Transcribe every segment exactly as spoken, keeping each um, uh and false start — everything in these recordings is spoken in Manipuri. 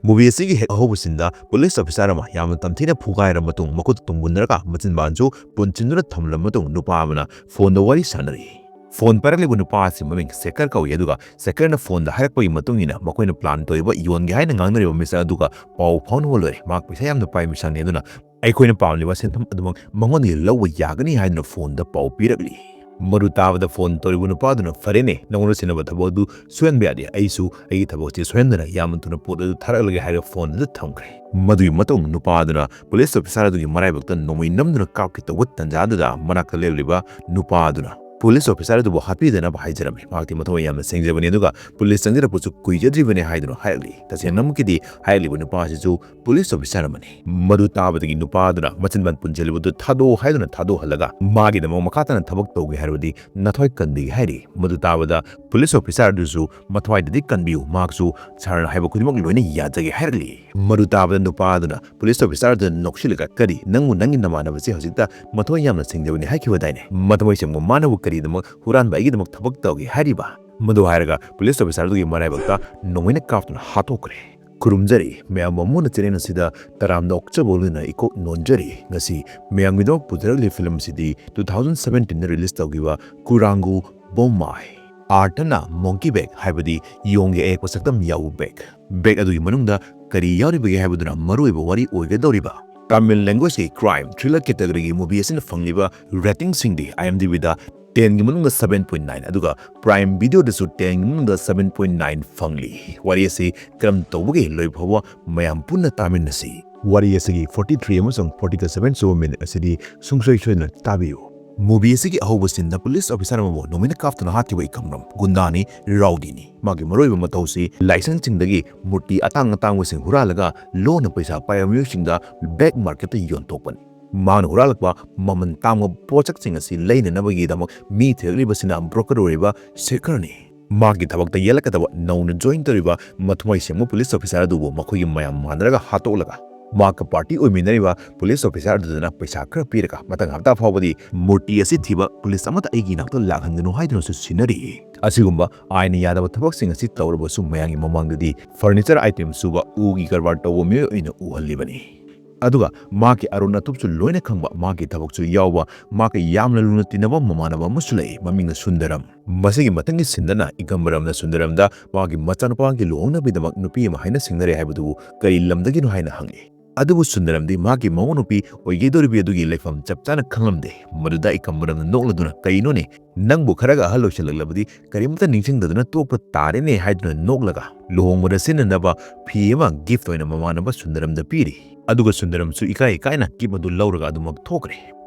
Movie ꯑꯁꯤꯒꯤ ꯍꯦꯛ ꯑꯍꯧꯕ ꯁꯤꯟꯗ ꯄꯨꯂꯤꯁ ꯑꯣꯐꯤꯁꯥꯔ ꯑꯃ ꯌꯥꯝꯅ ꯇꯝꯊꯤꯅ ꯐꯨꯒꯥꯏꯔꯕ ꯃꯇꯨꯡ ꯃꯈꯨꯠ ꯇꯨꯝꯒꯨꯟꯅꯔꯒ ꯃꯆꯤꯟꯕꯥꯟꯁꯨ ꯄꯨꯟꯁꯤꯟꯗꯨꯅ ꯊꯝꯂꯕ ꯃꯇꯨꯡ ꯅꯨꯄꯥ ꯑꯃꯅ ꯐꯣꯟꯗ ꯋꯥꯔꯤ ꯁꯥꯟꯅꯔꯤ꯫ ꯐꯣꯟ ꯄꯥꯏꯔꯛꯂꯤꯕ ꯅꯨꯄꯥ ꯑꯁꯤ ꯃꯃꯤꯡ ꯁꯦꯀꯔ ꯀꯧꯏ, ꯑꯗꯨꯒ ꯁꯦꯀꯔꯅ ꯐꯣꯟꯗ ꯍꯥꯏꯔꯛꯄꯒꯤ ꯃꯇꯨꯡ ꯏꯟꯅ ꯃꯈꯣꯏꯅ ꯄ꯭ꯂꯥꯟ ꯇꯧꯔꯤꯕ ꯌꯣꯟꯒꯦ ꯍꯥꯏꯅ ꯉꯥꯡꯅꯔꯤꯕ ꯃꯤꯁꯛ ꯑꯗꯨꯒ ꯄꯥꯎ ꯐꯥꯎꯅꯕ ꯂꯣꯏꯔꯦ꯫ ꯃꯍꯥꯛ ꯄꯩꯁꯥ ꯌꯥꯝꯅ ꯄꯥꯏꯕ ꯃꯤꯁꯛꯅꯤ, ꯑꯗꯨꯅ ꯑꯩꯈꯣꯏꯅ ꯄꯥꯝꯂꯤꯕ ꯁꯦꯟꯐꯝ ꯑꯗꯨꯃꯛ ꯃꯉꯣꯟꯗꯒꯤ ꯂꯧꯕ ꯌꯥꯒꯅꯤ ꯍꯥꯏꯗꯨꯅ ꯐꯣꯟꯗ ꯄꯥꯎ ꯄꯤꯔꯛꯂꯤ꯫ ꯃꯗꯨ ꯇꯥꯕꯗ ꯐꯣꯟ ꯇꯧꯔꯤꯕ ꯅꯨꯄꯥꯗꯨꯅ, "ꯐꯔꯦꯅꯦ, ꯅꯉꯣꯟꯗ ꯁꯤꯟꯅꯕ ꯊꯕꯛ ꯑꯗꯨ ꯁꯣꯏꯍꯟꯕ ꯌꯥꯗꯦ꯫ ꯑꯩꯁꯨ ꯑꯩꯒꯤ ꯊꯕꯛꯁꯤ ꯁꯣꯏꯍꯟꯗꯅ ꯌꯥꯝꯅ ꯊꯨꯅ ꯄꯣꯠ ꯑꯗꯨ ꯊꯥꯔꯛꯂꯒꯦ" ꯍꯥꯏꯔꯒ ꯐꯣꯟ ꯑꯗꯨ ꯊꯝꯈ꯭ꯔꯦ꯫ ꯃꯗꯨꯒꯤ ꯃꯇꯨꯡ ꯅꯨꯄꯥ ꯑꯗꯨꯅ ꯄꯨꯂꯤꯁ ꯑꯣꯐꯤꯁꯥꯔ ꯑꯗꯨꯒꯤ ꯃꯔꯥꯏꯕꯛꯇ ꯅꯣꯡꯃꯩ ꯅꯝꯗꯨꯅ ꯀꯥꯞꯀꯦ ꯇꯧꯕ ꯇꯟꯖꯥ ꯑꯗꯨꯗ ꯃꯅꯥꯛꯇ ꯂꯦꯞꯂꯤꯕ ꯅꯨꯄꯥ ꯑꯗꯨꯅ ꯄꯨꯂꯤꯁ ꯑꯣꯐꯤꯁꯥꯔ ꯑꯗꯨꯕꯨ ꯍꯥꯠꯄꯤꯗꯅꯕ ꯍꯥꯏꯖꯔꯝꯃꯤ꯫ ꯃꯍꯥꯛꯇꯤ ꯃꯊꯧ ꯌꯥꯝꯅ ꯁꯦꯡꯖꯕꯅꯤ, ꯑꯗꯨꯒ ꯄꯨꯂꯤꯁ ꯆꯪꯖꯔꯛꯄꯁꯨ ꯀꯨꯏꯖꯗ꯭ꯔꯤꯕꯅꯤ ꯍꯥꯏꯗꯨꯅ ꯍꯥꯏꯔꯛꯂꯤ꯫ ꯇꯁꯦꯡꯅꯃꯛꯀꯤꯗꯤ ꯍꯥꯏꯔꯛꯂꯤꯕ ꯅꯨꯄꯥ ꯑꯁꯤꯁꯨ ꯄꯨꯂꯤꯁ ꯑꯣꯐꯤꯁꯥꯔ ꯑꯃꯅꯤ꯫ ꯃꯗꯨ ꯇꯥꯕꯗꯒꯤ ꯅꯨꯄꯥ ꯑꯗꯨꯅ ꯃꯆꯤꯟꯕꯥꯟ ꯄꯨꯟꯁꯤꯜꯂꯤꯕꯗꯨ ꯊꯥꯗꯣꯛꯎ ꯍꯥꯏꯗꯨꯅ ꯊꯥꯗꯣꯛꯍꯜꯂꯒ ꯃꯥꯒꯤꯗꯃꯛ ꯃꯈꯥ ꯇꯥꯅ ꯊꯕꯛ ꯇꯧꯒꯦ ꯍꯥꯏꯔꯕꯗꯤ ꯅꯊꯋꯥꯏ ꯀꯟꯕꯤꯒꯦ ꯍꯥꯏꯔꯤ꯫ ꯃꯗꯨ ꯇꯥꯕꯗ ꯄꯨꯂꯤꯁ ꯑꯣꯐꯤꯁꯥꯔ ꯑꯗꯨꯁꯨ ꯃꯊꯋꯥꯏꯗꯗꯤ ꯀꯟꯕꯤꯌꯨ, ꯃꯍꯥꯛꯁꯨ ꯁꯥꯔꯅ ꯍꯥꯏꯕ ꯈꯨꯗꯤꯡꯃꯛ ꯂꯣꯏꯅ ꯌꯥꯖꯒꯦ ꯍꯥꯏꯔꯛꯂꯤ꯫ ꯃꯗꯨ ꯇꯥꯕꯗ ꯅꯨꯄꯥ ꯑꯗꯨꯅ ꯄꯨꯂꯤꯁ ꯑꯣꯐꯤꯁꯥꯔ ꯑꯗꯨꯗ ꯅꯣꯛꯁꯤꯜꯂꯒ, "ꯀꯔꯤ, ꯅꯪꯕꯨ ꯅꯪꯒꯤ ꯅꯃꯥꯟꯅꯕꯁꯦ ꯍꯧꯖꯤꯛꯇ ꯃꯊꯋꯥꯏ ꯌꯥꯝꯅ ꯁꯦꯡꯖꯕꯅꯤ ꯍꯥꯏꯈꯤꯕꯗꯥꯏꯅꯦ? ꯃꯊꯃꯣꯏ ꯁꯦꯡꯕ ꯃꯥꯅꯕꯨ ꯀꯔꯤꯗꯃꯛ ꯍꯨꯔꯥꯟꯕ ꯑꯩꯒꯤꯗꯃꯛ ꯊꯕꯛ ꯇꯧꯒꯦ ꯍꯥꯏꯔꯤꯕ?" ꯃꯗꯨ ꯍꯥꯏꯔꯒ ꯄꯨꯂꯤꯁ ꯑꯣꯐꯤꯁꯥꯔ ꯑꯗꯨꯒꯤ ꯃꯔꯥꯏꯕꯛꯇ ꯅꯣꯡꯃꯩꯅ ꯀꯥꯞꯇꯨꯅ ꯍꯥꯠꯇꯣꯛꯈ꯭ꯔꯦ꯫ ꯈꯨꯔꯨꯝꯖꯔꯤ꯫ ꯃꯌꯥꯝ ꯕꯥꯃꯣꯟꯅ ꯆꯦꯅꯦꯜ ꯑꯁꯤꯗ ꯇꯔꯥꯝꯅ ꯑꯣꯛꯆꯕ ꯂꯣꯏꯅ ꯏꯀꯣꯛ ꯅꯣꯟꯖꯔꯤ꯫ ꯉꯁꯤ ꯃꯌꯥꯝꯒꯤꯗꯃꯛ ꯄꯨꯊꯔꯛꯂꯤꯕ ꯐꯤꯂꯝ ꯑꯁꯤꯗꯤ two thousand seventeen ꯗ ꯔꯤꯂꯤꯁ ꯇꯧꯈꯤꯕ ꯀꯨꯔꯥꯡꯒꯨ ꯕꯣꯝꯃꯥꯏ, ꯑꯥꯔꯊꯅ ꯃꯣꯡꯀꯤ ꯕꯦꯒ ꯍꯥꯏꯕꯗꯤ ꯌꯣꯡꯒꯤ ꯑꯌꯦꯛꯄ ꯁꯛꯇꯝ ꯌꯥꯎꯕ ꯕꯦꯒ, ꯕꯦꯒ ꯑꯗꯨꯒꯤ ꯃꯅꯨꯡꯗ ꯀꯔꯤ ꯌꯥꯎꯔꯤꯕꯒꯦ ꯍꯥꯏꯕꯗꯨꯅ ꯃꯔꯨꯑꯣꯏꯕ ꯋꯥꯔꯤ ꯑꯣꯏꯒꯗꯧꯔꯤꯕ꯫ ꯇꯥꯃꯤꯜ ꯂꯦꯡꯒ꯭ꯋꯦꯖꯀꯤ ꯀ꯭ꯔꯥꯏꯝ ꯊ꯭ꯔꯤꯂꯔ ꯀꯦꯇꯒꯣꯔꯤꯒꯤ ꯃꯨꯚꯤ ꯑꯁꯤꯅ ꯐꯪꯂꯤꯕ ꯔꯦꯇꯤꯡꯁꯤꯡꯗꯤ IMDb ꯗ ten ꯒꯤ ꯃꯅꯨꯡꯗ seven point nine, ꯑꯗꯨꯒ ꯄ꯭ꯔꯥꯏꯝ ꯚꯤꯗꯤꯑꯣꯗꯁꯨ ten ꯒꯤ ꯃꯅꯨꯡꯗ seven point nine ꯐꯪꯂꯤ꯫ ꯋꯥꯔꯤ ꯑꯁꯤ ꯀꯔꯝ ꯇꯧꯕꯒꯦ ꯂꯣꯏ ꯐꯥꯎꯕ ꯃꯌꯥꯝ ꯄꯨꯟꯅ ꯇꯥꯃꯤꯟꯅꯁꯤ꯫ ꯋꯥꯔꯤ ꯑꯁꯤꯒꯤ forty three ꯑꯃꯁꯨꯡ forty seven ꯁꯨꯕ ꯃꯤꯅꯤꯠ ꯑꯁꯤꯗꯤ ꯁꯨꯡꯁꯣꯏ ꯁꯣꯏꯗꯅ ꯇꯥꯕꯤꯌꯨ꯫ ꯃꯨꯚꯤ ꯑꯁꯤꯒꯤ ꯑꯍꯧꯕ ꯁꯤꯟꯗ ꯄꯨꯂꯤꯁ ꯑꯣꯐꯤꯁꯥꯔ ꯑꯃꯕꯨ ꯅꯣꯡꯃꯩꯅ ꯀꯥꯞꯇꯨꯅ ꯍꯥꯠꯈꯤꯕ ꯏꯀꯝꯔꯝ ꯒꯨꯟꯗꯥꯅꯤ, ꯔꯥꯎꯗꯤꯅꯤ꯫ ꯃꯥꯒꯤ ꯃꯔꯨꯑꯣꯏꯕ ꯃꯊꯧꯁꯤ ꯂꯥꯏꯁꯪꯁꯤꯡꯗꯒꯤ ꯃꯨꯔꯇꯤ ꯑꯇꯥꯡ ꯑꯇꯥꯡꯕꯁꯤꯡ ꯍꯨꯔꯥꯜꯂꯒ ꯂꯣꯟꯅ ꯄꯩꯁꯥ ꯄꯥꯏꯕ ꯃꯤꯑꯣꯏꯁꯤꯡꯗ ꯕ꯭ꯂꯦꯛ ꯃꯥꯔꯀꯦꯠꯇ ꯌꯣꯟꯊꯣꯛꯄꯅꯤ꯫ ꯃꯍꯥꯛꯅ ꯍꯨꯔꯥꯜꯂꯛꯄ ꯃꯃꯜ ꯇꯥꯡꯕ ꯄꯣꯠꯁꯛꯁꯤꯡ ꯑꯁꯤ ꯂꯩꯅꯅꯕꯒꯤꯗꯃꯛ ꯃꯤ ꯊꯤꯔꯛꯂꯤꯕꯁꯤꯅ ꯕ꯭ꯔꯣꯀꯔ ꯑꯣꯏꯔꯤꯕ ꯁꯦꯈꯔꯅꯤ꯫ ꯃꯍꯥꯛꯀꯤ ꯊꯕꯛꯇ ꯌꯦꯠꯂꯛꯀꯗꯕ ꯅꯧꯅ ꯖꯣꯏꯟ ꯇꯧꯔꯤꯕ ꯃꯊꯃꯣꯏ ꯁꯦꯡꯕ ꯄꯨꯂꯤꯁ ꯑꯣꯐꯤꯁꯥꯔ ꯑꯗꯨꯕꯨ ꯃꯈꯣꯏꯒꯤ ꯃꯌꯥꯝ ꯃꯥꯟꯅꯔꯒ ꯍꯥꯠꯇꯣꯛꯂꯒ ꯃꯍꯥꯛꯀ ꯄꯥꯔꯇꯤ ꯑꯣꯏꯃꯤꯟꯅꯔꯤꯕ ꯄꯨꯂꯤꯁ ꯑꯣꯐꯤꯁꯥꯔ ꯑꯗꯨꯗꯅ ꯄꯩꯁꯥ ꯈꯔ ꯄꯤꯔꯒ ꯃꯊꯪ ꯍꯞꯇꯥ ꯐꯥꯎꯕꯗꯤ ꯃꯨꯔꯇꯤ ꯑꯁꯤ ꯊꯤꯕ ꯄꯨꯂꯤꯁ ꯑꯃꯠꯇ ꯑꯩꯒꯤ ꯏꯅꯥꯛꯇ ꯂꯥꯛꯍꯟꯒꯅꯨ ꯍꯥꯏꯗꯨꯅꯁꯨ ꯁꯤꯟꯅꯔꯤ꯫ ꯑꯁꯤꯒꯨꯝꯕ ꯑꯥꯏꯟꯅ ꯌꯥꯗꯕ ꯊꯕꯛꯁꯤꯡ ꯑꯁꯤ ꯇꯧꯔꯕꯁꯨ ꯃꯌꯥꯝꯒꯤ ꯃꯃꯥꯡꯗꯗꯤ ꯐꯔꯅꯤꯆꯔ ꯑꯥꯏꯇꯦꯝ ꯁꯨꯕ, ꯎꯒꯤ ꯀꯔꯕꯥꯔ ꯇꯧꯕ ꯃꯤꯑꯣꯏ ꯑꯣꯏꯅ ꯎꯍꯜꯂꯤꯕꯅꯤ꯫ ꯑꯗꯨꯒ ꯃꯍꯥꯛꯀꯤ ꯑꯔꯨꯟ ꯑꯇꯨꯞꯁꯨ ꯂꯣꯏꯅ ꯈꯪꯕ, ꯃꯍꯥꯛꯀꯤ ꯊꯕꯛꯁꯨ ꯌꯥꯎꯕ, ꯃꯍꯥꯛꯀ ꯌꯥꯝꯅ ꯂꯨꯅ ꯇꯤꯟꯅꯕ ꯃꯃꯥꯟꯅꯕ ꯑꯃꯁꯨ ꯂꯩ, ꯃꯃꯤꯡꯅ ꯁꯨꯟꯗꯔꯝ꯫ ꯃꯁꯤꯒꯤ ꯃꯊꯪꯒꯤ ꯁꯤꯟꯗꯅ ꯏꯀꯝꯕꯔꯝꯅ ꯁꯨꯟꯗꯔꯝꯗ ꯃꯍꯥꯛꯀꯤ ꯃꯆꯥꯅꯨꯄꯥꯒꯤ ꯂꯨꯍꯣꯡꯅꯕꯒꯤꯗꯃꯛ ꯅꯨꯄꯤ ꯑꯃ ꯍꯥꯏꯅ ꯁꯤꯡꯅꯔꯦ ꯍꯥꯏꯕꯗꯨꯕꯨ ꯀꯔꯤ ꯂꯝꯗꯒꯤꯅꯣ ꯍꯥꯏꯅ ꯍꯪꯂꯤ꯫ ꯑꯗꯨꯕꯨ ꯁꯨꯟꯗꯔꯝꯗꯤ ꯃꯍꯥꯛꯀꯤ ꯃꯃꯧ ꯅꯨꯄꯤ ꯑꯣꯏꯒꯗꯧꯔꯤꯕꯤ ꯑꯗꯨꯒꯤ ꯂꯩꯐꯝ ꯆꯞ ꯆꯥꯅ ꯈꯪꯂꯝꯗꯦ꯫ ꯃꯗꯨꯗ ꯏꯀꯝꯕꯔꯝꯅ ꯅꯣꯛꯂꯗꯨꯅ, "ꯀꯩꯅꯣꯅꯦ, ꯅꯪꯕꯨ ꯈꯔꯒ ꯑꯍꯜ ꯑꯣꯏꯁꯤꯜꯂꯛꯂꯕꯗꯤ ꯀꯔꯤꯝꯇ ꯅꯤꯡꯁꯤꯡꯗꯗꯨꯅ ꯇꯣꯛꯄ ꯇꯥꯔꯦꯅꯦ" ꯍꯥꯏꯗꯨꯅ ꯅꯣꯛꯂꯒ ꯂꯨꯍꯣꯡꯕꯗ ꯁꯤꯖꯤꯟꯅꯅꯕ ꯐꯤ ꯑꯃ ꯒꯤꯐꯠ ꯑꯣꯏꯅ ꯃꯃꯥꯟꯅꯕ ꯁꯨꯟꯗꯔꯝꯗ ꯄꯤꯔꯤ꯫ ꯑꯗꯨꯒ ꯁꯨꯟꯗꯔꯝꯁꯨ ꯏꯀꯥꯏ ꯏꯀꯥꯏꯅ ꯒꯤꯐꯠ ꯑꯗꯨ ꯂꯧꯔꯒ ꯑꯗꯨꯃꯛ ꯊꯣꯛꯈ꯭ꯔꯦ꯫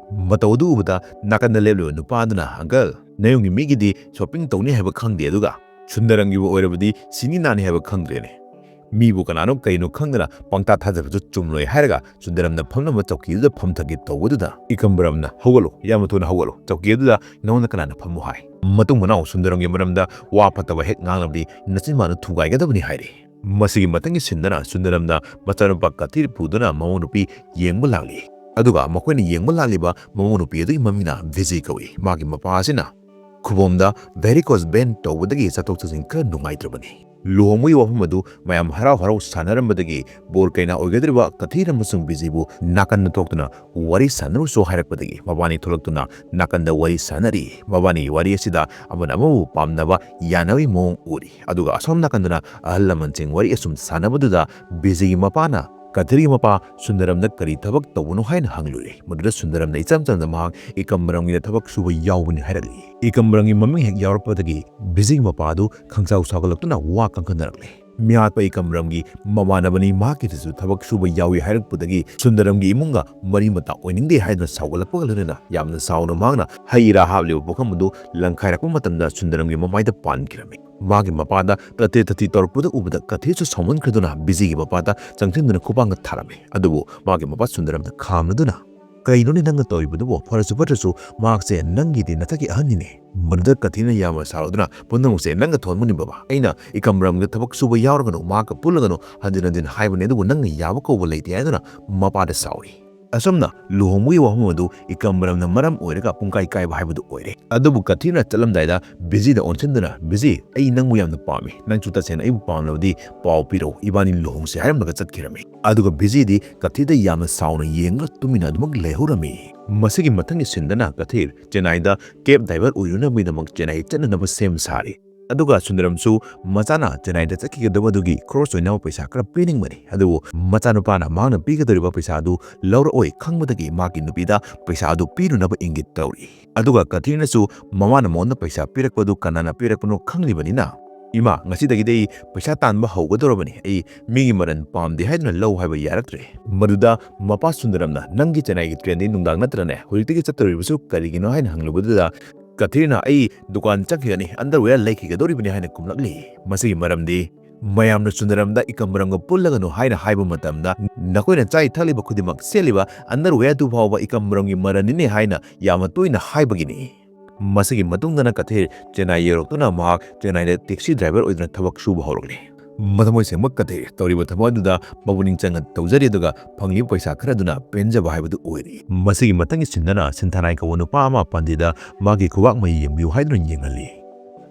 ꯃꯇꯧ ꯑꯗꯨ ꯎꯕꯗ ꯅꯥꯀꯟꯗ ꯂꯦꯞꯂꯤꯕ ꯅꯨꯄꯥ ꯑꯗꯨꯅ, "ꯑꯪꯀꯜ, ꯅꯌꯨꯝꯒꯤ ꯃꯤꯒꯤꯗꯤ ꯁꯣꯄꯤꯡ ꯇꯧꯅꯤ ꯍꯥꯏꯕ ꯈꯪꯗꯦ, ꯑꯗꯨꯒ ꯁꯨꯟꯗꯔꯝꯒꯤꯕꯨ ꯑꯣꯏꯔꯕꯗꯤ ꯁꯤꯅꯤ ꯅꯥꯅꯤ ꯍꯥꯏꯕ ꯈꯪꯗ꯭ꯔꯦꯅꯦ꯫ ꯃꯤꯕꯨ ꯀꯅꯥꯅꯣ ꯀꯩꯅꯣ ꯈꯪꯗꯅ ꯄꯪꯇꯥ ꯊꯥꯖꯕꯁꯨ ꯆꯨꯝꯂꯣꯏ" ꯍꯥꯏꯔꯒ ꯁꯨꯟꯗꯔꯝꯅ ꯐꯝꯂꯝꯕ ꯆꯧꯀꯤ ꯑꯗꯨꯗ ꯐꯝꯊꯒꯦ ꯇꯧꯕꯗꯨꯗ ꯏꯀꯝꯕꯔꯝꯅ, "ꯍꯧꯒꯠꯂꯣ, ꯌꯥꯝꯅ ꯊꯨꯅ ꯍꯧꯒꯠꯂꯣ, ꯆꯧꯀꯤ ꯑꯗꯨꯗ ꯅꯉꯣꯟꯗ ꯀꯅꯥꯅ ꯐꯝꯃꯨ ꯍꯥꯏ? ꯃꯇꯨꯡ ꯃꯅꯥꯎ ꯁꯨꯟꯗꯔꯝꯒꯤ ꯃꯔꯝꯗ ꯋꯥ ꯐꯠꯇꯕ ꯍꯦꯛ ꯉꯥꯡꯂꯕꯗꯤ ꯅꯆꯤꯟꯕꯥꯟꯗꯨ ꯊꯨꯒꯥꯏꯒꯗꯕꯅꯤ" ꯍꯥꯏꯔꯤ꯫ ꯃꯁꯤꯒꯤ ꯃꯊꯪꯒꯤ ꯁꯤꯟꯗꯅ ꯁꯨꯟꯗꯔꯝꯅ ꯃꯆꯥꯅꯨꯄꯥ ꯀꯊꯤꯔ ꯄꯨꯗꯨꯅ ꯃꯃꯧ ꯅꯨꯄꯤ ꯌꯦꯡꯕ ꯂꯥꯛꯂꯤ꯫ ꯑꯗꯨꯒ ꯃꯈꯣꯏꯅ ꯌꯦꯡꯕ ꯂꯥꯛꯂꯤꯕ ꯃꯃꯧ ꯅꯨꯄꯤ ꯑꯗꯨꯒꯤ ꯃꯃꯤꯡꯅ ꯕꯤꯖꯤ ꯀꯧꯏ꯫ ꯃꯥꯒꯤ ꯃꯄꯥ ꯑꯁꯤꯅ ꯈꯨꯕꯣꯝꯗ ꯚꯦꯔꯤꯀꯣꯁ ꯚꯦꯟ ꯇꯧꯕꯗꯒꯤ ꯆꯠꯊꯣꯛ ꯆꯠꯁꯤꯟ ꯈꯔ ꯅꯨꯡꯉꯥꯏꯇ꯭ꯔꯕꯅꯤ꯫ ꯂꯨꯍꯣꯡꯕꯒꯤ ꯋꯥꯐꯝ ꯑꯗꯨ ꯃꯌꯥꯝ ꯍꯔꯥꯎ ꯍꯔꯥꯎ ꯁꯥꯟꯅꯔꯝꯕꯗꯒꯤ ꯕꯣꯔ ꯀꯩꯅꯥ ꯑꯣꯏꯒꯗꯧꯔꯤꯕ ꯀꯊꯤꯔ ꯑꯃꯁꯨꯡ ꯕꯤꯖꯤꯕꯨ ꯅꯥꯀꯟꯗ ꯊꯣꯛꯇꯨꯅ ꯋꯥꯔꯤ ꯁꯥꯟꯅꯔꯨꯁꯣ ꯍꯥꯏꯔꯛꯄꯗꯒꯤ ꯃꯕꯥꯅꯤ ꯊꯣꯛꯂꯛꯇꯨꯅ ꯅꯥꯀꯟꯗ ꯋꯥꯔꯤ ꯁꯥꯟꯅꯔꯤ꯫ ꯃꯕꯥꯅꯤ ꯋꯥꯔꯤ ꯑꯁꯤꯗ ꯑꯃꯅ ꯑꯃꯕꯨ ꯄꯥꯝꯅꯕ, ꯌꯥꯅꯕꯒꯤ ꯃꯑꯣꯡ ꯎꯔꯤ꯫ ꯑꯗꯨꯒ ꯑꯁꯣꯝ ꯅꯥꯀꯟꯗꯅ ꯑꯍꯜ ꯂꯃꯟꯁꯤꯡ ꯋꯥꯔꯤ ꯑꯁꯨꯝ ꯁꯥꯟꯅꯕꯗꯨꯗ ꯕꯤꯖꯤꯒꯤ ꯃꯄꯥꯅ ꯀꯊꯤꯔꯒꯤ ꯃꯄꯥ ꯁꯨꯟꯗꯔꯝꯗ ꯀꯔꯤ ꯊꯕꯛ ꯇꯧꯕꯅꯣ ꯍꯥꯏꯅ ꯍꯪꯂꯨꯔꯦ꯫ ꯃꯗꯨꯗ ꯁꯨꯟꯗꯔꯝꯅ ꯏꯆꯝ ꯆꯝꯅ ꯃꯍꯥꯛ ꯏꯀꯝꯕꯔꯝꯒꯤꯗ ꯊꯕꯛ ꯁꯨꯕ ꯌꯥꯎꯕꯅꯤ ꯍꯥꯏꯔꯛꯂꯤ꯫ ꯏꯀꯝꯕꯔꯝꯒꯤ ꯃꯃꯤꯡ ꯍꯦꯛ ꯌꯥꯎꯔꯛꯄꯗꯒꯤ ꯕꯤꯖꯤꯒꯤ ꯃꯄꯥ ꯑꯗꯨ ꯈꯪꯁꯥꯎ ꯁꯥꯎꯒꯠꯂꯛꯇꯨꯅ ꯋꯥ ꯀꯟꯈꯠꯅꯔꯛꯂꯦ꯫ ꯃꯤꯍꯥꯠꯄ ꯏꯀꯝꯕꯔꯝꯒꯤ ꯃꯃꯥꯟꯅꯕꯅꯤ, ꯃꯍꯥꯛꯀꯤꯗꯁꯨ ꯊꯕꯛ ꯁꯨꯕ ꯌꯥꯎꯏ ꯍꯥꯏꯔꯛꯄꯗꯒꯤ ꯁꯨꯟꯗꯔꯝꯒꯤ ꯏꯃꯨꯡꯒ ꯃꯔꯤ ꯃꯇꯥ ꯑꯣꯏꯅꯤꯡꯗꯦ ꯍꯥꯏꯗꯨꯅ ꯁꯥꯎꯒꯠꯂꯛꯄꯒ ꯂꯣꯏꯅꯅ ꯌꯥꯝꯅ ꯁꯥꯎꯅ ꯃꯍꯥꯛꯅ ꯍꯩ ꯔꯥ ꯍꯥꯞꯂꯤꯕ ꯄꯨꯈꯝ ꯑꯗꯨ ꯂꯪꯈꯥꯏꯔꯛꯄ ꯃꯇꯝꯗ ꯁꯨꯟꯗꯔꯝꯒꯤ ꯃꯃꯥꯏꯗ ꯄꯥꯟꯈꯤꯔꯝꯃꯤ꯫ ꯃꯥꯒꯤ ꯃꯄꯥꯗ ꯇꯠꯇꯦ ꯇꯠꯇꯤ ꯇꯧꯔꯛꯄꯗ ꯎꯕꯗ ꯀꯊꯤꯔꯁꯨ ꯁꯥꯎꯃꯟꯈ꯭ꯔꯗꯨꯅ ꯕꯤꯖꯤꯒꯤ ꯃꯄꯥꯗ ꯆꯪꯁꯤꯟꯗꯨꯅ ꯈꯨꯄꯥꯡꯒ ꯊꯥꯔꯝꯃꯤ꯫ ꯑꯗꯨꯕꯨ ꯃꯥꯒꯤ ꯃꯄꯥ ꯁꯨꯟꯗꯔꯝꯅ ꯈꯥꯝꯂꯗꯨꯅ, "ꯀꯩꯅꯣꯅꯦ ꯅꯪꯅ ꯇꯧꯔꯤꯕꯗꯨꯕꯣ? ꯐꯔꯁꯨ ꯐꯠꯇ꯭ꯔꯁꯨ ꯃꯍꯥꯛꯁꯦ ꯅꯪꯒꯤꯗꯤ ꯅꯊꯛꯀꯤ ꯑꯍꯟꯅꯤꯅꯦ"꯫ ꯃꯗꯨꯗ ꯀꯊꯤꯔꯤꯅ ꯌꯥꯝꯅ ꯁꯥꯎꯗꯨꯅ, "ꯄꯨꯝꯅꯃꯛꯁꯦ ꯅꯪꯅ ꯊꯣꯟꯕꯅꯤ ꯕꯕꯥ꯫ ꯑꯩꯅ ꯏꯀꯝꯕꯔꯝꯒ ꯊꯕꯛ ꯁꯨꯕ ꯌꯥꯎꯔꯒꯅꯨ, ꯃꯍꯥꯛꯀ ꯄꯨꯜꯂꯒꯅꯨ ꯍꯟꯖꯤꯟ ꯍꯟꯖꯤꯟ ꯍꯥꯏꯕꯅꯦ, ꯑꯗꯨꯕꯨ ꯅꯪꯅ ꯌꯥꯕ ꯀꯧꯕ ꯂꯩꯇꯦ" ꯍꯥꯏꯗꯨꯅ ꯃꯄꯥꯗ ꯁꯥꯎꯏ꯫ ꯑꯁꯨꯝꯅ ꯂꯨꯍꯣꯡꯕꯒꯤ ꯋꯥꯐꯝ ꯑꯗꯨ ꯏꯀꯝꯕꯔꯝꯅ ꯃꯔꯝ ꯑꯣꯏꯔꯒ ꯄꯨꯡꯀꯥꯏ ꯀꯥꯏꯕ ꯍꯥꯏꯕꯗꯨ ꯑꯣꯏꯔꯦ꯫ ꯑꯗꯨꯕꯨ ꯀꯊꯤꯔꯤꯅ ꯆꯠꯂꯝꯗꯥꯏꯗ ꯕꯤꯖꯤꯗ ꯑꯣꯟꯁꯤꯟꯗꯨꯅ, "ꯕꯤꯖꯤ, ꯑꯩ ꯅꯪꯕꯨ ꯌꯥꯝꯅ ꯄꯥꯝꯃꯤ꯫ ꯅꯪꯁꯨ ꯇꯁꯦꯡꯅ ꯑꯩꯕꯨ ꯄꯥꯝꯂꯕꯗꯤ ꯄꯥꯎ ꯄꯤꯔꯛꯎ, ꯏꯕꯥꯅꯤ ꯂꯨꯍꯣꯡꯁꯦ" ꯍꯥꯏꯔꯝꯂꯒ ꯆꯠꯈꯤꯔꯝꯃꯤ꯫ ꯑꯗꯨꯒ ꯕꯤꯖꯤꯗꯤ ꯀꯊꯤꯔꯤꯗ ꯌꯥꯝꯅ ꯁꯥꯎꯅ ꯌꯦꯡꯂꯒ ꯇꯨꯃꯤꯟꯅ ꯑꯗꯨꯃꯛ ꯂꯩꯍꯧꯔꯝꯃꯤ꯫ ꯃꯁꯤꯒꯤ ꯃꯊꯪꯒꯤ ꯁꯤꯟꯗꯅ ꯀꯊꯤꯔꯤ ꯆꯦꯟꯅꯥꯏꯗ ꯀꯦꯕ ꯗ꯭ꯔꯥꯏꯚꯔ ꯑꯣꯏꯔꯨꯅꯕꯒꯤꯗꯃꯛ ꯆꯦꯟꯅꯥꯏ ꯆꯠꯅꯅꯕ ꯁꯦꯝ ꯁꯥꯔꯤ꯫ ꯑꯗꯨꯒ ꯁꯨꯟꯗꯔꯝꯁꯨ ꯃꯆꯥꯅ ꯆꯦꯟꯅꯥꯏꯗ ꯆꯠꯈꯤꯒꯗꯕꯗꯨꯒꯤ ꯈꯣꯔꯁ ꯑꯣꯏꯅꯕ ꯄꯩꯁꯥ ꯈꯔ ꯄꯤꯅꯤꯡꯕꯅꯤ꯫ ꯑꯗꯨꯕꯨ ꯃꯆꯥꯅꯨꯄꯥꯅ ꯃꯍꯥꯛꯅ ꯄꯤꯒꯗꯧꯔꯤꯕ ꯄꯩꯁꯥ ꯑꯗꯨ ꯂꯧꯔꯛꯑꯣꯏ ꯈꯪꯕꯗꯒꯤ ꯃꯍꯥꯛꯀꯤ ꯅꯨꯄꯤꯗ ꯄꯩꯁꯥ ꯑꯗꯨ ꯄꯤꯔꯨꯅꯕ ꯏꯪꯒꯤꯠ ꯇꯧꯔꯤ꯫ ꯑꯗꯨꯒ ꯀꯊꯤꯔꯤꯅꯁꯨ ꯃꯃꯥꯅ ꯃꯉꯣꯟꯗ ꯄꯩꯁꯥ ꯄꯤꯔꯛꯄꯗꯨ ꯀꯅꯥꯅ ꯄꯤꯔꯛꯄꯅꯣ ꯈꯪꯂꯤꯕꯅꯤꯅ, "ꯏꯃꯥ, ꯉꯁꯤꯗꯒꯤꯗꯤ ꯑꯩ ꯄꯩꯁꯥ ꯇꯥꯟꯕ ꯍꯧꯒꯗꯧꯔꯕꯅꯤ꯫ ꯑꯩ ꯃꯤꯒꯤ ꯃꯔꯟ ꯄꯥꯝꯗꯦ" ꯍꯥꯏꯗꯨꯅ ꯂꯧ ꯍꯥꯏꯕ ꯌꯥꯔꯛꯇ꯭ꯔꯦ꯫ ꯃꯗꯨꯗ ꯃꯄꯥ ꯁꯨꯟꯗꯔꯝꯅ, "ꯅꯪꯒꯤ ꯆꯦꯟꯅꯥꯏꯒꯤ ꯇ꯭ꯔꯦꯟꯗꯤ ꯅꯨꯡꯗꯥꯡ ꯅꯠꯇ꯭ꯔꯅꯦ? ꯍꯧꯖꯤꯛꯇꯒꯤ ꯆꯠꯇꯧꯔꯤꯕꯁꯨ ꯀꯔꯤꯒꯤꯅꯣ?" ꯍꯥꯏꯅ ꯍꯪꯂꯨꯕꯗꯨꯗ ꯀꯊꯤꯔꯤꯅ, "ꯑꯩ ꯗꯨꯀꯥꯟ ꯆꯠꯈꯤꯒꯅꯤ, ꯑꯟꯗꯔꯋꯦꯌꯔ ꯂꯩꯈꯤꯒꯗꯧꯔꯤꯕꯅꯤ" ꯍꯥꯏꯅ ꯈꯨꯝꯂꯛꯂꯤ꯫ ꯃꯁꯤꯒꯤ ꯃꯔꯝꯗꯤ ꯃꯌꯥꯝꯅ ꯁꯨꯟꯗꯔꯝꯗ "ꯏꯀꯝꯕꯔꯝꯒ ꯄꯨꯜꯂꯒꯅꯨ" ꯍꯥꯏꯅ ꯍꯥꯏꯕ ꯃꯇꯝꯗ, "ꯅꯈꯣꯏꯅ ꯆꯥꯔꯤ ꯊꯛꯂꯤꯕ ꯈꯨꯗꯤꯡꯃꯛ, ꯁꯦꯠꯂꯤꯕ ꯑꯟꯗꯔꯋꯦꯌꯔ ꯑꯗꯨ ꯐꯥꯎꯕ ꯏꯀꯝꯕꯔꯝꯒꯤ ꯃꯔꯟꯅꯤꯅꯦ" ꯍꯥꯏꯅ ꯌꯥꯝꯅ ꯇꯣꯏꯅ ꯍꯥꯏꯕꯒꯤꯅꯤ꯫ ꯃꯁꯤꯒꯤ ꯃꯇꯨꯡꯗꯅ ꯀꯊꯤꯔꯤ ꯆꯦꯟꯅꯥꯏ ꯌꯧꯔꯛꯇꯨꯅ ꯃꯍꯥꯛ ꯆꯦꯟꯅꯥꯏꯗ ꯇꯦꯛꯁꯤ ꯗ꯭ꯔꯥꯏꯚꯔ ꯑꯣꯏꯗꯨꯅ ꯊꯕꯛ ꯁꯨꯕ ꯍꯧꯔꯛꯂꯤ꯫ ꯃꯊꯃꯣꯏ ꯁꯦꯡꯕ ꯀꯊꯤꯔꯤ ꯇꯧꯔꯤꯕ ꯊꯕꯛ ꯑꯗꯨꯗ ꯃꯄꯨꯛꯅꯤꯡ ꯆꯪꯅ ꯇꯧꯖꯔꯤ, ꯑꯗꯨꯒ ꯐꯪꯂꯤꯕ ꯄꯩꯁꯥ ꯈꯔꯗꯨꯅ ꯄꯦꯟꯖꯕ ꯍꯥꯏꯕꯗꯨ ꯑꯣꯏꯔꯤ꯫ ꯃꯁꯤꯒꯤ ꯃꯊꯪꯒꯤ ꯁꯤꯟꯗꯅ ꯁꯤꯟꯊꯥꯅꯥꯏ ꯀꯧꯕ ꯅꯨꯄꯥ ꯑꯃ ꯄꯥꯟꯖꯤꯗ ꯃꯥꯒꯤ ꯈꯨꯕꯥꯛ ꯃꯩ ꯌꯦꯡꯕꯤꯌꯨ ꯍꯥꯏꯗꯨꯅ ꯌꯦꯡꯍꯜꯂꯤ꯫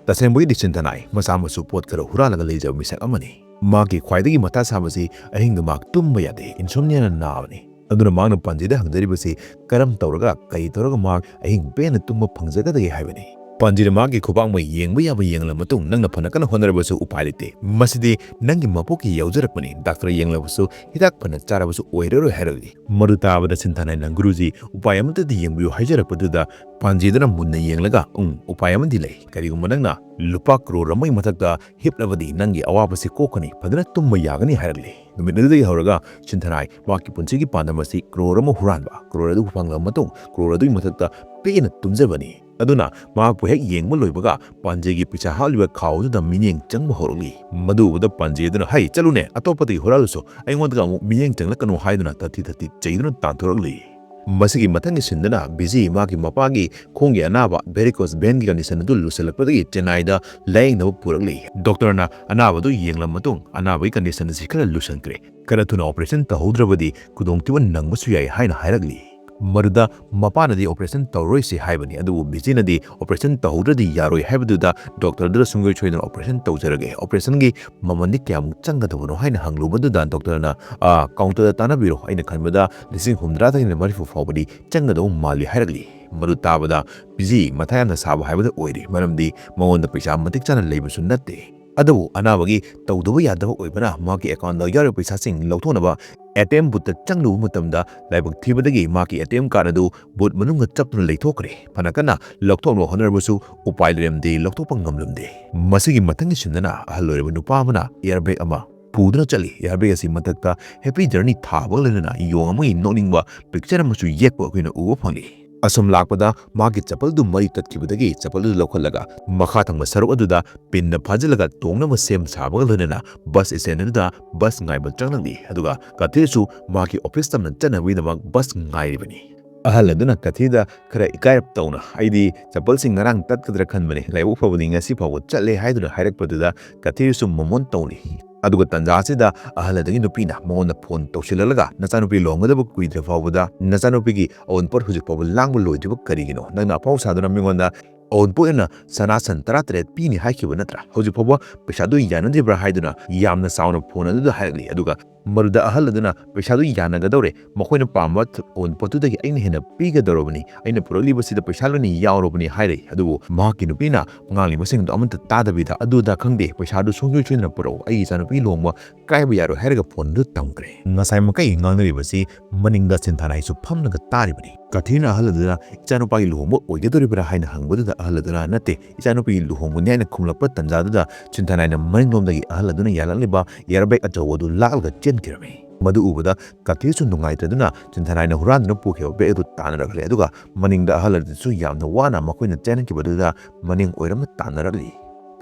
ꯇꯁꯦꯡꯕꯒꯤꯗꯤ ꯁꯤꯟꯊꯥꯅꯥꯏ ꯃꯁꯥꯃꯛꯁꯨ ꯄꯣꯠ ꯈꯔ ꯍꯨꯔꯥꯜꯂꯒ ꯂꯩꯖꯕ ꯃꯤꯁꯛ ꯑꯃꯅꯤ꯫ ꯃꯍꯥꯛꯀꯤ ꯈ꯭ꯋꯥꯏꯗꯒꯤ ꯃꯊꯥ ꯁꯥꯕꯁꯤ ꯑꯍꯤꯡꯗ ꯃꯍꯥꯛ ꯇꯨꯝꯕ ꯌꯥꯗꯦ, insomniaꯅ ꯅꯥꯕꯅꯤ꯫ ꯑꯗꯨꯅ ꯃꯍꯥꯛꯅ ꯄꯥꯟꯖꯤꯗ ꯍꯪꯖꯔꯤꯕꯁꯤ ꯀꯔꯝ ꯇꯧꯔꯒ, ꯀꯔꯤ ꯇꯧꯔꯒ ꯃꯍꯥꯛ ꯑꯍꯤꯡ ꯄꯦꯟꯅ ꯇꯨꯝꯕ ꯐꯪꯖꯒꯗꯒꯦ ꯍꯥꯏꯕꯅꯤ꯫ ꯄꯥꯟꯖꯤꯅ ꯃꯍꯥꯛꯀꯤ ꯈꯨꯕꯥꯛ ꯃꯩ ꯌꯦꯡꯕ ꯌꯥꯕ ꯌꯦꯡꯂꯕ ꯃꯇꯨꯡ, "ꯅꯪꯅ ꯐꯅ ꯀꯟꯅ ꯍꯣꯠꯅꯔꯕꯁꯨ ꯎꯄꯥꯏ ꯂꯩꯇꯦ꯫ ꯃꯁꯤꯗꯤ ꯅꯪꯒꯤ ꯃꯄꯣꯛꯀꯤ ꯌꯥꯎꯖꯔꯛꯄꯅꯤ꯫ ꯗꯥꯛꯇꯔ ꯌꯦꯡꯂꯕꯁꯨ ꯍꯤꯗꯥꯛ ꯐꯅ ꯆꯥꯔꯕꯁꯨ ꯑꯣꯏꯔꯔꯣꯏ" ꯍꯥꯏꯔꯛꯂꯤ꯫ ꯃꯗꯨ ꯇꯥꯕꯗ ꯁꯤꯟꯊꯥꯅꯥꯏ ꯂꯪꯒꯨꯔꯨꯖꯤ ꯎꯄꯥꯏ ꯑꯃꯠꯇꯗꯤ ꯌꯦꯡꯕꯤꯌꯨ ꯍꯥꯏꯖꯔꯛꯄꯗꯨꯗ ꯄꯥꯟꯖꯤꯗꯨꯅ ꯃꯨꯟꯅ ꯌꯦꯡꯂꯒ, "ꯎꯝ, ꯎꯄꯥꯏ ꯑꯃꯗꯤ ꯂꯩ꯫ ꯀꯔꯤꯒꯨꯝꯕ ꯅꯪꯅ ꯂꯨꯄꯥ ꯀ꯭ꯔꯣꯔ ꯑꯃꯒꯤ ꯃꯊꯛꯇ ꯍꯤꯞꯂꯕꯗꯤ ꯅꯪꯒꯤ ꯑꯋꯥꯕꯁꯤ ꯀꯣꯛꯀꯅꯤ, ꯐꯖꯅ ꯇꯨꯝꯕ ꯌꯥꯒꯅꯤ" ꯍꯥꯏꯔꯛꯂꯤ꯫ ꯅꯨꯃꯤꯠ ꯑꯗꯨꯗꯒꯤ ꯍꯧꯔꯒ ꯁꯤꯟꯊꯥꯅꯥꯏ ꯃꯍꯥꯛꯀꯤ ꯄꯨꯟꯁꯤꯒꯤ ꯄꯥꯟꯗꯝ ꯑꯁꯤ ꯀ꯭ꯔꯣꯔ ꯑꯃ ꯍꯨꯔꯥꯟꯕ, ꯀ꯭ꯔꯣꯔ ꯑꯗꯨ ꯐꯪꯂꯕ ꯃꯇꯨꯡ ꯀ꯭ꯔꯣꯔ ꯑꯗꯨꯒꯤ ꯃꯊꯛꯇ ꯄꯦꯟꯅ ꯇꯨꯝꯖꯕꯅꯤ꯫ ꯑꯗꯨꯅ ꯃꯍꯥꯛꯄꯨ ꯍꯦꯛ ꯌꯦꯡꯕ ꯂꯣꯏꯕꯒ ꯄꯥꯟꯖꯤꯒꯤ ꯄꯩꯁꯥ ꯍꯥꯞꯂꯤꯕ ꯈꯥꯎ ꯑꯗꯨꯗ ꯃꯤꯠꯌꯦꯡ ꯆꯪꯕ ꯍꯧꯔꯛꯂꯤ꯫ ꯃꯗꯨ ꯎꯕꯗ ꯄꯥꯟꯖꯤ ꯑꯗꯨꯅ, "ꯍꯩ, ꯆꯠꯂꯨꯅꯦ, ꯑꯇꯣꯞꯄꯗꯒꯤ ꯍꯨꯔꯥꯜꯂꯨꯁꯨ, ꯑꯩꯉꯣꯟꯗꯒ ꯑꯃꯨꯛ ꯃꯤꯠꯌꯦꯡ ꯆꯪꯂꯛꯀꯅꯨ" ꯍꯥꯏꯗꯨꯅ ꯇꯥꯊꯤ ꯇꯥꯊꯤ ꯆꯩꯗꯨꯅ ꯇꯥꯟꯊꯣꯔꯛꯂꯤ꯫ ꯃꯁꯤꯒꯤ ꯃꯊꯪꯒꯤ ꯁꯤꯟꯗꯅ ꯕꯤꯖꯤ ꯃꯥꯒꯤ ꯃꯄꯥꯒꯤ ꯈꯣꯡꯒꯤ ꯑꯅꯥꯕ varicose vein ꯒꯤ condition ꯑꯗꯨ ꯂꯨꯁꯜꯂꯛꯄꯗꯒꯤ ꯆꯦꯟꯅꯥꯏꯗ ꯂꯥꯌꯦꯡꯅꯕ ꯄꯨꯔꯛꯂꯤ꯫ ꯗꯣꯛꯇꯔꯅ ꯑꯅꯥꯕꯗꯨ ꯌꯦꯡꯂꯕ ꯃꯇꯨꯡ ꯑꯅꯥꯕꯒꯤ condition ꯑꯁꯤ ꯈꯔ ꯂꯨꯁꯟꯈ꯭ꯔꯦ꯫ ꯈꯔ ꯊꯨꯅ operation ꯇꯧꯍꯧꯗ꯭ꯔꯕꯗꯤ ꯈꯨꯗꯣꯡꯊꯤꯕ ꯅꯪꯕꯁꯨ ꯌꯥꯏ ꯍꯥꯏꯅ ꯍꯥꯏꯔꯛꯂꯤ꯫ ꯃꯗꯨꯗ ꯃꯄꯥꯅꯗꯤ operation ꯇꯧꯔꯣꯏꯁꯤ ꯍꯥꯏꯕꯅꯤ, ꯑꯗꯨꯕꯨ ꯕꯤꯖꯤꯅꯗꯤ operation ꯇꯧꯍꯧꯗ꯭ꯔꯗꯤ ꯌꯥꯔꯣꯏ ꯍꯥꯏꯕꯗꯨꯗ ꯗꯣꯛꯇꯔꯗꯨꯗ ꯁꯨꯡꯁꯣꯏ ꯁꯣꯏꯗꯅ operation ꯇꯧꯖꯔꯒꯦ, operation ꯒꯤ ꯃꯃꯜꯗꯤ ꯀꯌꯥꯃꯨꯛ ꯆꯪꯒꯗꯕꯅꯣ ꯍꯥꯏꯅ ꯍꯪꯂꯨꯕꯗꯨꯗ ꯗꯣꯛꯇꯔꯅ, "ꯑꯥ, counter ꯗ ꯇꯥꯟꯅꯕꯤꯔꯣ, ꯑꯩꯅ ꯈꯟꯕꯗ ꯂꯤꯁꯤꯡ ꯍꯨꯝꯗ꯭ꯔꯥꯗꯒꯤꯅ ꯃꯔꯤꯐꯨ ꯐꯥꯎꯕꯗꯤ ꯆꯪꯒꯗꯧ ꯃꯥꯜꯂꯤ" ꯍꯥꯏꯔꯛꯂꯤ꯫ ꯃꯗꯨ ꯇꯥꯕꯗ ꯕꯤꯖꯤ ꯃꯊꯥ ꯌꯥꯝꯅ ꯁꯥꯕ ꯍꯥꯏꯕꯗꯨ ꯑꯣꯏꯔꯦ, ꯃꯔꯝꯗꯤ ꯃꯉꯣꯟꯗ ꯄꯩꯁꯥ ꯃꯇꯤꯛ ꯆꯥꯅ ꯂꯩꯕꯁꯨ ꯅꯠꯇꯦ꯫ ꯑꯗꯨꯕꯨ ꯑꯅꯥꯕꯒꯤ ꯇꯧꯗꯕ ꯌꯥꯗꯕ ꯑꯣꯏꯕꯅ ꯃꯍꯥꯛꯀꯤ account ꯗ ꯌꯥꯎꯔꯤꯕ ꯄꯩꯁꯥꯁꯤꯡ ꯂꯧꯊꯣꯛꯅꯕ ATM booth ꯇ ꯆꯪꯂꯨꯕ ꯃꯇꯝꯗ ꯂꯥꯏꯕꯛ ꯊꯤꯕꯗꯒꯤ ꯃꯍꯥꯛꯀꯤ ATM card ꯑꯗꯨ booth ꯃꯅꯨꯡꯗ ꯆꯞꯇꯨꯅ ꯂꯩꯊꯣꯛꯈ꯭ꯔꯦ꯫ ꯐꯅ ꯀꯟꯅ ꯂꯧꯊꯣꯛꯅꯕ ꯍꯣꯠꯅꯔꯕꯁꯨ ꯎꯄꯥꯏ ꯂꯩꯔꯝꯗꯦ, ꯂꯧꯊꯣꯛꯄ ꯉꯝꯂꯝꯗꯦ꯫ ꯃꯁꯤꯒꯤ ꯃꯊꯪꯒꯤ ꯁꯤꯟꯗꯅ ꯑꯍꯜ ꯑꯣꯏꯔꯕ ꯅꯨꯄꯥ ꯑꯃꯅ air bag ꯑꯃ ꯄꯨꯗꯨꯅ ꯆꯠꯂꯤ꯫ Air bag ꯑꯁꯤ ꯃꯊꯛꯇ Happy Journey ꯊꯥꯕꯒ ꯂꯣꯏꯅꯅ ꯌꯣꯡ ꯑꯃꯒꯤ ꯅꯣꯛꯅꯤꯡꯕ picture ꯑꯃꯁꯨ ꯌꯦꯛꯄ ꯑꯩꯈꯣꯏꯅ ꯎꯕ ꯐꯪꯂꯤ꯫ ꯑꯁꯨꯝ ꯂꯥꯛꯄꯗ ꯃꯥꯒꯤ ꯆꯄꯜꯗꯨ ꯃꯔꯤ ꯇꯠꯈꯤꯕꯗꯒꯤ ꯆꯄꯜꯗꯨ ꯂꯧꯈꯠꯂꯒ ꯃꯈꯥ ꯊꯪꯕ ꯁꯔꯨꯛ ꯑꯗꯨꯗ ꯄꯤꯟꯅ ꯐꯥꯖꯤꯜꯂꯒ ꯇꯣꯡꯅꯕ ꯁꯦꯝ ꯁꯥꯕꯒ ꯂꯣꯏꯅꯅ bus stand ꯑꯗꯨꯗ bus ꯉꯥꯏꯕ ꯆꯪꯂꯛꯂꯤ꯫ ꯑꯗꯨꯒ ꯀꯊꯤꯔꯁꯨ ꯃꯍꯥꯛꯀꯤ office ꯇꯝꯅ ꯆꯠꯅꯕꯒꯤꯗꯃꯛ bus ꯉꯥꯏꯔꯤꯕꯅꯤ꯫ ꯑꯍꯜ ꯑꯗꯨꯅ ꯀꯊꯤꯔꯗ ꯈꯔ ꯏꯀꯥꯏꯔꯞ ꯇꯧꯅ, "ꯑꯩꯗꯤ ꯆꯄꯜꯁꯤꯡ ꯉꯔꯥꯡ ꯇꯠꯀꯗ꯭ꯔꯥ ꯈꯟꯕꯅꯤ, ꯂꯥꯏꯕꯛ ꯐꯕꯗꯤ ꯉꯁꯤ ꯐꯥꯎꯕ ꯆꯠꯂꯦ" ꯍꯥꯏꯗꯨꯅ ꯍꯥꯏꯔꯛꯄꯗꯨꯗ ꯀꯊꯤꯔꯁꯨ ꯃꯃꯣꯟ ꯇꯧꯔꯤ꯫ ꯑꯗꯨꯒ ꯇꯟꯖꯥ ꯑꯁꯤꯗ ꯑꯍꯜ ꯑꯗꯨꯒꯤ ꯅꯨꯄꯤꯅ ꯃꯉꯣꯟꯗ phone ꯇꯧꯁꯤꯜꯂꯛꯂꯒ, "ꯅꯆꯥꯅꯨꯄꯤ ꯂꯨꯍꯣꯡꯒꯗꯕ ꯀꯨꯏꯗ꯭ꯔ ꯐꯥꯎꯕꯗ ꯅꯆꯥꯅꯨꯄꯤꯒꯤ ꯑꯋꯨꯟꯄꯣꯠ ꯍꯧꯖꯤꯛ ꯐꯥꯎꯕ ꯂꯥꯡꯕ ꯂꯣꯏꯗ꯭ꯔꯤꯕ ꯀꯔꯤꯒꯤꯅꯣ? ꯅꯪꯅ ꯑꯐꯥꯎ ꯁꯥꯗꯨꯅ ꯃꯤꯉꯣꯟꯗ ꯑꯋꯨꯟꯄꯣꯠ ꯑꯣꯏꯅ ꯁꯅꯥ ꯁꯟ ꯇꯔꯥ ꯇꯔꯦꯠ ꯄꯤꯅꯤ ꯍꯥꯏꯈꯤꯕ ꯅꯠꯇ꯭ꯔꯥ? ꯍꯧꯖꯤꯛ ꯐꯥꯎꯕ ꯄꯩꯁꯥꯗꯨ ꯌꯥꯅꯗ꯭ꯔꯤꯕ꯭ꯔꯥ?" ꯍꯥꯏꯗꯨꯅ ꯌꯥꯝꯅ ꯆꯥꯎꯅ phone ꯑꯗꯨꯗ ꯍꯥꯏꯔꯛꯂꯤ꯫ ꯑꯗꯨꯒ ꯃꯗꯨꯗ ꯑꯍꯜ ꯑꯗꯨꯅ, "ꯄꯩꯁꯥꯗꯨ ꯌꯥꯅꯒꯗꯧꯔꯦ, ꯃꯈꯣꯏꯅ ꯄꯥꯝꯕ ꯑꯋꯨꯟꯄꯣꯠꯇꯨꯗꯒꯤ ꯑꯩꯅ ꯍꯦꯟꯅ ꯄꯤꯒꯗꯧꯔꯕꯅꯤ, ꯑꯩꯅ ꯄꯨꯔꯛꯂꯤꯕꯁꯤꯗ ꯄꯩꯁꯥ ꯂꯣꯏꯅ ꯌꯥꯎꯔꯕꯅꯤ" ꯍꯥꯏꯔꯦ꯫ ꯑꯗꯨꯕꯨ ꯃꯍꯥꯛꯀꯤ ꯅꯨꯄꯤꯅ ꯉꯥꯡꯂꯤꯕꯁꯤꯡꯗꯨ ꯑꯃꯠꯇ ꯇꯥꯗꯕꯤꯗ, "ꯑꯗꯨꯗ ꯈꯪꯗꯦ, ꯄꯩꯁꯥꯗꯨ ꯁꯨꯡꯁꯣꯏ ꯁꯣꯏꯗꯅ ꯄꯨꯔꯛꯎ, ꯑꯩꯒꯤ ꯏꯆꯥꯅꯨꯄꯤ ꯂꯨꯍꯣꯡꯕ ꯀꯥꯏꯕ ꯌꯥꯔꯣꯏ" ꯍꯥꯏꯔꯒ phone ꯑꯗꯨ ꯊꯝꯈ꯭ꯔꯦ꯫ ꯉꯁꯥꯏ ꯃꯈꯩ ꯉꯥꯡꯅꯔꯤꯕꯁꯤ ꯃꯅꯤꯡꯗ ꯁꯤꯟꯊꯥꯅꯥꯏꯁꯨ ꯐꯝꯂꯒ ꯇꯥꯔꯤꯕꯅꯤ꯫ ꯀꯊꯤꯔꯅ ꯑꯍꯜ ꯑꯗꯨꯗ, "ꯏꯆꯥꯅꯨꯄꯥꯒꯤ ꯂꯨꯍꯣꯡꯕ ꯑꯣꯏꯒꯗꯧꯔꯤꯕ꯭ꯔꯥ?" ꯍꯥꯏꯅ ꯍꯪꯕꯗꯨꯗ ꯑꯍꯜ ꯑꯗꯨꯅ, "ꯅꯠꯇꯦ, ꯏꯆꯥꯅꯨꯄꯤꯒꯤ ꯂꯨꯍꯣꯡꯕꯅꯤ" ꯍꯥꯏꯅ ꯈꯨꯝꯂꯛꯄ ꯇꯟꯖꯥꯗꯨꯗ ꯁꯤꯟꯊꯥꯅꯥꯏꯅ ꯃꯅꯤꯡꯂꯣꯝꯗꯒꯤ ꯑꯍꯜ ꯑꯗꯨꯅ ꯌꯥꯜꯂꯛꯂꯤꯕ air bag ꯑꯆꯧꯕ ꯑꯗꯨ ꯂꯥꯛꯂꯒ ꯆꯦꯟꯈꯤꯔꯝꯃꯤ꯫ ꯃꯗꯨ ꯎꯕꯗ ꯀꯊꯤꯔꯁꯨ ꯅꯨꯡꯉꯥꯏꯇ꯭ꯔꯗꯨꯅ ꯁꯤꯟꯊꯥꯅꯥꯏꯅ ꯍꯨꯔꯥꯟꯗꯨꯅ ꯄꯨꯈꯤꯕ bag ꯑꯗꯨ ꯇꯥꯟꯅꯔꯛꯂꯦ꯫ ꯑꯗꯨꯒ ꯃꯅꯤꯡꯗ ꯑꯍꯜ ꯑꯗꯨꯁꯨ ꯌꯥꯝꯅ ꯋꯥꯅ ꯃꯈꯣꯏꯅ ꯆꯦꯟꯈꯤꯕꯗꯨꯗ ꯃꯅꯤꯡ ꯑꯣꯏꯔꯝꯅ ꯇꯥꯟꯅꯔꯛꯂꯤ꯫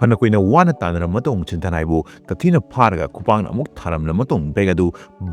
ꯐꯅ ꯀꯨꯏꯅ ꯋꯥꯅ ꯇꯥꯟꯅꯔꯕ ꯃꯇꯨꯡ ꯁꯤꯟꯊꯥꯅꯥꯏꯕꯨ ꯀꯊꯤꯅ ꯐꯥꯔꯒ ꯈꯨꯄꯥꯡꯅ ꯑꯃꯨꯛ ꯊꯥꯔꯝꯂꯕ ꯃꯇꯨꯡ ꯕꯦꯒ ꯑꯗꯨ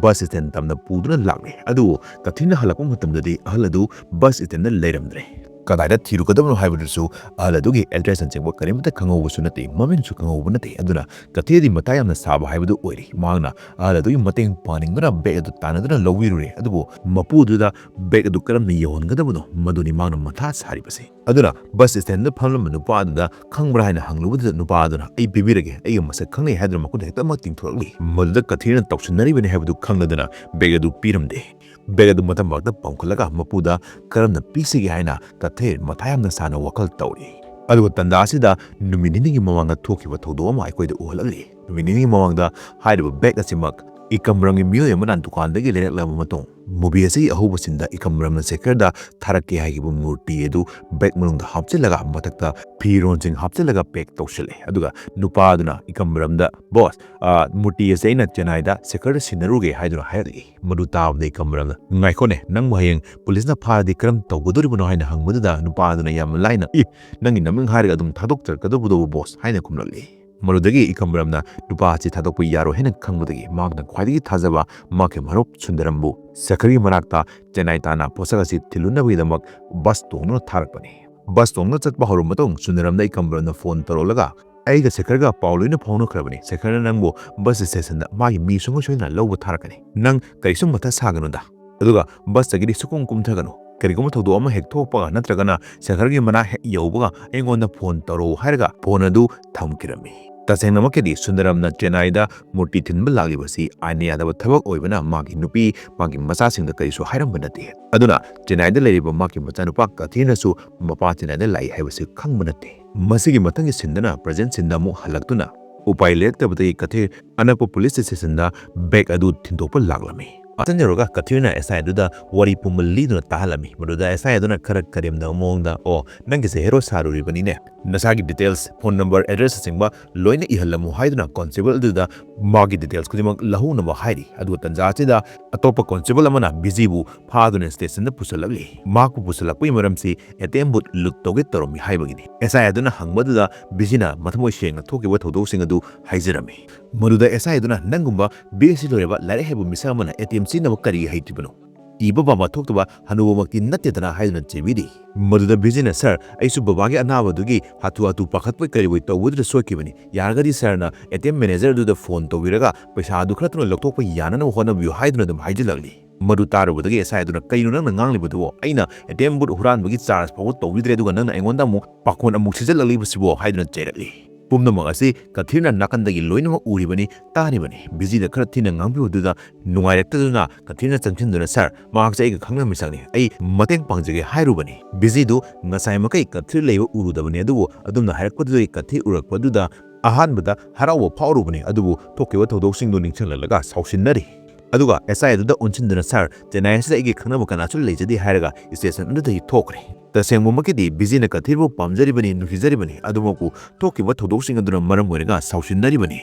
ꯕꯁ ꯁ꯭ꯇꯦꯟ ꯇꯝꯅ ꯄꯨꯗꯨꯅ ꯂꯥꯛꯂꯦ꯫ ꯑꯗꯨꯕꯨ ꯀꯊꯤꯅ ꯍꯜꯂꯛꯄ ꯃꯇꯝꯗꯗꯤ ꯑꯍꯜ ꯑꯗꯨ ꯕꯁ ꯁ꯭ꯇꯦꯟꯗ ꯂꯩꯔꯝꯗ꯭ꯔꯦ꯫ ꯀꯗꯥꯏꯗ ꯊꯤꯔꯨꯒꯗꯕꯅꯣ ꯍꯥꯏꯕꯗꯨꯁꯨ ꯑꯍꯜ ꯑꯗꯨꯒꯤ ꯑꯦꯗ꯭ꯔꯦꯁꯅꯆꯤꯡꯕ ꯀꯔꯤꯃꯠꯇ ꯈꯪꯍꯧꯕꯁꯨ ꯅꯠꯇꯦ, ꯃꯃꯤꯡꯁꯨ ꯈꯪꯍꯧꯕ ꯅꯠꯇꯦ꯫ ꯑꯗꯨꯅ ꯀꯊꯤꯗꯤ ꯃꯇꯥ ꯌꯥꯝꯅ ꯁꯥꯕ ꯍꯥꯏꯕꯗꯨ ꯑꯣꯏꯔꯦ꯫ ꯃꯍꯥꯛꯅ ꯑꯍꯜ ꯑꯗꯨꯒꯤ ꯃꯇꯦꯡ ꯄꯥꯡꯅꯤꯡꯗꯨꯅ ꯕꯦꯒ ꯑꯗꯨ ꯇꯥꯟꯅꯗꯨꯅ ꯂꯧꯕꯤꯔꯨꯔꯦ꯫ ꯑꯗꯨꯕꯨ ꯃꯄꯨꯗꯨꯗ ꯕꯦꯒ ꯑꯗꯨ ꯀꯔꯝꯅ ꯌꯧꯍꯟꯒꯗꯕꯅꯣ, ꯃꯗꯨꯅꯤ ꯃꯍꯥꯛꯅ ꯃꯊꯥ ꯁꯥꯔꯤꯕꯁꯦ꯫ ꯑꯗꯨꯅ ꯕꯁ ꯁ꯭ꯇꯦꯟꯗ ꯐꯝꯂꯝꯕ ꯅꯨꯄꯥ ꯑꯗꯨꯗ ꯈꯪꯕ꯭ꯔꯥ ꯍꯥꯏꯅ ꯍꯪꯂꯨꯕꯗꯨꯗ ꯅꯨꯄꯥ ꯑꯗꯨꯅ "ꯑꯩ ꯄꯤꯕꯤꯔꯒꯦ, ꯑꯩꯒꯤ ꯃꯁꯛ ꯈꯪꯅꯩ" ꯍꯥꯏꯗꯨꯅ ꯃꯈꯨꯠ ꯍꯦꯛꯇꯃꯛ ꯇꯤꯡꯊꯣꯔꯛꯂꯤ꯫ ꯃꯗꯨꯗ ꯀꯊꯤꯅ ꯇꯧꯁꯤꯟꯅꯔꯤꯕꯅꯤ ꯍꯥꯏꯕꯗꯨ ꯈꯪꯂꯗꯨꯅ ꯕꯦꯒ ꯑꯗꯨ ꯄꯤꯔꯝꯗꯦ꯫ ꯕꯦꯒ ꯑꯗꯨ ꯃꯊꯪ ꯃꯔꯛꯇ ꯄꯝꯈꯠꯂꯒ ꯃꯄꯨꯗ ꯀꯔꯝꯅ ꯄꯤꯁꯤꯒꯦ ꯍꯥꯏꯅ ꯀꯊꯤꯅ ꯃꯊꯥ ꯌꯥꯝꯅ ꯁꯥꯅ ꯋꯥꯈꯜ ꯇꯧꯔꯤ꯫ ꯑꯗꯨꯒ ꯇꯟꯖꯥ ꯑꯁꯤꯗ ꯅꯨꯃꯤꯠ ꯅꯤꯅꯤꯒꯤ ꯃꯃꯥꯡꯗ ꯊꯣꯛꯈꯤꯕ ꯊꯧꯗꯣꯛ ꯑꯃ ꯑꯩꯈꯣꯏꯗ ꯎꯍꯜꯂꯛꯂꯤ꯫ ꯅꯨꯃꯤꯠ ꯅꯤꯅꯤꯒꯤ ꯃꯃꯥꯡꯗ ꯍꯥꯏꯔꯤꯕ ꯕꯦꯒ ꯑꯁꯤꯃꯛ ꯏꯀꯝꯔꯪꯒꯤ ꯃꯤꯑꯣꯏ ꯑꯃꯅ ꯗꯨꯀꯥꯟꯗꯒꯤ ꯂꯩꯔꯛꯂꯕ ꯃꯇꯨꯡ, ꯃꯨꯚꯤ ꯑꯁꯤꯒꯤ ꯑꯍꯧꯕ ꯁꯤꯟꯗ ꯏꯀꯝꯔꯪꯅ ꯁꯦꯈꯔꯗ ꯊꯥꯔꯛꯀꯦ ꯍꯥꯏꯈꯤꯕ ꯃꯨꯔꯇꯤ ꯑꯗꯨ ꯕꯦꯒ ꯃꯅꯨꯡꯗ ꯍꯥꯞꯆꯤꯜꯂꯒ ꯃꯊꯛꯇ ꯐꯤꯔꯣꯟꯁꯤꯡ ꯍꯥꯞꯆꯤꯜꯂꯒ ꯄꯦꯛ ꯇꯧꯁꯤꯜꯂꯦ꯫ ꯑꯗꯨꯒ ꯅꯨꯄꯥ ꯑꯗꯨꯅ ꯏꯀꯝꯔꯪꯗ, "ꯕꯣꯁ, ꯑ, ꯃꯨꯔꯇꯤ ꯑꯁꯤ ꯑꯩꯅ ꯆꯦꯟꯅꯥꯏꯗ ꯁꯦꯈꯔꯗ ꯁꯤꯟꯅꯔꯨꯒꯦ" ꯍꯥꯏꯗꯨꯅ ꯍꯥꯏꯔꯛꯏ꯫ ꯃꯗꯨ ꯇꯥꯕꯗ ꯏꯀꯝꯔꯪꯅ, "ꯉꯥꯏꯈꯣꯅꯦ, ꯅꯪꯕꯨ ꯍꯌꯦꯡ ꯄꯨꯂꯤꯁꯅ ꯐꯥꯔꯗꯤ ꯀꯔꯝ ꯇꯧꯒꯗꯣꯔꯤꯕꯅꯣ?" ꯍꯥꯏꯅ ꯍꯪꯕꯗꯨꯗ ꯅꯨꯄꯥ ꯑꯗꯨꯅ ꯌꯥꯝꯅ ꯂꯥꯏꯅ, "ꯏ, ꯅꯪꯒꯤ ꯅꯃꯤꯡ ꯍꯥꯏꯔꯒ ꯑꯗꯨꯝ ꯊꯥꯗꯣꯛꯆꯔꯛꯀꯗꯧꯕꯗꯨꯕꯨ, ꯕꯣꯁ" ꯍꯥꯏꯅ ꯈꯨꯝꯂꯛꯂꯤ꯫ ꯃꯗꯨꯗꯒꯤ ꯏꯀꯝꯔꯪꯅ ꯅꯨꯄꯥ ꯑꯁꯤ ꯊꯥꯗꯣꯛꯄ ꯌꯥꯔꯣꯏ ꯍꯥꯏꯅ ꯈꯪꯕꯗꯒꯤ ꯃꯍꯥꯛꯅ ꯈ꯭ꯋꯥꯏꯗꯒꯤ ꯊꯥꯖꯕ ꯃꯍꯥꯛꯀꯤ ꯃꯔꯨꯞ ꯁꯨꯟꯗꯔꯝꯕꯨ ꯁꯦꯈꯔꯒꯤ ꯃꯅꯥꯛꯇ ꯆꯦꯟꯅꯥꯏ ꯇꯥꯟꯅ ꯄꯣꯠꯁꯛ ꯑꯁꯤ ꯊꯤꯜꯂꯨꯅꯕꯒꯤꯗꯃꯛ ꯕꯁ ꯇꯣꯡꯗꯨꯅ ꯊꯥꯔꯛꯄꯅꯤ꯫ ꯕꯁ ꯇꯣꯡꯗꯨꯅ ꯆꯠꯄ ꯍꯧꯔꯕ ꯃꯇꯨꯡ ꯁꯨꯟꯗꯔꯝꯗ ꯏꯀꯝꯔꯪꯅ ꯐꯣꯟ ꯇꯧꯔꯛꯂꯒ, "ꯑꯩꯒ ꯁꯦꯈꯔꯒ ꯄꯥꯎ ꯂꯣꯏꯅ ꯐꯥꯎꯅꯈ꯭ꯔꯕꯅꯤ꯫ ꯁꯦꯈꯔꯅ ꯅꯪꯕꯨ ꯕꯁ ꯁ꯭ꯇꯦꯁꯟꯗ ꯃꯥꯒꯤ ꯃꯤ ꯁꯨꯡꯁꯣꯏ ꯁꯣꯏꯗꯅ ꯂꯧꯕ ꯊꯥꯔꯛꯀꯅꯤ꯫ ꯅꯪ ꯀꯔꯤꯁꯨ ꯃꯊꯥ ꯁꯥꯒꯅꯨꯗ꯫ ꯑꯗꯨꯒ ꯕꯁꯇꯒꯤꯗꯤ ꯁꯨꯛꯀꯨꯝ ꯀꯨꯝꯊꯒꯅꯨ꯫ ꯀꯔꯤꯒꯨꯝꯕ ꯊꯧꯗꯣꯛ ꯑꯃ ꯍꯦꯛ ꯊꯣꯛꯄꯒ ꯅꯠꯇ꯭ꯔꯒꯅ ꯁꯦꯈꯔꯒꯤ ꯃꯅꯥꯛ ꯍꯦꯛ ꯌꯧꯕꯒ ꯑꯩꯉꯣꯟꯗ ꯐꯣꯟ ꯇꯧꯔꯛꯎ" ꯍꯥꯏꯔꯒ ꯐꯣꯟ ꯑꯗꯨ ꯊꯝꯈꯤꯔꯝꯃꯤ꯫ ꯇꯁꯦꯡꯅꯃꯛꯀꯤꯗꯤ ꯁꯨꯟꯗꯔꯝꯅ ꯆꯦꯟꯅꯥꯏꯗ ꯃꯨꯔꯇꯤ ꯊꯤꯟꯕ ꯂꯥꯛꯂꯤꯕꯁꯤ ꯑꯥꯏꯟꯅ ꯌꯥꯗꯕ ꯊꯕꯛ ꯑꯣꯏꯕꯅ ꯃꯥꯒꯤ ꯅꯨꯄꯤ, ꯃꯥꯒꯤ ꯃꯆꯥꯁꯤꯡꯗ ꯀꯔꯤꯁꯨ ꯍꯥꯏꯔꯝꯕ ꯅꯠꯇꯦ꯫ ꯑꯗꯨꯅ ꯆꯦꯟꯅꯥꯏꯗ ꯂꯩꯔꯤꯕ ꯃꯥꯒꯤ ꯃꯆꯥꯅꯨꯄꯥ ꯀꯊꯤꯅꯁꯨ ꯃꯄꯥ ꯆꯦꯟꯅꯥꯏꯗ ꯂꯥꯛꯏ ꯍꯥꯏꯕꯁꯤ ꯈꯪꯕ ꯅꯠꯇꯦ꯫ ꯃꯁꯤꯒꯤ ꯃꯊꯪꯒꯤ ꯁꯤꯟꯗꯅ ꯄ꯭ꯔꯦꯖꯦꯟ ꯁꯤꯟꯗ ꯑꯃꯨꯛ ꯍꯜꯂꯛꯇꯨꯅ ꯎꯄꯥꯏ ꯂꯩꯔꯛꯇꯕꯗꯒꯤ ꯀꯊꯤꯔ ꯑꯅꯛꯄ ꯄꯨꯂꯤꯁ ꯁ꯭ꯇꯦꯁꯟꯗ ꯕꯦꯒ ꯑꯗꯨ ꯊꯤꯟꯗꯣꯛꯄ ꯂꯥꯛꯂꯝꯃꯤ꯫ ꯃꯇꯝ ꯌꯧꯔꯒ ꯀꯊꯤꯔꯅ ꯑꯦꯁ ꯑꯥꯏ ꯑꯗꯨꯗ ꯋꯥꯔꯤ ꯄꯨꯝꯕ ꯂꯤꯗꯨꯅ ꯇꯥꯍꯜꯂꯝꯃꯤ꯫ ꯃꯗꯨꯗ ꯑꯦꯁ ꯑꯥꯏ ꯑꯗꯨꯅ ꯈꯔ ꯀꯔꯦꯝꯅꯕ ꯃꯑꯣꯡꯗ, "ꯑꯣ, ꯅꯪꯒꯤꯁꯦ ꯍꯦꯔꯣ ꯁꯥꯔꯨꯔꯤꯕꯅꯤꯅꯦ꯫ ꯅꯁꯥꯒꯤ ꯗꯤꯇꯦꯜꯁ, ꯐꯣꯟ ꯅꯝꯕꯔ, ꯑꯦꯗ꯭ꯔꯦꯁ ꯑꯁꯤꯡꯕ ꯂꯣꯏꯅ ꯏꯍꯜꯂꯝꯃꯨ" ꯍꯥꯏꯗꯨꯅ ꯀꯣꯟꯁꯇꯦꯕꯜ ꯑꯗꯨꯗ ꯃꯥꯒꯤ ꯗꯤꯇꯦꯜꯁ ꯈꯨꯗꯤꯡꯃꯛ ꯂꯧꯍꯧꯅꯕ ꯍꯥꯏꯔꯤ꯫ ꯑꯗꯨꯒ ꯇꯟꯖꯥ ꯑꯁꯤꯗ ꯑꯇꯣꯞꯄ ꯀꯣꯟꯁꯇꯦꯕꯜ ꯑꯃꯅ ꯕꯤꯖꯤꯕꯨ ꯐꯥꯗꯨꯅ ꯁ꯭ꯇꯦꯁꯟꯗ ꯄꯨꯁꯜꯂꯛꯂꯤ꯫ ꯃꯍꯥꯛꯄꯨ ꯄꯨꯁꯜꯂꯛꯄꯒꯤ ꯃꯔꯝꯁꯤ ꯑꯦ ꯇꯤ ꯑꯦꯝ ꯕꯨꯠ ꯂꯨꯠ ꯇꯧꯒꯦ ꯇꯧꯔꯝꯃꯤ ꯍꯥꯏꯕꯒꯤꯅꯤ꯫ ꯑꯦꯁ ꯑꯥꯏ ꯑꯗꯨꯅ ꯍꯪꯕꯗꯨꯗ ꯕꯤꯖꯤꯅ ꯃꯊꯃꯣꯏ ꯁꯦꯡꯅ ꯊꯣꯛꯈꯤꯕ ꯊꯧꯗꯣꯛꯁꯤꯡ ꯑꯗꯨ ꯍꯥꯏꯖꯔꯝꯃꯤ꯫ ꯃꯗꯨꯗ ꯑꯦꯁ ꯑꯥꯏ ꯑꯗꯨꯅ, "ꯅꯪꯒꯨꯝꯕ ꯕꯤ ꯑꯦꯁ ꯁꯤ ꯂꯣꯏꯔꯕ ꯂꯥꯏꯔꯤꯛ ꯍꯩꯕ ꯃꯤꯁꯛ ꯑꯃꯅ ꯑꯦ ꯇꯤ ꯑꯦꯝ ꯁꯤꯖꯤꯟꯅꯕ ꯀꯔꯤꯒꯤ ꯍꯩꯇ꯭ꯔꯤꯕꯅꯣ? ꯏꯕ ꯄꯥꯕ ꯊꯣꯛꯇꯕ ꯍꯅꯨꯕꯃꯛꯇꯤ ꯅꯠꯇꯦꯗꯅ" ꯍꯥꯏꯗꯨꯅ ꯆꯩꯕꯤꯔꯤ꯫ ꯃꯗꯨꯗ ꯕꯤꯖꯤꯅ, "ꯁꯥꯔ, ꯑꯩꯁꯨ ꯕꯕꯥꯒꯤ ꯑꯅꯥꯕꯗꯨꯒꯤ ꯍꯥꯊꯨ ꯍꯥꯊꯨ ꯄꯥꯈꯠꯄꯣꯏ ꯀꯔꯤꯕꯣꯏ ꯇꯧꯕꯗꯨꯗ ꯁꯣꯏꯈꯤꯕꯅꯤ꯫ ꯌꯥꯔꯒꯗꯤ ꯁꯥꯔꯅ ꯑꯦ ꯇꯤ ꯑꯦꯝ ꯃꯦꯅꯦꯖꯔ ꯑꯗꯨꯗ ꯐꯣꯟ ꯇꯧꯕꯤꯔꯒ ꯄꯩꯁꯥ ꯑꯗꯨ ꯈꯔ ꯊꯨꯅ ꯂꯧꯊꯣꯛꯄ ꯌꯥꯅꯅꯕ ꯍꯣꯠꯅꯕꯤꯌꯨ" ꯍꯥꯏꯗꯨꯅ ꯑꯗꯨꯝ ꯍꯥꯏꯖꯤꯜꯂꯛꯂꯤ꯫ ꯃꯗꯨ ꯇꯥꯔꯨꯕꯗꯒꯤ ꯑꯦꯁ ꯑꯥꯏ ꯑꯗꯨꯅ, "ꯀꯩꯅꯣ ꯅꯪꯅ ꯉꯥꯡꯂꯤꯕꯗꯨꯕꯣ? ꯑꯩꯅ ꯑꯦ ꯇꯤ ꯑꯦꯝ ꯕꯨꯠ ꯍꯨꯔꯥꯟꯕꯒꯤ ꯆꯥꯔꯖ ꯐꯥꯎꯕ ꯇꯧꯕꯤꯗ꯭ꯔꯦ, ꯑꯗꯨꯒ ꯅꯪꯅ ꯑꯩꯉꯣꯟꯗ ꯑꯃꯨꯛ ꯄꯥꯈꯣꯟ ꯑꯃꯨꯛ ꯁꯤꯖꯤꯜꯂꯛꯂꯤꯕꯁꯤꯕꯣ?" ꯍꯥꯏꯗꯨꯅ ꯆꯩꯔꯛꯂꯤ꯫ ꯄꯨꯝꯅꯃꯛ ꯑꯁꯤ ꯀꯊꯤꯔꯅ ꯅꯥꯀꯟꯗꯒꯤ ꯂꯣꯏꯅꯃꯛ ꯎꯔꯤꯕꯅꯤ, ꯇꯥꯔꯤꯕꯅꯤ꯫ ꯕꯤꯖꯤꯗ ꯈꯔ ꯊꯤꯅ ꯉꯥꯡꯕꯤꯕꯗꯨꯗ ꯅꯨꯡꯉꯥꯏꯔꯛꯇꯗꯨꯅ ꯀꯊꯤꯔꯅ ꯆꯪꯁꯤꯟꯗꯨꯅ, "ꯁꯥꯔ, ꯃꯍꯥꯛꯁꯦ ꯑꯩꯒ ꯈꯪꯅꯕ ꯃꯤꯁꯛꯅꯤ, ꯑꯩ ꯃꯇꯦꯡ ꯄꯥꯡꯖꯒꯦ" ꯍꯥꯏꯔꯨꯕꯅꯤ꯫ ꯕꯤꯖꯤꯗꯨ ꯉꯁꯥꯏꯃꯈꯩ ꯀꯊꯤꯔ ꯂꯩꯕ ꯎꯔꯨꯗꯕꯅꯤ, ꯑꯗꯨꯕꯨ ꯑꯗꯨꯝꯅ ꯍꯥꯏꯔꯛꯄꯗꯨꯗꯒꯤ ꯀꯊꯤꯔ ꯎꯔꯛꯄꯗꯨꯗ ꯑꯍꯥꯟꯕꯗ ꯍꯔꯥꯎꯕ ꯐꯥꯎꯔꯨꯕꯅꯤ, ꯑꯗꯨꯕꯨ ꯊꯣꯛꯈꯤꯕ ꯊꯧꯗꯣꯛꯁꯤꯡꯗꯨ ꯅꯤꯡꯁꯤꯡꯂꯛꯂꯒ ꯁꯥꯎꯁꯤꯟꯅꯔꯤ꯫ ꯑꯗꯨꯒ ꯑꯦꯁ ꯑꯥꯏ ꯑꯗꯨꯗ ꯑꯣꯟꯁꯤꯟꯗꯨꯅ, "ꯁꯥꯔ, ꯆꯦꯟꯅꯥꯏ ꯑꯁꯤꯗ ꯑꯩꯒꯤ ꯈꯪꯅꯕ ꯀꯅꯥꯁꯨ ꯂꯩꯖꯗꯦ" ꯍꯥꯏꯔꯒ ꯁ꯭ꯇꯦꯁꯟ ꯑꯗꯨꯗꯒꯤ ꯊꯣꯛꯈ꯭ꯔꯦ꯫ ꯇꯁꯦꯡꯕꯃꯛꯀꯤꯗꯤ ꯕꯤꯖꯤꯅ ꯀꯊꯤꯔꯕꯨ ꯄꯥꯝꯖꯔꯤꯕꯅꯤ, ꯅꯨꯡꯁꯤꯖꯔꯤꯕꯅꯤ, ꯑꯗꯨꯃꯛꯄꯨ ꯊꯣꯛꯈꯤꯕ ꯊꯧꯗꯣꯛꯁꯤꯡ ꯑꯗꯨꯅ ꯃꯔꯝ ꯑꯣꯏꯔꯒ ꯁꯥꯎꯁꯤꯟꯅꯔꯤꯕꯅꯤ꯫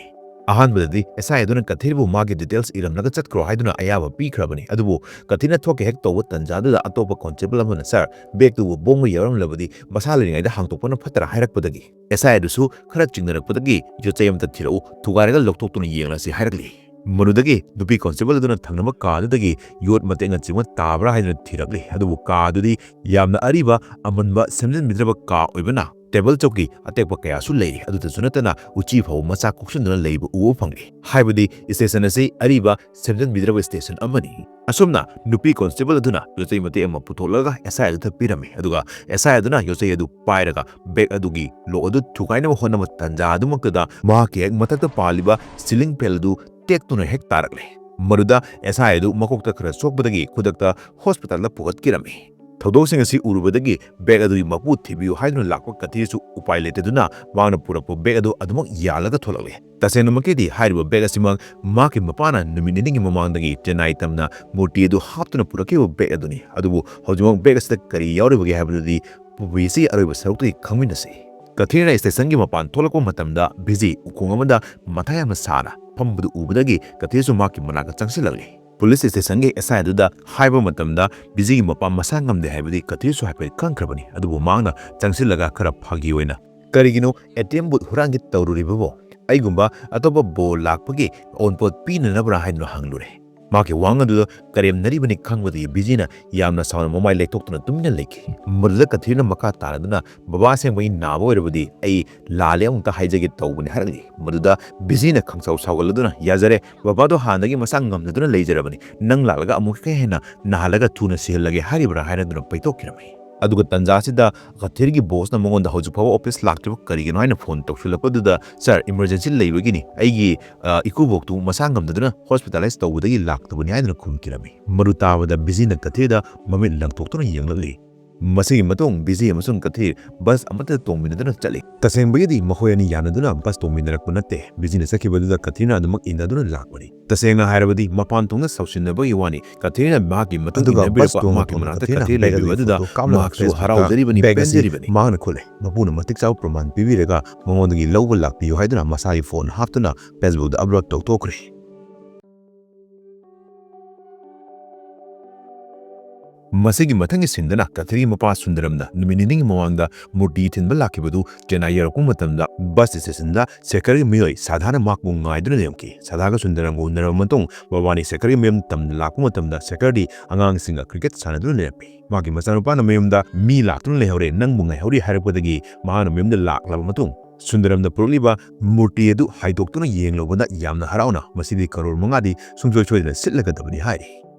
ꯑꯍꯥꯟꯕꯗꯗꯤ ꯑꯦꯁ ꯑꯥꯏ ꯑꯗꯨꯅ ꯀꯊꯤꯔꯕꯨ ꯃꯥꯒꯤ ꯗꯤꯇꯦꯜꯁ ꯏꯔꯝꯂꯒ ꯆꯠꯈ꯭ꯔꯣ ꯍꯥꯏꯗꯨꯅ ꯑꯌꯥꯕ ꯄꯤꯈ꯭ꯔꯕꯅꯤ, ꯑꯗꯨꯕꯨ ꯀꯊꯤꯔꯅ ꯊꯣꯛꯀꯦ ꯍꯦꯛ ꯇꯧꯕ ꯇꯟꯖꯥꯗꯨꯗ ꯑꯇꯣꯞꯄ ꯀꯣꯟꯁꯇꯦꯕꯜ ꯑꯃꯅ, "ꯁꯥꯔ, ꯕꯦꯒꯇꯨꯕꯨ ꯕꯣꯝꯒ ꯌꯥꯎꯔꯝꯂꯕꯗꯤ ꯃꯁꯥ ꯂꯩꯔꯤꯉꯩꯗ ꯍꯥꯡꯗꯣꯛꯄꯅ ꯐꯠꯇ꯭ꯔꯥ?" ꯍꯥꯏꯔꯛꯄꯗꯒꯤ ꯑꯦꯁ ꯑꯥꯏ ꯑꯗꯨꯁꯨ ꯈꯔ ꯆꯤꯡꯅꯔꯛꯄꯗꯒꯤ "ꯌꯣꯠꯆꯩ ꯑꯃꯇ ꯊꯤꯔꯛꯎ, ꯊꯨꯒꯥꯏꯔꯒ ꯂꯧꯊꯣꯛꯇꯨꯅ ꯌꯦꯡꯂꯁꯤ" ꯍꯥꯏꯔꯛꯂꯤ꯫ ꯃꯗꯨꯗꯒꯤ ꯅꯨꯄꯤ ꯀꯣꯟꯁꯇꯦꯕꯜ ꯑꯗꯨꯅ ꯊꯪꯅꯕ ꯀꯥ ꯑꯗꯨꯗꯒꯤ ꯌꯣꯠ ꯃꯇꯦꯛꯅꯆꯤꯡꯕ ꯇꯥꯕ꯭ꯔꯥ ꯍꯥꯏꯗꯨꯅ ꯊꯤꯔꯛꯂꯤ꯫ ꯑꯗꯨꯕꯨ ꯀꯥ ꯑꯗꯨꯗꯤ ꯌꯥꯝꯅ ꯑꯔꯤꯕ, ꯑꯃꯟꯕ, ꯁꯦꯝꯖꯤꯟꯕꯤꯗ꯭ꯔꯕ ꯀꯥ ꯑꯣꯏꯕꯅ ꯇꯦꯕꯜ ꯆꯧꯀꯤ ꯑꯇꯦꯛꯄ ꯀꯌꯥꯁꯨ ꯂꯩꯔꯤ꯫ ꯑꯗꯨꯗꯁꯨ ꯅꯠꯇꯅ ꯎꯆꯤ ꯐꯥꯎꯕ ꯃꯆꯥ ꯀꯣꯛꯁꯤꯟꯗꯨꯅ ꯂꯩꯕ ꯎꯕ ꯐꯪꯂꯤ꯫ ꯍꯥꯏꯕꯗꯤ ꯁ꯭ꯇꯦꯁꯟ ꯑꯁꯤ ꯑꯔꯤꯕ, ꯁꯦꯝꯖꯤꯟꯕꯤꯗ꯭ꯔꯕ ꯁ꯭ꯇꯦꯁꯟ ꯑꯃꯅꯤ꯫ ꯑꯁꯨꯝꯅ ꯅꯨꯄꯤ ꯀꯣꯟꯁꯇꯦꯕꯜ ꯑꯗꯨꯅ ꯌꯣꯠꯆꯩ ꯃꯇꯦꯛ ꯑꯃ ꯄꯨꯊꯣꯛꯂꯒ ꯑꯦꯁ ꯑꯥꯏ ꯑꯗꯨꯗ ꯄꯤꯔꯝꯃꯤ꯫ ꯑꯗꯨꯒ ꯑꯦꯁ ꯑꯥꯏ ꯑꯗꯨꯅ ꯌꯣꯠꯆꯩ ꯑꯗꯨ ꯄꯥꯏꯔꯒ ꯕꯦꯒ ꯑꯗꯨꯒꯤ ꯂꯣꯛ ꯑꯗꯨ ꯊꯨꯒꯥꯏꯅꯕ ꯍꯣꯠꯅꯕ ꯇꯟꯖꯥ ꯑꯗꯨꯃꯛꯇꯗ ꯃꯍꯥꯛꯀꯤ ꯍꯦꯛ ꯃꯊꯛꯇ ꯄꯥꯜꯂꯤꯕ ꯁꯤꯂꯤꯡ ꯐꯦꯟ ꯑꯗꯨ ꯇꯦꯛꯇꯨꯅ ꯍꯦꯛ ꯇꯥꯔꯛꯂꯦ꯫ ꯃꯗꯨꯗ ꯑꯦꯁ ꯑꯥꯏ ꯑꯗꯨ ꯃꯀꯣꯛꯇ ꯈꯔ ꯁꯣꯛꯄꯗꯒꯤ ꯈꯨꯗꯛꯇ ꯍꯣꯁꯄꯤꯇꯥꯜꯗ ꯄꯨꯈꯠꯈꯤꯔꯝꯃꯤ꯫ ꯊꯧꯗꯣꯛꯁꯤꯡ ꯑꯁꯤ ꯎꯔꯨꯕꯗꯒꯤ ꯕꯦꯒ ꯑꯗꯨꯒꯤ ꯃꯄꯨ ꯊꯤꯕꯤꯌꯨ ꯍꯥꯏꯗꯨꯅ ꯂꯥꯛꯄ ꯀꯊꯤꯔꯁꯨ ꯎꯄꯥꯏ ꯂꯩꯇꯗꯨꯅ ꯃꯍꯥꯛꯅ ꯄꯨꯔꯛꯄ ꯕꯦꯒ ꯑꯗꯨ ꯑꯗꯨꯃꯛ ꯌꯥꯜꯂꯒ ꯊꯣꯛꯂꯛꯂꯦ꯫ ꯇꯁꯦꯡꯅꯃꯛꯀꯤꯗꯤ ꯍꯥꯏꯔꯤꯕ ꯕꯦꯒ ꯑꯁꯤꯃꯛ ꯃꯍꯥꯛꯀꯤ ꯃꯄꯥꯅ ꯅꯨꯃꯤꯠ ꯅꯤꯅꯤꯒꯤ ꯃꯃꯥꯡꯗꯒꯤ ꯆꯦꯟꯅꯥꯏ ꯇꯝꯅ ꯃꯨꯔꯇꯤ ꯑꯗꯨ ꯍꯥꯞꯇꯨꯅ ꯄꯨꯔꯛꯈꯤꯕ ꯕꯦꯒ ꯑꯗꯨꯅꯤ꯫ ꯑꯗꯨꯕꯨ ꯍꯧꯖꯤꯛꯃꯛ ꯕꯦꯒ ꯑꯁꯤꯗ ꯀꯔꯤ ꯌꯥꯎꯔꯤꯕꯒꯦ ꯍꯥꯏꯕꯗꯨꯗꯤ ꯃꯨꯚꯤ ꯑꯁꯤꯒꯤ ꯑꯔꯣꯏꯕ ꯁꯔꯨꯛꯇꯒꯤ ꯈꯪꯃꯤꯟꯅꯁꯤ꯫ ꯀꯊꯤꯔꯅ ꯁ꯭ꯇꯦꯁꯟꯒꯤ ꯃꯄꯥꯟ ꯊꯣꯛꯂꯛꯄ ꯃꯇꯝꯗ ꯕꯤꯖꯤ ꯎꯈꯣꯡ ꯑꯃꯗ ꯃꯊꯥ ꯌꯥꯝꯅ ꯁꯥꯅ ꯐꯝꯕꯗꯨ ꯎꯕꯗꯒꯤ ꯀꯊꯤꯔꯁꯨ ꯃꯍꯥꯛꯀꯤ ꯃꯅꯥꯛꯇ ꯆꯪꯁꯤꯜꯂꯛꯂꯤ꯫ ꯄꯨꯂꯤꯁ ꯁ꯭ꯇꯦꯁꯟꯒꯤ ꯑꯦꯁ ꯑꯥꯏ ꯑꯗꯨꯗ ꯍꯥꯏꯕ ꯃꯇꯝꯗ ꯕꯤꯖꯤꯒꯤ ꯃꯄꯥ ꯃꯁꯥ ꯉꯝꯗꯦ ꯍꯥꯏꯕꯗꯤ ꯀꯊꯤꯔꯁꯨ ꯍꯥꯏꯐꯦꯠ ꯈꯪꯈ꯭ꯔꯕꯅꯤ꯫ ꯑꯗꯨꯕꯨ ꯃꯍꯥꯛꯅ ꯆꯪꯁꯤꯜꯂꯒ ꯈꯔ ꯐꯥꯒꯤ ꯑꯣꯏꯅ, "ꯀꯔꯤꯒꯤꯅꯣ ꯑꯦ ꯇꯤ ꯑꯦꯝ ꯕꯨꯠ ꯍꯨꯔꯥꯟꯒꯦ ꯇꯧꯔꯨꯔꯤꯕꯕꯣ? ꯑꯩꯒꯨꯝꯕ ꯑꯇꯣꯞꯄ ꯕꯣ ꯂꯥꯛꯄꯒꯤ ꯑꯑꯣꯟꯄꯣꯠ ꯄꯤꯅꯅꯕ꯭ꯔꯥ?" ꯍꯥꯏꯗꯨꯅ ꯍꯪꯂꯨꯔꯦ꯫ ꯃꯍꯥꯛꯀꯤ ꯋꯥꯍꯪ ꯑꯗꯨꯗ ꯀꯔꯦꯝꯅꯔꯤꯕꯅꯤ ꯈꯪꯕꯗꯒꯤ ꯕꯤꯖꯤꯅ ꯌꯥꯝꯅ ꯁꯥꯎꯅ ꯃꯃꯥꯏ ꯂꯩꯊꯣꯛꯇꯨꯅ ꯇꯨꯃꯤꯟꯅ ꯂꯩꯈꯤ꯫ ꯃꯗꯨꯗ ꯀꯊꯤꯔꯅ ꯃꯈꯥ ꯇꯥꯔꯗꯨꯅ, "ꯕꯕꯥ ꯑꯁꯦꯡꯕꯒꯤ ꯅꯥꯕ ꯑꯣꯏꯔꯕꯗꯤ ꯑꯩ ꯂꯥꯜꯂꯦ ꯑꯃꯨꯛꯇ ꯍꯥꯏꯖꯒꯦ ꯇꯧꯕꯅꯤ" ꯍꯥꯏꯔꯛꯂꯤ꯫ ꯃꯗꯨꯗ ꯕꯤꯖꯤꯅ ꯈꯪꯁꯥꯎ ꯁꯥꯎꯒꯠꯂꯗꯨꯅ, "ꯌꯥꯖꯔꯦ, ꯕꯕꯥꯗꯣ ꯍꯥꯟꯅꯗꯒꯤ ꯃꯁꯥ ꯉꯝꯗꯗꯨꯅ ꯂꯩꯖꯔꯕꯅꯤ, ꯅꯪ ꯂꯥꯛꯂꯒ ꯑꯃꯨꯛꯀ ꯍꯦꯟꯅ ꯅꯥꯍꯜꯂꯒ ꯊꯨꯅ ꯁꯤꯍꯜꯂꯒꯦ ꯍꯥꯏꯔꯤꯕ꯭ꯔꯥ?" ꯍꯥꯏꯅꯗꯨꯅ ꯄꯩꯊꯣꯛꯈꯤꯔꯝꯃꯤ꯫ ꯑꯗꯨꯒ ꯇꯟꯖꯥ ꯑꯁꯤꯗ ꯀꯊꯤꯔꯒꯤ ꯕꯣꯁꯅ ꯃꯉꯣꯟꯗ ꯍꯧꯖꯤꯛ ꯐꯥꯎꯕ ꯑꯣꯐꯤꯁ ꯂꯥꯛꯇ꯭ꯔꯤꯕ ꯀꯔꯤꯒꯤꯅꯣ ꯍꯥꯏꯅ ꯐꯣꯟ ꯇꯧꯁꯤꯜꯂꯛꯄꯗꯨꯗ, "ꯁꯥꯔ, ꯏꯃꯔꯖꯦꯟꯁꯤ ꯂꯩꯕꯒꯤꯅꯤ, ꯑꯩꯒꯤ, ꯑ, ꯏꯀꯨꯕꯣꯛꯇꯨ ꯃꯁꯥ ꯉꯝꯗꯗꯨꯅ ꯍꯣꯁꯄꯤꯇꯥꯂꯥꯏꯁ ꯇꯧꯕꯗꯒꯤ ꯂꯥꯛꯇꯕꯅꯤ" ꯍꯥꯏꯗꯨꯅ ꯈꯨꯝꯈꯤꯔꯝꯃꯤ꯫ ꯃꯗꯨ ꯇꯥꯕꯗ ꯕꯤꯖꯤꯅ ꯀꯊꯤꯔꯗ ꯃꯃꯤꯠ ꯂꯪꯊꯣꯛꯇꯨꯅ ꯌꯦꯡꯂꯛꯂꯤ꯫ ꯃꯁꯤꯒꯤ ꯃꯇꯨꯡ ꯕꯤꯖꯤ ꯑꯃꯁꯨꯡ ꯀꯊꯤꯔ ꯕꯁ ꯑꯃꯠꯇꯗ ꯇꯣꯡꯃꯤꯟꯅꯗꯨꯅ ꯆꯠꯂꯤ꯫ ꯇꯁꯦꯡꯕꯒꯤꯗꯤ ꯃꯈꯣꯏ ꯑꯅꯤ ꯌꯥꯅꯗꯨꯅ ꯕꯁ ꯇꯣꯡꯃꯤꯟꯅꯔꯛꯄ ꯅꯠꯇꯦ꯫ ꯕꯤꯖꯤꯅ ꯆꯠꯈꯤꯕꯗꯨꯗ ꯀꯊꯤꯔꯅ ꯑꯗꯨꯃꯛ ꯏꯟꯅꯗꯨꯅ ꯂꯥꯛꯄꯅꯤ꯫ ꯇꯁꯦꯡꯅ ꯍꯥꯏꯔꯕꯗꯤ ꯃꯄꯥꯟ ꯊꯣꯡꯗ ꯁꯥꯎꯁꯤꯟꯅꯕꯒꯤ ꯋꯥꯅꯤ꯫ ꯀꯊꯤꯔꯅ ꯃꯍꯥꯛꯀꯤ ꯃꯇꯨꯡ ꯑꯗꯨꯒ ꯏꯟꯅꯕꯤꯔꯛꯄ ꯕꯁ ꯇꯣꯡꯂꯛꯄ ꯃꯍꯥꯛꯀꯤ ꯃꯅꯥꯛꯇ ꯃꯇꯝꯗ ꯀꯊꯤꯔꯅ ꯀꯊꯤꯔ ꯕꯦꯒ ꯂꯩꯕꯤꯕ ꯑꯗꯨꯒꯤ ꯑꯗꯨꯗ ꯐꯣꯇꯣ ꯀꯥꯞꯂꯒ ꯃꯍꯥꯛꯁꯨ ꯐꯦꯁꯕꯨꯛꯇ ꯍꯔꯥꯎꯖꯔꯤꯕꯅꯤ, ꯕꯦꯒ ꯑꯁꯤ ꯄꯦꯟꯖꯔꯤꯕꯅꯤ꯫ ꯃꯍꯥꯛꯅ ꯈꯣꯠꯂꯦ꯫ ꯃꯄꯨꯅ ꯃꯇꯤꯛ ꯆꯥꯕ ꯄ꯭ꯔꯃꯥꯟ ꯄꯤꯕꯤꯔꯒ ꯃꯉꯣꯟꯗꯒꯤ ꯂꯧꯕ ꯂꯥꯛꯄꯤꯌꯨ ꯍꯥꯏꯗꯨꯅ ꯃꯁꯥꯒꯤ ꯐꯣꯟ ꯍꯥꯞꯇꯨꯅ ꯐꯦꯁꯕꯨꯛꯇ ꯑꯞꯂꯣꯗ ꯇꯧꯊꯣꯛꯈ꯭ꯔꯦ꯫ ꯃꯁꯤꯒꯤ ꯃꯊꯪꯒꯤ ꯁꯤꯟꯗꯅ ꯀꯊꯤꯔꯒꯤ ꯃꯄꯥ ꯁꯨꯟꯗꯔꯝꯅ ꯅꯨꯃꯤꯠ ꯅꯤꯅꯤꯒꯤ ꯃꯃꯥꯡꯗ ꯃꯨꯔꯇꯤ ꯊꯤꯟꯕ ꯂꯥꯛꯈꯤꯕꯗꯨ ꯆꯦꯟꯅꯥꯏ ꯌꯧꯔꯛꯄ ꯃꯇꯝꯗ ꯕꯁ ꯁ꯭ꯇꯦꯁꯟꯗ ꯁꯦꯈꯔꯒꯤ ꯃꯤꯑꯣꯏ ꯁꯥꯙꯥꯅ ꯃꯍꯥꯛꯄꯨ ꯉꯥꯏꯗꯨꯅ ꯂꯩꯔꯝꯈꯤ꯫ ꯁꯥꯙꯥꯒ ꯁꯨꯟꯗꯔꯝꯒ ꯎꯅꯔꯕ ꯃꯇꯨꯡ ꯃꯕꯥꯅꯤ ꯁꯦꯈꯔꯒꯤ ꯃꯌꯨꯝ ꯇꯝꯅ ꯂꯥꯛꯄ ꯃꯇꯝꯗ ꯁꯦꯈꯔꯗꯤ ꯑꯉꯥꯡꯁꯤꯡꯒ ꯀ꯭ꯔꯤꯀꯦꯠ ꯁꯥꯟꯅꯗꯨꯅ ꯂꯩꯔꯝꯃꯤ꯫ ꯃꯍꯥꯛꯀꯤ ꯃꯆꯥꯅꯨꯄꯥꯅ ꯃꯌꯨꯝꯗ "ꯃꯤ ꯂꯥꯛꯇꯨꯅ ꯂꯩꯍꯧꯔꯦ, ꯅꯪꯕꯨ ꯉꯥꯏꯍꯧꯔꯤ" ꯍꯥꯏꯔꯛꯄꯗꯒꯤ ꯃꯍꯥꯛꯅ ꯃꯌꯨꯝꯗ ꯂꯥꯛꯂꯕ ꯃꯇꯨꯡ ꯁꯨꯟꯗꯔꯝꯅ ꯄꯨꯔꯛꯂꯤꯕ ꯃꯨꯔꯇꯤ ꯑꯗꯨ ꯍꯥꯏꯗꯣꯛꯇꯨꯅ ꯌꯦꯡꯂꯨꯕꯗ ꯌꯥꯝꯅ ꯍꯔꯥꯎꯅ, "ꯃꯁꯤꯗꯤ ꯀꯔꯣꯔ ꯃꯉꯥꯗꯤ ꯁꯨꯡꯁꯣꯏ ꯁꯣꯏꯗꯅ ꯁꯤꯠꯂꯒꯗꯕꯅꯤ" ꯍꯥꯏꯔꯤ꯫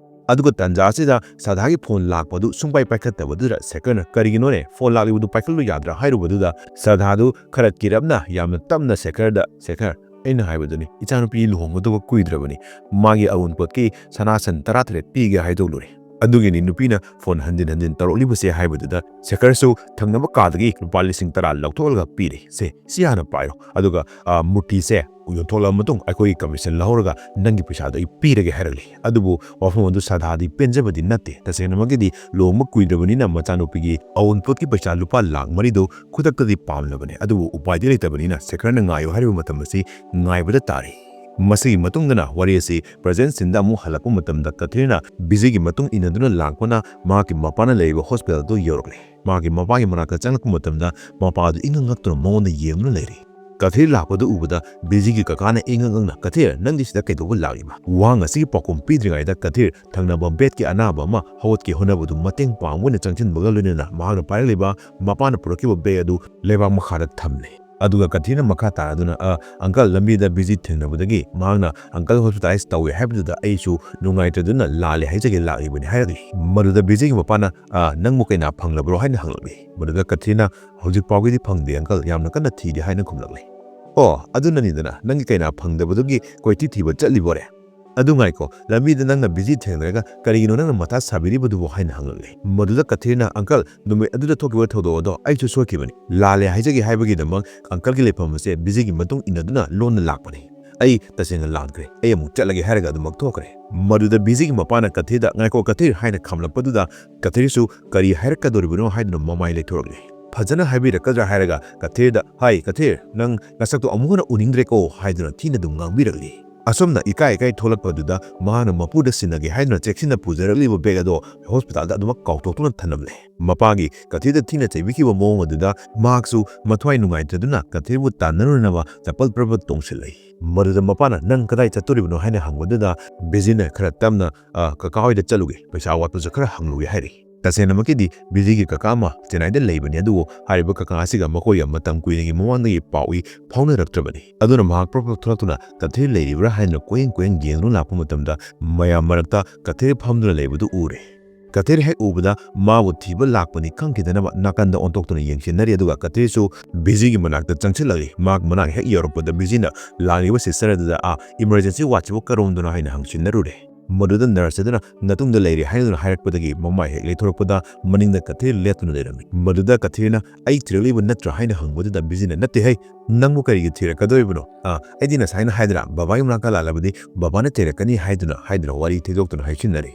ꯑꯗꯨꯒ ꯇꯥꯟꯖꯥ ꯑꯁꯤꯗ ꯁꯥꯗꯥꯒꯤ ꯐꯣꯟ ꯂꯥꯛꯄꯗꯨ ꯁꯨꯡꯄꯥꯏ ꯄꯥꯏꯈꯠꯇꯕꯗꯨꯗ ꯁꯦꯈꯔꯅ, "ꯀꯔꯤꯒꯤꯅꯣꯅꯦ, ꯐꯣꯟ ꯂꯥꯛꯂꯤꯕꯗꯨ ꯄꯥꯏꯈꯠꯂꯨ ꯌꯥꯗ꯭ꯔꯥ?" ꯍꯥꯏꯔꯨꯕꯗꯨꯗ ꯁꯥꯗꯥꯗꯨ ꯈꯔ ꯀꯤꯔꯞꯅ ꯌꯥꯝꯅ ꯇꯞꯅ ꯁꯦꯈꯔꯗ, "ꯁꯦꯈꯔ, ꯑꯩꯅ ꯍꯥꯏꯕꯗꯨꯅꯤ, ꯏꯆꯥꯅꯨꯄꯤ ꯂꯨꯍꯣꯡꯒꯗꯧꯕ ꯀꯨꯏꯗ꯭ꯔꯕꯅꯤ, ꯃꯥꯒꯤ ꯑꯎꯟꯄꯣꯠꯀꯤ ꯁꯅꯥ ꯁꯟ ꯇꯔꯥꯇꯔꯦꯠ ꯄꯤꯒꯦ ꯍꯥꯏꯗꯣꯛꯂꯨꯔꯦ꯫ "ꯑꯗꯨꯒꯤꯅꯤ ꯅꯨꯄꯤꯅ ꯐꯣꯟ ꯍꯟꯖꯤꯟ ꯍꯟꯖꯤꯟ ꯇꯧꯔꯛꯂꯤꯕꯁꯦ" ꯍꯥꯏꯕꯗꯨꯗ ꯁꯦꯈꯔꯁꯨ ꯊꯪꯅꯕ ꯀꯥꯗꯒꯤ ꯂꯨꯄꯥ ꯂꯤꯁꯤꯡ ꯇꯔꯥ ꯂꯧꯊꯣꯛꯂꯒ ꯄꯤꯔꯦ꯫ "ꯁꯦ, ꯁꯤ ꯍꯥꯟꯅ ꯄꯥꯏꯔꯣ, ꯑꯗꯨꯒ, ꯑ, ꯃꯨꯔꯇꯤꯁꯦ ꯌꯣꯟꯊꯣꯛꯂꯕ ꯃꯇꯨꯡ ꯑꯩꯈꯣꯏꯒꯤ ꯀꯃꯤꯁꯟ ꯂꯧꯍꯧꯔꯒ ꯅꯪꯒꯤ ꯄꯩꯁꯥꯗꯣ ꯑꯩ ꯄꯤꯔꯒꯦ" ꯍꯥꯏꯔꯛꯂꯤ꯫ ꯑꯗꯨꯕꯨ ꯋꯥꯐꯝ ꯑꯗꯨ ꯁꯥꯗꯥꯗꯤ ꯄꯦꯟꯖꯕꯗꯤ ꯅꯠꯇꯦ꯫ ꯇꯁꯦꯡꯅꯃꯛꯀꯤꯗꯤ ꯂꯨꯍꯣꯡꯕ ꯀꯨꯏꯗ꯭ꯔꯕꯅꯤꯅ ꯃꯆꯥꯅꯨꯄꯤꯒꯤ ꯑꯋꯨꯟꯄꯣꯠꯀꯤ ꯄꯩꯁꯥ ꯂꯨꯄꯥ ꯂꯥꯈ ꯃꯔꯤꯗꯨ ꯈꯨꯗꯛꯇꯗꯤ ꯄꯥꯝꯂꯕꯅꯤ꯫ ꯑꯗꯨꯕꯨ ꯎꯄꯥꯏꯗꯤ ꯂꯩꯇꯕꯅꯤꯅ ꯁꯦꯈꯔꯅ ꯉꯥꯏꯌꯨ ꯍꯥꯏꯔꯤꯕ ꯃꯇꯝ ꯑꯁꯤ ꯉꯥꯏꯕꯗ ꯇꯥꯔꯤ꯫ ꯃꯁꯤꯒꯤ ꯃꯇꯨꯡꯗꯅ ꯋꯥꯔꯤ ꯑꯁꯤ ꯄ꯭ꯔꯖꯦꯟ ꯁꯤꯟꯗ ꯑꯃꯨꯛ ꯍꯜꯂꯛꯄ ꯃꯇꯝꯗ ꯀꯊꯤꯔꯅ ꯕꯤꯖꯤꯒꯤ ꯃꯇꯨꯡ ꯏꯟꯅꯗꯨꯅ ꯂꯥꯛꯄꯅ ꯃꯍꯥꯛꯀꯤ ꯃꯄꯥꯅ ꯂꯩꯔꯤꯕ ꯍꯣꯁꯄꯤꯇꯥꯜꯗꯨ ꯌꯧꯔꯛꯂꯦ꯫ ꯃꯥꯒꯤ ꯃꯄꯥꯒꯤ ꯃꯅꯥꯛꯇ ꯆꯪꯂꯛꯄ ꯃꯇꯝꯗ ꯃꯄꯥ ꯑꯗꯨ ꯏꯉꯛ ꯉꯛꯇꯨꯅ ꯃꯉꯣꯟꯗ ꯌꯦꯡꯗꯨꯅ ꯂꯩꯔꯤ꯫ ꯀꯊꯤꯔ ꯂꯥꯛꯄꯗꯨ ꯎꯕꯗ ꯕꯤꯖꯤꯒꯤ ꯀꯀꯥꯅ ꯏꯉꯛ ꯉꯛꯅ, "ꯀꯊꯤꯔ, ꯅꯪꯗꯤ ꯁꯤꯗ ꯀꯩꯗꯧꯕ ꯂꯥꯛꯂꯤꯕ?" ꯋꯥꯍꯪ ꯑꯁꯤꯒꯤ ꯄꯥꯎꯈꯨꯝ ꯄꯤꯗ꯭ꯔꯤꯉꯩꯗ ꯀꯊꯤꯔ ꯊꯪꯅꯕ ꯕꯦꯗꯀꯤ ꯑꯅꯥꯕ ꯑꯃ ꯍꯧꯒꯠꯀꯦ ꯍꯣꯠꯅꯕꯗꯨ ꯃꯇꯦꯡ ꯄꯥꯡꯕ ꯑꯣꯏꯅ ꯆꯪꯁꯤꯟꯕꯒ ꯂꯣꯏꯅꯅ ꯃꯍꯥꯛꯅ ꯄꯥꯏꯔꯛꯂꯤꯕ ꯃꯄꯥꯅ ꯄꯨꯔꯛꯈꯤꯕ ꯕꯦꯒ ꯑꯗꯨ ꯂꯩꯕꯥꯛ ꯃꯈꯥꯗ ꯊꯝꯂꯦ꯫ ꯑꯗꯨꯒ ꯀꯊꯤꯔꯅ ꯃꯈꯥ ꯇꯥꯔꯗꯨꯅ, "ꯑ, ꯑꯪꯀꯜ, ꯂꯝꯕꯤꯗ ꯕꯤꯖꯤ ꯊꯦꯡꯅꯕꯗꯒꯤ ꯃꯍꯥꯛꯅ ꯑꯪꯀꯜ ꯍꯣꯁꯄꯤꯇꯥꯂꯥꯏꯁ ꯇꯧꯋꯦ ꯍꯥꯏꯕꯗꯨꯗ ꯑꯩꯁꯨ ꯅꯨꯡꯉꯥꯏꯇꯗꯨꯅ ꯂꯥꯜꯂꯦ ꯍꯥꯏꯖꯒꯦ ꯂꯥꯛꯂꯤꯕꯅꯤ" ꯍꯥꯏꯔꯛꯂꯤ꯫ ꯃꯗꯨꯗ ꯕꯤꯖꯤꯒꯤ ꯃꯄꯥꯅ, "ꯑ, ꯅꯪꯕꯨ ꯀꯩꯅꯥ ꯐꯪꯂꯕ꯭ꯔꯣ?" ꯍꯥꯏꯅ ꯍꯪꯂꯛꯂꯤ꯫ ꯃꯗꯨꯗ ꯀꯊꯤꯔꯅ, "ꯍꯧꯖꯤꯛ ꯐꯥꯎꯒꯤꯗꯤ ꯐꯪꯗꯦ ꯑꯪꯀꯜ, ꯌꯥꯝꯅ ꯀꯟꯅ ꯊꯤꯔꯤ" ꯍꯥꯏꯅ ꯈꯨꯝꯂꯛꯂꯤ꯫ "ꯑꯣ, ꯑꯗꯨꯅꯅꯤꯗꯅ ꯅꯪꯒꯤ ꯀꯩꯅꯥ ꯐꯪꯗꯕꯗꯨꯒꯤ ꯀꯣꯏꯊꯤ ꯊꯤꯕ ꯆꯠꯂꯤꯕꯣꯔꯦ?" "ꯑꯗꯨ ꯉꯥꯏꯈꯣ, ꯂꯝꯕꯤꯗ ꯅꯪꯅ ꯕꯤꯖꯤ ꯊꯦꯡꯅꯔꯒ ꯀꯔꯤꯒꯤꯅꯣ ꯅꯪꯅ ꯃꯊꯥ ꯁꯥꯕꯤꯔꯤꯕꯗꯨꯕꯨ?" ꯍꯥꯏꯅ ꯍꯪꯂꯛꯂꯦ꯫ ꯃꯗꯨꯗ ꯀꯊꯤꯔꯅ, "ꯑꯪꯀꯜ, ꯅꯨꯃꯤꯠ ꯑꯗꯨꯗ ꯊꯣꯛꯈꯤꯕ ꯊꯧꯗꯣꯛ ꯑꯗꯣ ꯑꯩꯁꯨ ꯁꯣꯏꯈꯤꯕꯅꯤ꯫ ꯂꯥꯜꯂꯦ ꯍꯥꯏꯖꯒꯦ ꯍꯥꯏꯕꯒꯤꯗꯃꯛ ꯑꯪꯀꯜꯒꯤ ꯂꯩꯐꯝ ꯑꯁꯦ ꯕꯤꯖꯤꯒꯤ ꯃꯇꯨꯡ ꯏꯟꯅꯗꯨꯅ ꯂꯣꯟꯅ ꯂꯥꯛꯄꯅꯤ꯫ ꯑꯩ ꯇꯁꯦꯡꯅ ꯂꯥꯟꯈ꯭ꯔꯦ꯫ ꯑꯩ ꯑꯃꯨꯛ ꯆꯠꯂꯒꯦ" ꯍꯥꯏꯔꯒ ꯑꯗꯨꯃꯛ ꯊꯣꯛꯈ꯭ꯔꯦ꯫ ꯃꯗꯨꯗ ꯕꯤꯖꯤꯒꯤ ꯃꯄꯥꯅ ꯀꯊꯤꯔꯗ, "ꯉꯥꯏꯈꯣ ꯀꯊꯤꯔ" ꯍꯥꯏꯅ ꯈꯥꯝꯂꯛꯄꯗꯨꯗ ꯀꯊꯤꯔꯁꯨ ꯀꯔꯤ ꯍꯥꯏꯔꯛꯀꯗꯧꯔꯤꯕꯅꯣ ꯍꯥꯏꯗꯨꯅ ꯃꯃꯥꯏ ꯂꯩꯊꯣꯔꯛꯂꯦ꯫ ꯐꯖꯅ ꯍꯥꯏꯕꯤꯔꯛꯀꯗ꯭ꯔꯥ ꯍꯥꯏꯔꯒ ꯀꯊꯤꯔꯗ, "ꯍꯥꯏ ꯀꯊꯤꯔ, ꯅꯪ ꯅꯁꯛꯇꯣ ꯑꯃꯨꯛ ꯍꯟꯅ ꯎꯅꯤꯡꯗ꯭ꯔꯦꯀꯣ" ꯍꯥꯏꯗꯨꯅ ꯊꯤꯅ ꯑꯗꯨꯝ ꯉꯥꯡꯕꯤꯔꯛꯂꯤ꯫ ꯑꯁꯨꯝꯅ ꯏꯀꯥꯏ ꯏꯀꯥꯏ ꯊꯣꯛꯂꯛꯄꯗꯨꯗ ꯃꯍꯥꯛꯅ ꯃꯄꯨꯗ ꯁꯤꯟꯅꯒꯦ ꯍꯥꯏꯗꯨꯅ ꯆꯦꯛꯁꯤꯟꯅ ꯄꯨꯖꯔꯛꯂꯤꯕ ꯕꯦꯒ ꯑꯗꯣ ꯍꯣꯁꯄꯤꯇꯥꯜꯗ ꯑꯗꯨꯃꯛ ꯀꯥꯎꯊꯣꯛꯇꯨꯅ ꯊꯝꯂꯝꯂꯦ꯫ ꯃꯄꯥꯒꯤ ꯀꯊꯤꯔꯗ ꯊꯤꯅ ꯆꯩꯕꯤꯈꯤꯕ ꯃꯑꯣꯡ ꯑꯗꯨꯗ ꯃꯍꯥꯛꯁꯨ ꯃꯊ꯭ꯋꯥꯏ ꯅꯨꯡꯉꯥꯏꯇꯗꯨꯅ ꯀꯊꯤꯔꯕꯨ ꯇꯥꯟꯅꯔꯨꯅꯕ ꯆꯄꯜ ꯄ꯭ꯔꯞ ꯄ꯭ꯔꯞ ꯇꯣꯡꯁꯤꯜꯂꯛꯏ꯫ ꯃꯗꯨꯗ ꯃꯄꯥꯅ, "ꯅꯪ ꯀꯗꯥꯏ ꯆꯠꯇꯣꯔꯤꯕꯅꯣ?" ꯍꯥꯏꯅ ꯍꯪꯕꯗꯨꯗ ꯕꯤꯖꯤꯅ ꯈꯔ ꯇꯞꯅ, "ꯑ, ꯀꯀꯥ ꯍꯣꯏꯗ ꯆꯠꯂꯨꯒꯦ, ꯄꯩꯁꯥ ꯑꯋꯥꯠꯄꯁꯨ ꯈꯔ ꯍꯪꯂꯨꯒꯦ" ꯍꯥꯏꯔꯤ꯫ ꯇꯁꯦꯡꯅꯃꯛꯀꯤꯗꯤ ꯕꯤꯖꯤꯒꯤ ꯀꯀꯥ ꯑꯃ ꯆꯦꯟꯅꯥꯏꯗ ꯂꯩꯕꯅꯤ, ꯑꯗꯨꯕꯨ ꯍꯥꯏꯔꯤꯕ ꯀꯀꯥ ꯑꯁꯤꯒ ꯃꯈꯣꯏꯒ ꯃꯇꯝ ꯀꯨꯏꯅꯒꯤ ꯃꯃꯥꯡꯗꯒꯤ ꯄꯥꯎ ꯏ ꯐꯥꯎꯅꯔꯛꯇ꯭ꯔꯕꯅꯤ꯫ ꯑꯗꯨꯅ ꯃꯍꯥꯛ ꯄ꯭ꯔꯞ ꯄ꯭ꯔꯞ ꯊꯣꯛꯂꯛꯇꯨꯅ ꯀꯊꯤꯔ ꯂꯩꯔꯤꯕ꯭ꯔꯥ ꯍꯥꯏꯗꯨꯅ ꯀꯣꯏꯌꯦꯡ ꯀꯣꯏꯌꯦꯡ ꯌꯦꯡꯗꯨꯅ ꯂꯥꯛꯄ ꯃꯇꯝꯗ ꯃꯌꯥꯝ ꯃꯔꯛꯇ ꯀꯊꯤꯔ ꯐꯝꯗꯨꯅ ꯂꯩꯕꯗꯨ ꯎꯔꯦ꯫ ꯀꯊꯤꯔ ꯍꯦꯛ ꯎꯕꯗ ꯃꯥꯕꯨ ꯊꯤꯕ ꯂꯥꯛꯄꯅꯤ ꯈꯪꯈꯤꯗꯅꯕ ꯅꯥꯀꯟꯗ ꯑꯣꯟꯊꯣꯛꯇꯨꯅ ꯌꯦꯡꯁꯤꯟꯅꯔꯤ꯫ ꯑꯗꯨꯒ ꯀꯊꯤꯔꯁꯨ ꯕꯤꯖꯤꯒꯤ ꯃꯅꯥꯛꯇ ꯆꯪꯁꯤꯜꯂꯛꯏ꯫ ꯃꯍꯥꯛ ꯃꯅꯥꯛ ꯍꯦꯛ ꯌꯧꯔꯛꯄꯗ ꯕꯤꯖꯤꯅ ꯂꯥꯛꯂꯤꯕ ꯁꯤꯁꯇꯔ ꯑꯗꯨꯗ, "ꯑꯥ, ꯏꯃꯔꯖꯦꯟꯁꯤ ꯋꯥꯔꯗꯁꯤꯕꯨ ꯀꯔꯣꯝꯗꯅꯣ?" ꯍꯥꯏꯅ ꯍꯪꯁꯤꯟꯅꯔꯨꯔꯦ꯫ ꯃꯗꯨꯗ ꯅꯔꯁ ꯑꯗꯨꯅ "ꯅꯇꯨꯡꯗ ꯂꯩꯔꯦ" ꯍꯥꯏꯗꯨꯅ ꯍꯥꯏꯔꯛꯄꯗꯒꯤ ꯃꯃꯥꯏ ꯍꯦꯛ ꯂꯩꯊꯣꯔꯛꯄꯗ ꯃꯅꯤꯡꯗ ꯀꯊꯤꯔ ꯂꯦꯞꯇꯨꯅ ꯂꯩꯔꯝꯃꯤ꯫ ꯃꯗꯨꯗ ꯀꯊꯤꯔꯅ "ꯑꯩ ꯊꯤꯔꯛꯂꯤꯕ ꯅꯠꯇ꯭ꯔꯥ?" ꯍꯥꯏꯅ ꯍꯪꯕꯗꯨꯗ ꯕꯤꯖꯤꯅ "ꯅꯠꯇꯦ ꯍꯩ, ꯅꯪꯕꯨ ꯀꯔꯤꯒꯤ ꯊꯤꯔꯛꯀꯗꯣꯔꯤꯕꯅꯣ? ꯑꯥ, ꯑꯩꯗꯤ ꯉꯁꯥꯏꯅ ꯍꯥꯏꯗ꯭ꯔꯥ, ꯕꯕꯥꯒꯤ ꯃꯅꯥꯛꯇ ꯂꯥꯛꯂꯕꯗꯤ ꯕꯕꯥꯅ ꯆꯩꯔꯛꯀꯅꯤ ꯍꯥꯏꯗꯨꯅ" ꯍꯥꯏꯗꯨꯅ ꯋꯥꯔꯤ ꯊꯩꯗꯣꯛꯇꯨꯅ ꯍꯥꯏꯁꯤꯟꯅꯔꯤ꯫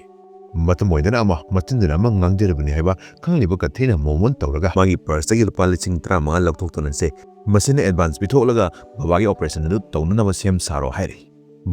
ꯃꯇꯝ ꯑꯣꯏꯗꯅ ꯑꯃ, ꯃꯆꯤꯟꯗꯨꯅ ꯑꯃ ꯉꯥꯡꯖꯔꯕꯅꯤ ꯍꯥꯏꯕ ꯈꯪꯂꯤꯕ ꯀꯊꯤꯔꯅ ꯃꯣꯃꯣꯟ ꯇꯧꯔꯒ ꯃꯥꯒꯤ ꯄꯔꯁꯇꯒꯤ ꯂꯨꯄꯥ ꯂꯤꯁꯤꯡ ꯇꯔꯥꯃꯉꯥ ꯂꯧꯊꯣꯛꯇꯨꯅ "ꯁꯦ, ꯃꯁꯤꯅ ꯑꯦꯗꯚꯥꯟꯁ ꯄꯤꯊꯣꯛꯂꯒ ꯕꯕꯥꯒꯤ ꯑꯣꯄꯔꯦꯁꯟ ꯑꯗꯨ ꯇꯧꯅꯅꯕ ꯁꯦꯝ ꯁꯥꯔꯣ" ꯍꯥꯏꯔꯤ꯫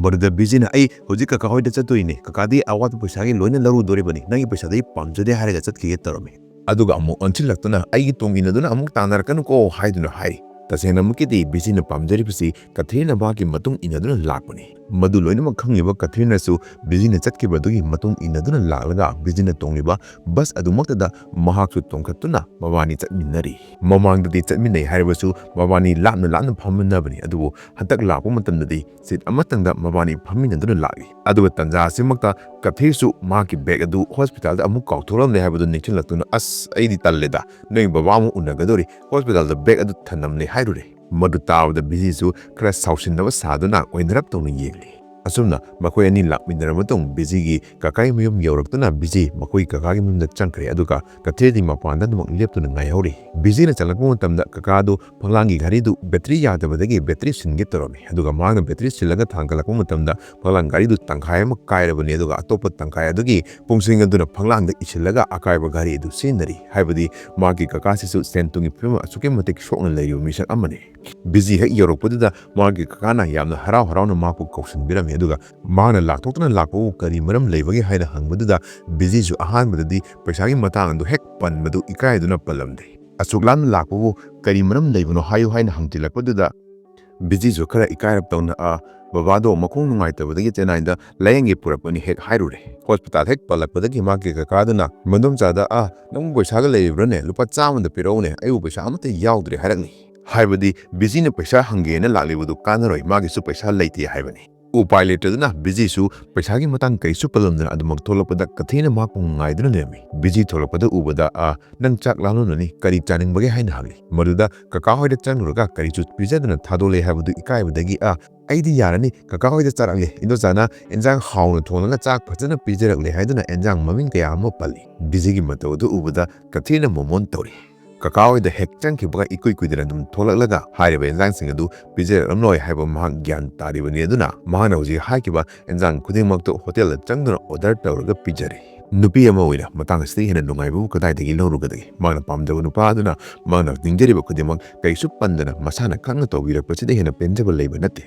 ꯃꯗꯨꯗ ꯕꯤꯖꯤꯅ "ꯑꯩ ꯍꯧꯖꯤꯛ ꯀꯀꯥ ꯍꯣꯏꯗ ꯆꯠꯇꯣꯏꯅꯦ, ꯀꯀꯥꯗꯤ ꯑꯋꯥꯠꯄ ꯄꯩꯁꯥꯒꯤ ꯂꯣꯏꯅ ꯂꯧꯔꯨꯗꯣꯔꯤꯕꯅꯤ, ꯅꯪꯒꯤ ꯄꯩꯁꯥꯗꯤ ꯄꯥꯝꯖꯗꯦ" ꯍꯥꯏꯔꯒ ꯆꯠꯈꯤꯒꯦ ꯇꯧꯔꯝꯃꯤ꯫ ꯑꯗꯨꯒ ꯑꯃꯨꯛ ꯑꯣꯟꯁꯤꯜꯂꯛꯇꯨꯅ "ꯑꯩꯒꯤ ꯇꯨꯡ ꯏꯟꯅꯗꯨꯅ ꯑꯃꯨꯛ ꯇꯥꯟꯅꯔꯛꯀꯅꯨꯀꯣ" ꯍꯥꯏꯗꯨꯅ ꯍꯥꯏꯔꯤ꯫ ꯇꯁꯦꯡꯅꯃꯛꯀꯤꯗꯤ ꯕꯤꯖꯤꯅ ꯄꯥꯝꯖꯔꯤꯕꯁꯤ ꯀꯊꯤꯔꯅ ꯃꯍꯥꯛꯀꯤ ꯃꯇꯨꯡ ꯏꯟꯅꯗꯨꯅ ꯂꯥꯛꯄꯅꯤ꯫ ꯃꯗꯨ ꯂꯣꯏꯅꯃꯛ ꯈꯪꯂꯤꯕ ꯀꯊꯤꯔꯅꯁꯨ ꯕꯤꯖꯤꯅ ꯆꯠꯈꯤꯕꯗꯨꯒꯤ ꯃꯇꯨꯡ ꯏꯟꯅꯗꯨꯅ ꯂꯥꯛꯂꯒ ꯕꯤꯖꯤꯅ ꯇꯣꯡꯂꯤꯕ ꯕꯁ ꯑꯗꯨꯃꯛꯇꯗ ꯃꯍꯥꯛꯁꯨ ꯇꯣꯡꯈꯠꯇꯨꯅ ꯃꯕꯥꯅꯤ ꯆꯠꯃꯤꯟꯅꯔꯤ꯫ ꯃꯃꯥꯡꯗꯗꯤ ꯆꯠꯃꯤꯟꯅꯩ ꯍꯥꯏꯔꯕꯁꯨ ꯃꯕꯥꯅꯤ ꯂꯥꯞꯅ ꯂꯥꯞꯅ ꯐꯝꯃꯤꯟꯅꯕꯅꯤ, ꯑꯗꯨꯕꯨ ꯍꯟꯗꯛ ꯂꯥꯛꯄ ꯃꯇꯝꯗꯗꯤ ꯁꯤꯠ ꯑꯃꯇꯪꯗ ꯃꯕꯥꯅꯤ ꯐꯝꯃꯤꯟꯅꯗꯨꯅ ꯂꯥꯛꯂꯤ꯫ ꯑꯗꯨꯒ ꯇꯟꯖꯥ ꯑꯁꯤꯃꯛꯇ ꯀꯊꯤꯔꯁꯨ ꯃꯍꯥꯛꯀꯤ ꯕꯦꯒ ꯑꯗꯨ ꯍꯣꯁꯄꯤꯇꯥꯜꯗ ꯑꯃꯨꯛ ꯀꯥꯎꯊꯣꯛꯂꯝꯂꯦ ꯍꯥꯏꯕꯗꯨ ꯅꯤꯡꯁꯤꯡꯂꯛꯇꯨꯅ "ꯑꯁ, ꯑꯩꯗꯤ ꯇꯜꯂꯦꯗ, ꯅꯣꯏ ꯕꯕꯥ ꯑꯃꯨꯛ ꯎꯅꯒꯗꯧꯔꯤ, ꯍꯣꯁꯄꯤꯇꯥꯜꯗ ꯕꯦꯒ ꯑꯗꯨ ꯊꯅꯝꯂꯦ" ꯍꯥꯏꯔꯨꯔꯦ꯫ ꯃꯗꯨ ꯇꯥꯕꯗ ꯕꯤꯖꯤꯁꯨ ꯈꯔ ꯁꯥꯎꯁꯤꯟꯅꯕ ꯁꯥꯗꯨꯅ ꯑꯣꯏꯅꯔꯞ ꯇꯧꯅ ꯌꯦꯡꯂꯤ꯫ ꯑꯁꯨꯝꯅ ꯃꯈꯣꯏ ꯑꯅꯤ ꯂꯥꯛꯃꯤꯟꯅꯔꯕ ꯃꯇꯨꯡ ꯕꯤꯖꯤꯒꯤ ꯀꯀꯥꯒꯤ ꯃꯌꯨꯝ ꯌꯧꯔꯛꯇꯨꯅ ꯕꯤꯖꯤ ꯃꯈꯣꯏꯒꯤ ꯀꯀꯥꯒꯤ ꯃꯌꯨꯝꯗ ꯆꯪꯈ꯭ꯔꯦ, ꯑꯗꯨꯒ ꯀꯊꯤꯔꯗꯤ ꯃꯄꯥꯟꯗ ꯑꯗꯨꯃꯛ ꯂꯦꯞꯇꯨꯅ ꯉꯥꯏꯍꯧꯔꯤ꯫ ꯕꯤꯖꯤꯅ ꯆꯪꯂꯛꯄ ꯃꯇꯝꯗ ꯀꯀꯥꯗꯨ ꯐꯛꯂꯥꯡꯒꯤ ꯘꯔꯤꯗꯨ ꯕꯦꯇ꯭ꯔꯤ ꯌꯥꯗꯕꯗꯒꯤ ꯕꯦꯇ꯭ꯔꯤ ꯁꯤꯟꯒꯦ ꯇꯧꯔꯝꯃꯤ, ꯑꯗꯨꯒ ꯃꯍꯥꯛꯅ ꯕꯦꯇ꯭ꯔꯤ ꯁꯤꯜꯂꯒ ꯊꯥꯡꯒꯠꯂꯛꯄ ꯃꯇꯝꯗ ꯐꯛꯂꯥꯡ ꯘꯔꯤꯗꯨ ꯇꯪꯈꯥꯏ ꯑꯃ ꯀꯥꯏꯔꯕꯅꯤ, ꯑꯗꯨꯒ ꯑꯇꯣꯞꯄ ꯇꯪꯈꯥꯏ ꯑꯗꯨꯒꯤ ꯄꯨꯡꯁꯤꯡ ꯑꯗꯨꯅ ꯐꯛꯂꯥꯡꯗ ꯏꯁꯤꯜꯂꯒ ꯑꯀꯥꯏꯕ ꯘꯔꯤ ꯑꯗꯨ ꯁꯤꯖꯤꯟꯅꯔꯤ꯫ ꯍꯥꯏꯕꯗꯤ ꯃꯍꯥꯛꯀꯤ ꯀꯀꯥꯁꯤꯁꯨ ꯁꯦꯟ ꯊꯨꯝꯒꯤ ꯐꯤꯕꯝ ꯑꯁꯨꯛꯀꯤ ꯃꯇꯤꯛ ꯁꯣꯛꯅ ꯂꯩꯔꯤꯕ ꯃꯤꯁꯛ ꯑꯃꯅꯤ꯫ ꯕꯤꯖꯤ ꯍꯦꯛ ꯌꯧꯔꯛꯄꯗꯨꯗ ꯃꯍꯥꯛꯀꯤ ꯀꯀꯥꯅ ꯌꯥꯝꯅ ꯍꯔꯥꯎ ꯍꯔꯥꯎꯅ ꯃꯍꯥꯛꯄꯨ ꯀꯧꯁꯤꯟꯕꯤꯔꯝꯃꯤ, ꯑꯗꯨꯒ ꯃꯍꯥꯛꯅ ꯂꯥꯛꯊꯣꯛꯇꯨꯅ ꯂꯥꯛꯄꯕꯨ ꯀꯔꯤ ꯃꯔꯝ ꯂꯩꯕꯒꯦ ꯍꯥꯏꯅ ꯍꯪꯕꯗꯨꯗ ꯕꯤꯖꯤꯁꯨ ꯑꯍꯥꯟꯕꯗꯗꯤ ꯄꯩꯁꯥꯒꯤ ꯃꯇꯥꯡ ꯑꯗꯨ ꯍꯦꯛ ꯄꯟꯕꯗꯨ ꯏꯀꯥꯏꯗꯨꯅ ꯄꯜꯂꯝꯗꯦ꯫ "ꯑꯁꯨꯛ ꯂꯥꯞꯅ ꯂꯥꯛꯄꯕꯨ ꯀꯔꯤ ꯃꯔꯝ ꯂꯩꯕꯅꯣ ꯍꯥꯏꯌꯨ" ꯍꯥꯏꯅ ꯍꯪꯖꯤꯜꯂꯛꯄꯗꯨꯗ ꯕꯤꯖꯤꯁꯨ ꯈꯔ ꯏꯀꯥꯏꯔꯞ ꯇꯧꯅ "ꯑ, ꯕꯕꯥꯗꯣ ꯃꯈꯣꯡ ꯅꯨꯡꯉꯥꯏꯇꯕꯗꯒꯤ ꯆꯦꯟꯅꯥꯏꯗ ꯂꯥꯌꯦꯡꯒꯦ ꯄꯨꯔꯛꯄꯅꯤ" ꯍꯦꯛ ꯍꯥꯏꯔꯨꯔꯦ꯫ ꯍꯣꯁꯄꯤꯇꯥꯜ ꯍꯦꯛ ꯄꯜꯂꯛꯄꯗꯒꯤ ꯃꯍꯥꯛꯀꯤ ꯀꯀꯥꯗꯨꯅ "ꯃꯗꯣꯝꯆꯥꯗ, ꯑ, ꯅꯪꯕꯨ ꯄꯩꯁꯥꯒ ꯂꯩꯔꯤꯕ꯭ꯔꯥꯅꯦ? ꯂꯨꯄꯥ ꯆꯥꯝꯃꯗ ꯄꯤꯔꯛꯎꯅꯦ, ꯑꯩꯕꯨ ꯄꯩꯁꯥ ꯑꯃꯠꯇ ꯌꯥꯎꯗ꯭ꯔꯦ" ꯍꯥꯏꯔꯛꯅꯤ꯫ ꯍꯥꯏꯕꯗꯤ ꯕꯤꯖꯤꯅ ꯄꯩꯁꯥ ꯍꯪꯒꯦꯅ ꯂꯥꯛꯂꯤꯕꯗꯨ ꯀꯥꯟꯅꯔꯣꯏ, ꯃꯥꯒꯤꯁꯨ ꯄꯩꯁꯥ ꯂꯩꯇꯦ ꯍꯥꯏꯕꯅꯤ꯫ ꯎꯄꯥꯏ ꯂꯩꯇꯗꯨꯅ ꯕꯤꯖꯤꯁꯨ ꯄꯩꯁꯥꯒꯤ ꯃꯇꯥꯡ ꯀꯔꯤꯁꯨ ꯄꯜꯂꯝꯗꯅ ꯑꯗꯨꯃꯛ ꯊꯣꯛꯂꯛꯄꯗ ꯀꯊꯤꯅꯥ ꯃꯍꯥꯛꯄꯨ ꯉꯥꯏꯗꯨꯅ ꯂꯩꯔꯝꯃꯤ꯫ ꯕꯤꯖꯤ ꯊꯣꯛꯂꯛꯄꯗ ꯎꯕꯗ, "ꯑ, ꯅꯪ ꯆꯥꯛ ꯂꯥꯝꯂꯝꯂꯅꯤ, ꯀꯔꯤ ꯆꯥꯅꯤꯡꯕꯒꯦ?" ꯍꯥꯏꯅ ꯍꯪꯂꯤ꯫ ꯃꯗꯨꯗ ꯀꯀꯥ ꯍꯣꯏꯗ ꯆꯪꯂꯨꯔꯒ ꯀꯔꯤꯁꯨ ꯄꯤꯖꯗꯅ ꯊꯥꯗꯣꯛꯂꯦ ꯍꯥꯏꯕꯗꯨ ꯏꯀꯥꯏꯕꯗꯒꯤ, "ꯑ, ꯑꯩꯗꯤ ꯌꯥꯔꯅꯤ, ꯀꯀꯥ ꯍꯣꯏꯗ ꯆꯥꯔꯛꯂꯦ, ꯏꯟꯗꯣꯆꯥꯅ ꯏꯟꯖꯥꯡ ꯍꯥꯎꯅ ꯊꯣꯡꯂꯒ ꯆꯥꯛ ꯐꯖꯅ ꯄꯤꯖꯔꯛꯂꯦ" ꯍꯥꯏꯗꯨꯅ ꯏꯟꯖꯥꯡ ꯃꯃꯤꯡ ꯀꯌꯥ ꯑꯃ ꯄꯜꯂꯤ꯫ ꯕꯤꯖꯤꯒꯤ ꯃꯇꯧ ꯑꯗꯨ ꯎꯕꯗ ꯀꯊꯤꯅꯥ ꯃꯣꯃꯣꯟ ꯇꯧꯔꯤ꯫ ꯀꯀꯥ ꯍꯣꯏꯗ ꯍꯦꯛ ꯆꯪꯈꯤꯕꯒ ꯏꯀꯨꯏ ꯀꯨꯏꯗꯅ ꯑꯗꯨꯝ ꯊꯣꯛꯂꯛꯂꯒ ꯍꯥꯏꯔꯤꯕ ꯏꯟꯖꯥꯡꯁꯤꯡ ꯑꯗꯨ ꯄꯤꯖꯔꯛꯂꯝꯂꯣꯏ ꯍꯥꯏꯕ ꯃꯍꯥꯛ ꯒ꯭ꯌꯥꯟ ꯇꯥꯔꯤꯕꯅꯤ꯫ ꯑꯗꯨꯅ ꯃꯍꯥꯛꯅ ꯍꯧꯖꯤꯛ ꯍꯥꯏꯈꯤꯕ ꯏꯟꯖꯥꯡ ꯈꯨꯗꯤꯡꯃꯛꯇꯨ ꯍꯣꯇꯦꯜꯗ ꯆꯪꯗꯨꯅ ꯑꯣꯔꯗꯔ ꯇꯧꯔꯒ ꯄꯤꯖꯔꯦ꯫ ꯅꯨꯄꯤ ꯑꯃ ꯑꯣꯏꯅ ꯃꯇꯥꯡ ꯑꯁꯤꯗꯒꯤ ꯍꯦꯟꯅ ꯅꯨꯡꯉꯥꯏꯕꯕꯨ ꯀꯗꯥꯏꯗꯒꯤ ꯂꯧꯔꯨꯒꯗꯒꯦ? ꯃꯍꯥꯛꯅ ꯄꯥꯝꯖꯕ ꯅꯨꯄꯥ ꯑꯗꯨꯅ ꯃꯍꯥꯛꯅ ꯅꯤꯡꯖꯔꯤꯕ ꯈꯨꯗꯤꯡꯃꯛ ꯀꯩꯁꯨ ꯄꯟꯗꯅ ꯃꯁꯥꯅ ꯈꯪꯅ ꯇꯧꯕꯤꯔꯛꯄꯁꯤꯗ ꯍꯦꯟꯅ ꯄꯦꯟꯖꯕ ꯂꯩꯕ ꯅꯠꯇꯦ꯫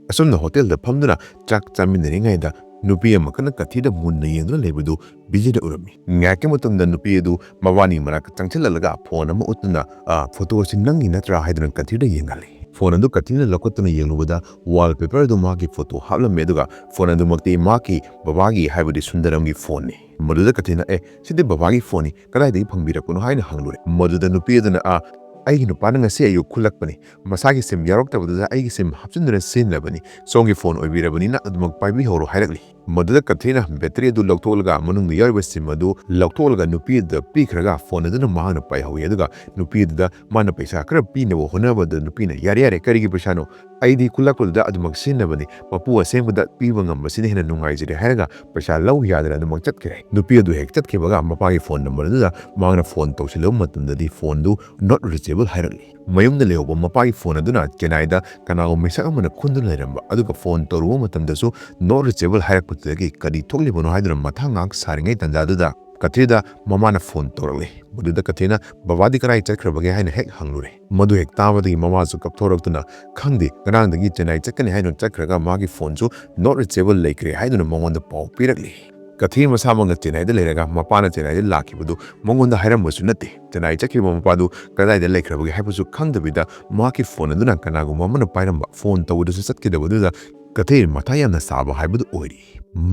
ꯑꯁꯨꯝꯅ ꯍꯣꯇꯦꯜꯗ ꯐꯝꯗꯨꯅ ꯆꯥꯛ ꯆꯥꯃꯤꯟꯅꯔꯤꯉꯩꯗ ꯅꯨꯄꯤ ꯑꯃꯈꯛꯅ ꯀꯊꯤꯗ ꯃꯨꯟꯅ ꯌꯦꯡꯗꯨꯅ ꯂꯩꯕꯗꯨ ꯕꯤꯖꯤꯅ ꯎꯔꯝꯃꯤ꯫ ꯉꯥꯏꯍꯥꯛꯀꯤ ꯃꯇꯨꯡꯗ ꯅꯨꯄꯤ ꯑꯗꯨ ꯃꯕꯥꯅꯤ ꯃꯔꯛꯇ ꯆꯪꯁꯤꯜꯂꯛꯂꯒ ꯐꯣꯟ ꯑꯃ ꯎꯠꯇꯨꯅ, "ꯑ, ꯐꯣꯇꯣ ꯑꯁꯤ ꯅꯪꯒꯤ ꯅꯠꯇ꯭ꯔꯥ?" ꯍꯥꯏꯗꯨꯅ ꯀꯊꯤꯗ ꯌꯦꯡꯍꯜꯂꯤ꯫ ꯐꯣꯟ ꯑꯗꯨ ꯀꯊꯤꯅ ꯂꯧꯈꯠꯇꯨꯅ ꯌꯦꯡꯂꯨꯕꯗ ꯋꯥꯜꯄꯦꯄꯔ ꯑꯗꯨ ꯃꯍꯥꯛꯀꯤ ꯐꯣꯇꯣ ꯍꯥꯞꯂꯝꯃꯤ, ꯑꯗꯨꯒ ꯐꯣꯟ ꯑꯗꯨꯃꯛꯇꯤ ꯃꯍꯥꯛꯀꯤ ꯕꯕꯥꯒꯤ, ꯍꯥꯏꯕꯗꯤ ꯁꯨꯟꯗꯔꯝꯒꯤ ꯐꯣꯟꯅꯤ꯫ ꯃꯗꯨꯗ ꯀꯊꯤꯅ, "ꯑꯦ, ꯁꯤꯗꯤ ꯕꯕꯥꯒꯤ ꯐꯣꯟꯅꯤ, ꯀꯗꯥꯏꯗꯒꯤ ꯐꯪꯕꯤꯔꯛꯄꯅꯣ?" ꯍꯥꯏꯅ ꯍꯪꯂꯨꯔꯦ꯫ ꯃꯗꯨꯗ ꯅꯨꯄꯤ ꯑꯗꯨꯅ, "ꯑ, ꯑꯩꯒꯤ ꯅꯨꯄꯥꯅ ꯉꯁꯤ ꯑꯌꯨꯛ ꯈꯨꯜꯂꯛꯄꯅꯤ, ꯃꯁꯥꯒꯤ ꯁꯤꯝ ꯌꯥꯎꯔꯛꯇꯕꯗꯨꯗ ꯑꯩꯒꯤ ꯁꯤꯝ ꯍꯥꯞꯆꯤꯟꯗꯨꯅ ꯁꯤꯖꯤꯟꯅꯕꯅꯤ, ꯁꯣꯝꯒꯤ ꯐꯣꯟ ꯑꯣꯏꯕꯤꯔꯕꯅꯤꯅ ꯑꯗꯨꯃꯛ ꯄꯥꯏꯕꯤꯍꯧꯔꯣ" ꯍꯥꯏꯔꯛꯂꯤ꯫ ꯃꯗꯨꯗ ꯀꯊꯤꯅ ꯕꯦꯇꯔꯤ ꯑꯗꯨ ꯂꯧꯊꯣꯛꯂꯒ ꯃꯅꯨꯡꯗ ꯌꯥꯎꯔꯤꯕ ꯁꯤꯝ ꯑꯗꯨ ꯂꯧꯊꯣꯛꯂꯒ ꯅꯨꯄꯤ ꯑꯗꯨꯗ ꯄꯤꯈ꯭ꯔꯒ ꯐꯣꯟ ꯑꯗꯨꯅ ꯃꯍꯥꯛꯅ ꯄꯥꯏꯍꯧꯏ꯫ ꯑꯗꯨꯒ ꯅꯨꯄꯤ ꯑꯗꯨꯗ ꯃꯥꯅ ꯄꯩꯁꯥ ꯈꯔ ꯄꯤꯅꯕ ꯍꯣꯠꯅꯕꯗ ꯅꯨꯄꯤꯅ, "ꯌꯥꯔꯦ, ꯌꯥꯔꯦ, ꯀꯔꯤꯒꯤ ꯄꯩꯁꯥꯅꯣ? ꯑꯩꯗꯤ ꯈꯨꯜꯂꯛꯄꯗꯨꯗ ꯑꯗꯨꯃꯛ ꯁꯤꯖꯤꯟꯅꯕꯅꯤ, ꯃꯄꯨ ꯑꯁꯦꯡꯕꯗ ꯄꯤꯕ ꯉꯝꯕꯁꯤꯅ ꯍꯦꯟꯅ ꯅꯨꯡꯉꯥꯏꯖꯔꯦ" ꯍꯥꯏꯔꯒ ꯄꯩꯁꯥ ꯂꯧ ꯌꯥꯗꯅ ꯑꯗꯨꯃꯛ ꯆꯠꯈ꯭ꯔꯦ꯫ ꯅꯨꯄꯤ ꯑꯗꯨ ꯍꯦꯛ ꯆꯠꯈꯤꯕꯒ ꯃꯄꯥꯒꯤ ꯐꯣꯟ ꯅꯝꯕꯔ ꯑꯗꯨꯗ ꯃꯍꯥꯛꯅ ꯐꯣꯟ ꯇꯧꯁꯤꯜꯂꯕ ꯃꯇꯝꯗꯗꯤ ꯐꯣꯟꯗꯨ not reachable ꯍꯥꯏꯔꯛꯂꯤ꯫ ꯃꯌꯨꯝꯗ ꯂꯩꯍꯧꯕ ꯃꯄꯥꯒꯤ ꯐꯣꯟ ꯑꯗꯨꯅ ꯆꯦꯟꯅꯥꯏꯗ ꯀꯅꯥꯒꯨꯝꯕ ꯃꯤꯁꯛ ꯑꯃꯅ ꯈꯨꯟꯗꯨꯅ ꯂꯩꯔꯝꯕ, ꯑꯗꯨꯒ ꯐꯣꯟ ꯇꯧꯔꯨꯕ ꯃꯇꯝꯗꯁꯨ not reachable ꯍꯥꯏꯔꯛꯄꯗꯨꯗꯒꯤ ꯀꯔꯤ ꯊꯣꯛꯂꯤꯕꯅꯣ ꯍꯥꯏꯗꯨꯅ ꯃꯊꯥ ꯉꯥꯏꯍꯥꯛ ꯁꯥꯔꯤꯉꯩ ꯇꯥꯟꯖꯥꯗꯨꯗ ꯀꯊꯤꯗ ꯃꯃꯥꯅ ꯐꯣꯟ ꯇꯧꯔꯛꯂꯦ꯫ ꯃꯗꯨꯗ ꯀꯊꯤꯅ, "ꯕꯕꯥꯗꯤ ꯀꯗꯥꯏ ꯆꯠꯈ꯭ꯔꯕꯒꯦ?" ꯍꯥꯏꯅ ꯍꯦꯛ ꯍꯪꯂꯨꯔꯦ꯫ ꯃꯗꯨ ꯍꯦꯛ ꯇꯥꯕꯗꯒꯤ ꯃꯃꯥꯁꯨ ꯀꯞꯊꯣꯔꯛꯇꯨꯅ, "ꯈꯪꯗꯦ, ꯉꯔꯥꯡꯗꯒꯤ ꯆꯦꯟꯅꯥꯏ ꯆꯠꯀꯅꯤ ꯍꯥꯏꯗꯨꯅ ꯆꯠꯈ꯭ꯔꯒ ꯃꯥꯒꯤ ꯐꯣꯟꯁꯨ not reachable ꯂꯩꯈ꯭ꯔꯦ" ꯍꯥꯏꯗꯨꯅ ꯃꯉꯣꯟꯗ ꯄꯥꯎ ꯄꯤꯔꯛꯂꯤ꯫ ꯀꯊꯤꯔꯤ ꯃꯁꯥꯃꯛꯅ ꯆꯦꯟꯅꯥꯏꯗ ꯂꯩꯔꯒ ꯃꯄꯥꯅ ꯆꯦꯟꯅꯥꯏꯗ ꯂꯥꯛꯈꯤꯕꯗꯨ ꯃꯉꯣꯟꯗ ꯍꯥꯏꯔꯝꯕꯁꯨ ꯅꯠꯇꯦ꯫ ꯆꯦꯟꯅꯥꯏ ꯆꯠꯈꯤꯕ ꯃꯄꯥꯗꯨ ꯀꯗꯥꯏꯗ ꯂꯩꯈ꯭ꯔꯕꯒꯦ ꯍꯥꯏꯕꯁꯨ ꯈꯪꯗꯕꯤꯗ ꯃꯍꯥꯛꯀꯤ ꯐꯣꯟ ꯑꯗꯨꯅ ꯀꯅꯥꯒꯨꯝꯕ ꯑꯃꯅ ꯄꯥꯏꯔꯝꯕ ꯐꯣꯟ ꯇꯧꯕꯗꯁꯨ ꯆꯠꯈꯤꯗꯕꯗꯨꯗ ꯀꯊꯤꯔꯤ ꯃꯊꯥ ꯌꯥꯝꯅ ꯁꯥꯕ ꯍꯥꯏꯕꯗꯨ ꯑꯣꯏꯔꯤ꯫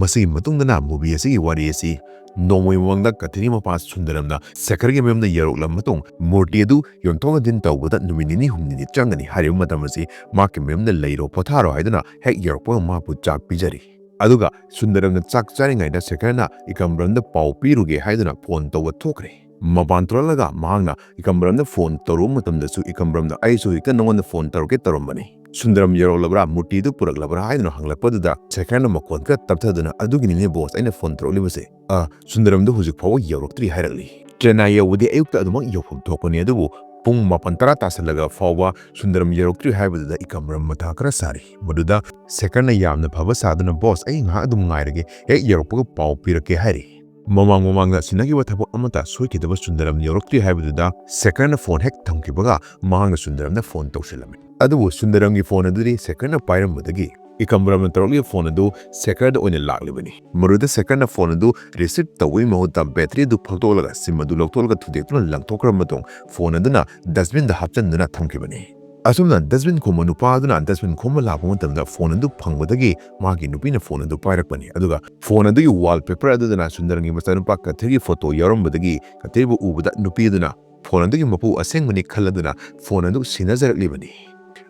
ꯃꯁꯤꯒꯤ ꯃꯇꯨꯡꯗꯅ ꯃꯨꯚꯤ ꯑꯁꯤꯒꯤ ꯋꯥꯔꯤ ꯑꯁꯤ ꯅꯣꯡꯃꯒꯤ ꯃꯃꯥꯡꯗ ꯀꯊꯤꯔꯤ ꯃꯄꯥ ꯁꯨꯟꯗꯔꯝꯅ ꯁꯦꯈꯔꯒꯤ ꯃꯌꯨꯝꯗ ꯌꯧꯔꯛꯂꯕ ꯃꯇꯨꯡ ꯃꯨꯔꯇꯤ ꯑꯗꯨ ꯌꯣꯟꯊꯣꯛ ꯌꯣꯟꯁꯤꯟ ꯇꯧꯕꯗ ꯅꯨꯃꯤꯠ ꯅꯤꯅꯤ ꯍꯨꯝꯅꯤꯗꯤ ꯆꯪꯒꯅꯤ ꯍꯥꯏꯔꯤꯕ ꯃꯇꯝ ꯑꯁꯤ ꯃꯍꯥꯛꯀꯤ ꯃꯌꯨꯝꯗ ꯂꯩꯔꯣ ꯄꯣꯊꯥꯔꯣ ꯍꯥꯏꯗꯨꯅ ꯍꯦꯛ ꯌꯧꯔꯛꯄꯒ ꯃꯍꯥꯛꯄꯨ ꯆꯥꯛ ꯄꯤꯖꯔꯤ꯫ ꯑꯗꯨꯒ ꯁꯨꯟꯗꯔꯝꯅ ꯆꯥꯛ ꯆꯥꯔꯤꯉꯩꯗ ꯁꯦꯈꯔꯅ ꯏꯀꯝꯕ꯭ꯔꯝꯗ ꯄꯥꯎ ꯄꯤꯔꯨꯒꯦ ꯍꯥꯏꯗꯨꯅ ꯐꯣꯟ ꯇꯧꯕ ꯊꯣꯛꯈ꯭ꯔꯦ꯫ ꯃꯄꯥꯟ ꯊꯣꯛꯂꯛꯂꯒ ꯃꯍꯥꯛꯅ ꯏꯀꯝꯕ꯭ꯔꯝꯗ ꯐꯣꯟ ꯇꯧꯔꯨꯕ ꯃꯇꯝꯗꯁꯨ ꯏꯀꯝꯕ꯭ꯔꯝꯗ "ꯑꯩꯁꯨ ꯍꯧꯖꯤꯛꯇ ꯅꯉꯣꯟꯗ ꯐꯣꯟ ꯇꯧꯔꯛꯀꯦ ꯇꯧꯔꯝꯕꯅꯤ, ꯁꯨꯟꯗꯔꯝ ꯌꯧꯔꯛꯂꯕ꯭ꯔꯥ, ꯃꯨꯔꯇꯤꯗꯨ ꯄꯨꯔꯛꯂꯕ꯭ꯔꯥ?" ꯍꯥꯏꯗꯨꯅ ꯍꯪꯂꯛꯄꯗꯨꯗ ꯁꯦꯈꯔꯅ ꯃꯈꯣꯟ ꯈꯔ ꯇꯞꯊꯗꯨꯅ, "ꯑꯗꯨꯒꯤꯅꯤꯅꯦ ꯕꯣꯁ, ꯑꯩꯅ ꯐꯣꯟ ꯇꯧꯔꯛꯂꯤꯕꯁꯦ꯫ ꯑ, ꯁꯨꯟꯗꯔꯝꯗꯨ ꯍꯧꯖꯤꯛ ꯐꯥꯎꯕ ꯌꯧꯔꯛꯇ꯭ꯔꯤ" ꯍꯥꯏꯔꯛꯂꯤ꯫ ꯆꯦꯟꯅꯥꯏ ꯌꯧꯕꯗꯤ ꯑꯌꯨꯛꯇ ꯑꯗꯨꯃꯛ ꯌꯧꯐꯝ ꯊꯣꯛꯄꯅꯤ, ꯑꯗꯨꯕꯨ ꯄꯨꯡ ꯃꯥꯄꯟ ꯇꯔꯥ ꯇꯥꯁꯜꯂꯒ ꯐꯥꯎꯕ ꯁꯨꯟꯗꯔꯝ ꯌꯧꯔꯛꯇ꯭ꯔꯤ ꯍꯥꯏꯕꯗꯨꯗ ꯏꯀꯝꯕ꯭ꯔꯝ ꯃꯊꯥ ꯈꯔ ꯁꯥꯔꯤ꯫ ꯃꯗꯨꯗ ꯁꯦꯈꯔꯅ ꯌꯥꯝꯅ ꯐꯕ ꯁꯥꯗꯨꯅ, "ꯕꯣꯁ, ꯑꯩ ꯉꯥꯏꯍꯥꯛ ꯑꯗꯨꯝ ꯉꯥꯏꯔꯒꯦ, ꯍꯦꯛ ꯌꯧꯔꯛꯄꯒ ꯄꯥꯎ ꯄꯤꯔꯛꯀꯦ" ꯍꯥꯏꯔꯤ꯫ ꯃꯃꯥꯡ ꯃꯃꯥꯡꯗ ꯁꯤꯟꯅꯈꯤꯕ ꯊꯕꯛ ꯑꯃꯠꯇ ꯁꯣꯏꯈꯤꯗꯕ ꯁꯨꯟꯗꯔꯝ ꯌꯧꯔꯛꯇ꯭ꯔꯤ ꯍꯥꯏꯕꯗꯨꯗ ꯁꯦꯈꯔꯅ ꯐꯣꯟ ꯍꯦꯛ ꯊꯝꯈꯤꯕꯒ ꯃꯍꯥꯛꯅ ꯁꯨꯟꯗꯔꯝꯗ ꯐꯣꯟ ꯇꯧꯁꯤꯜꯂꯝꯃꯤ꯫ ꯑꯗꯨꯕꯨ ꯁꯨꯟꯗꯔꯝꯒꯤ ꯐꯣꯟ ꯑꯗꯨꯗꯤ ꯁꯦꯈꯔꯅ ꯄꯥꯏꯔꯝꯕꯗꯒꯤ ꯏꯀꯝꯕ꯭ꯔꯝꯅ ꯇꯧꯔꯛꯂꯤꯕ ꯐꯣꯟ ꯑꯗꯨ ꯁꯦꯈꯔꯗ ꯑꯣꯏꯅ ꯂꯥꯛꯂꯤꯕꯅꯤ꯫ ꯃꯗꯨꯗ ꯁꯦꯈꯔꯅ ꯐꯣꯟ ꯑꯗꯨ ꯔꯤꯁꯤꯞ ꯇꯧꯕꯒꯤ ꯃꯍꯨꯠꯇ ꯕꯦꯇ꯭ꯔꯤ ꯑꯗꯨ ꯐꯛꯇꯣꯛꯂꯒ ꯁꯤꯝ ꯑꯗꯨ ꯂꯧꯊꯣꯛꯂꯒ ꯊꯨꯗꯦꯛꯇꯨꯅ ꯂꯪꯊꯣꯛꯈ꯭ꯔꯕ ꯃꯇꯨꯡ ꯐꯣꯟ ꯑꯗꯨꯅ ꯗꯁꯕꯤꯟꯗ ꯍꯥꯞꯆꯤꯟꯗꯨꯅ ꯊꯝꯈꯤꯕꯅꯤ꯫ ꯑꯁꯨꯝꯅ ꯗꯁꯕꯤꯟ ꯈꯣꯝꯕ ꯅꯨꯄꯥ ꯑꯗꯨꯅ ꯗꯁꯕꯤꯟ ꯈꯣꯝꯕ ꯂꯥꯛꯄ ꯃꯇꯝꯗ ꯐꯣꯟ ꯑꯗꯨ ꯐꯪꯕꯗꯒꯤ ꯃꯍꯥꯛꯀꯤ ꯅꯨꯄꯤꯅ ꯐꯣꯟ ꯑꯗꯨ ꯄꯥꯏꯔꯛꯄꯅꯤ꯫ ꯑꯗꯨꯒ ꯐꯣꯟ ꯑꯗꯨꯒꯤ ꯋꯥꯜꯄꯦꯄꯔ ꯑꯗꯨꯗꯅ ꯁꯨꯟꯗꯔꯝꯒꯤ ꯃꯆꯥꯅꯨꯄꯥ ꯀꯊꯤꯔꯒꯤ ꯐꯣꯇꯣ ꯌꯥꯎꯔꯝꯕꯗꯒꯤ ꯀꯊꯤꯔꯕꯨ ꯎꯕꯗ ꯅꯨꯄꯤ ꯑꯗꯨꯅ ꯐꯣꯟ ꯑꯗꯨꯒꯤ ꯃꯄꯨ ꯑꯁꯦꯡꯕꯅꯤ ꯈꯜꯂꯗꯨꯅ ꯐꯣꯟ ꯑꯗꯨ ꯁꯤꯟꯅꯖꯔꯛꯂꯤꯕꯅꯤ꯫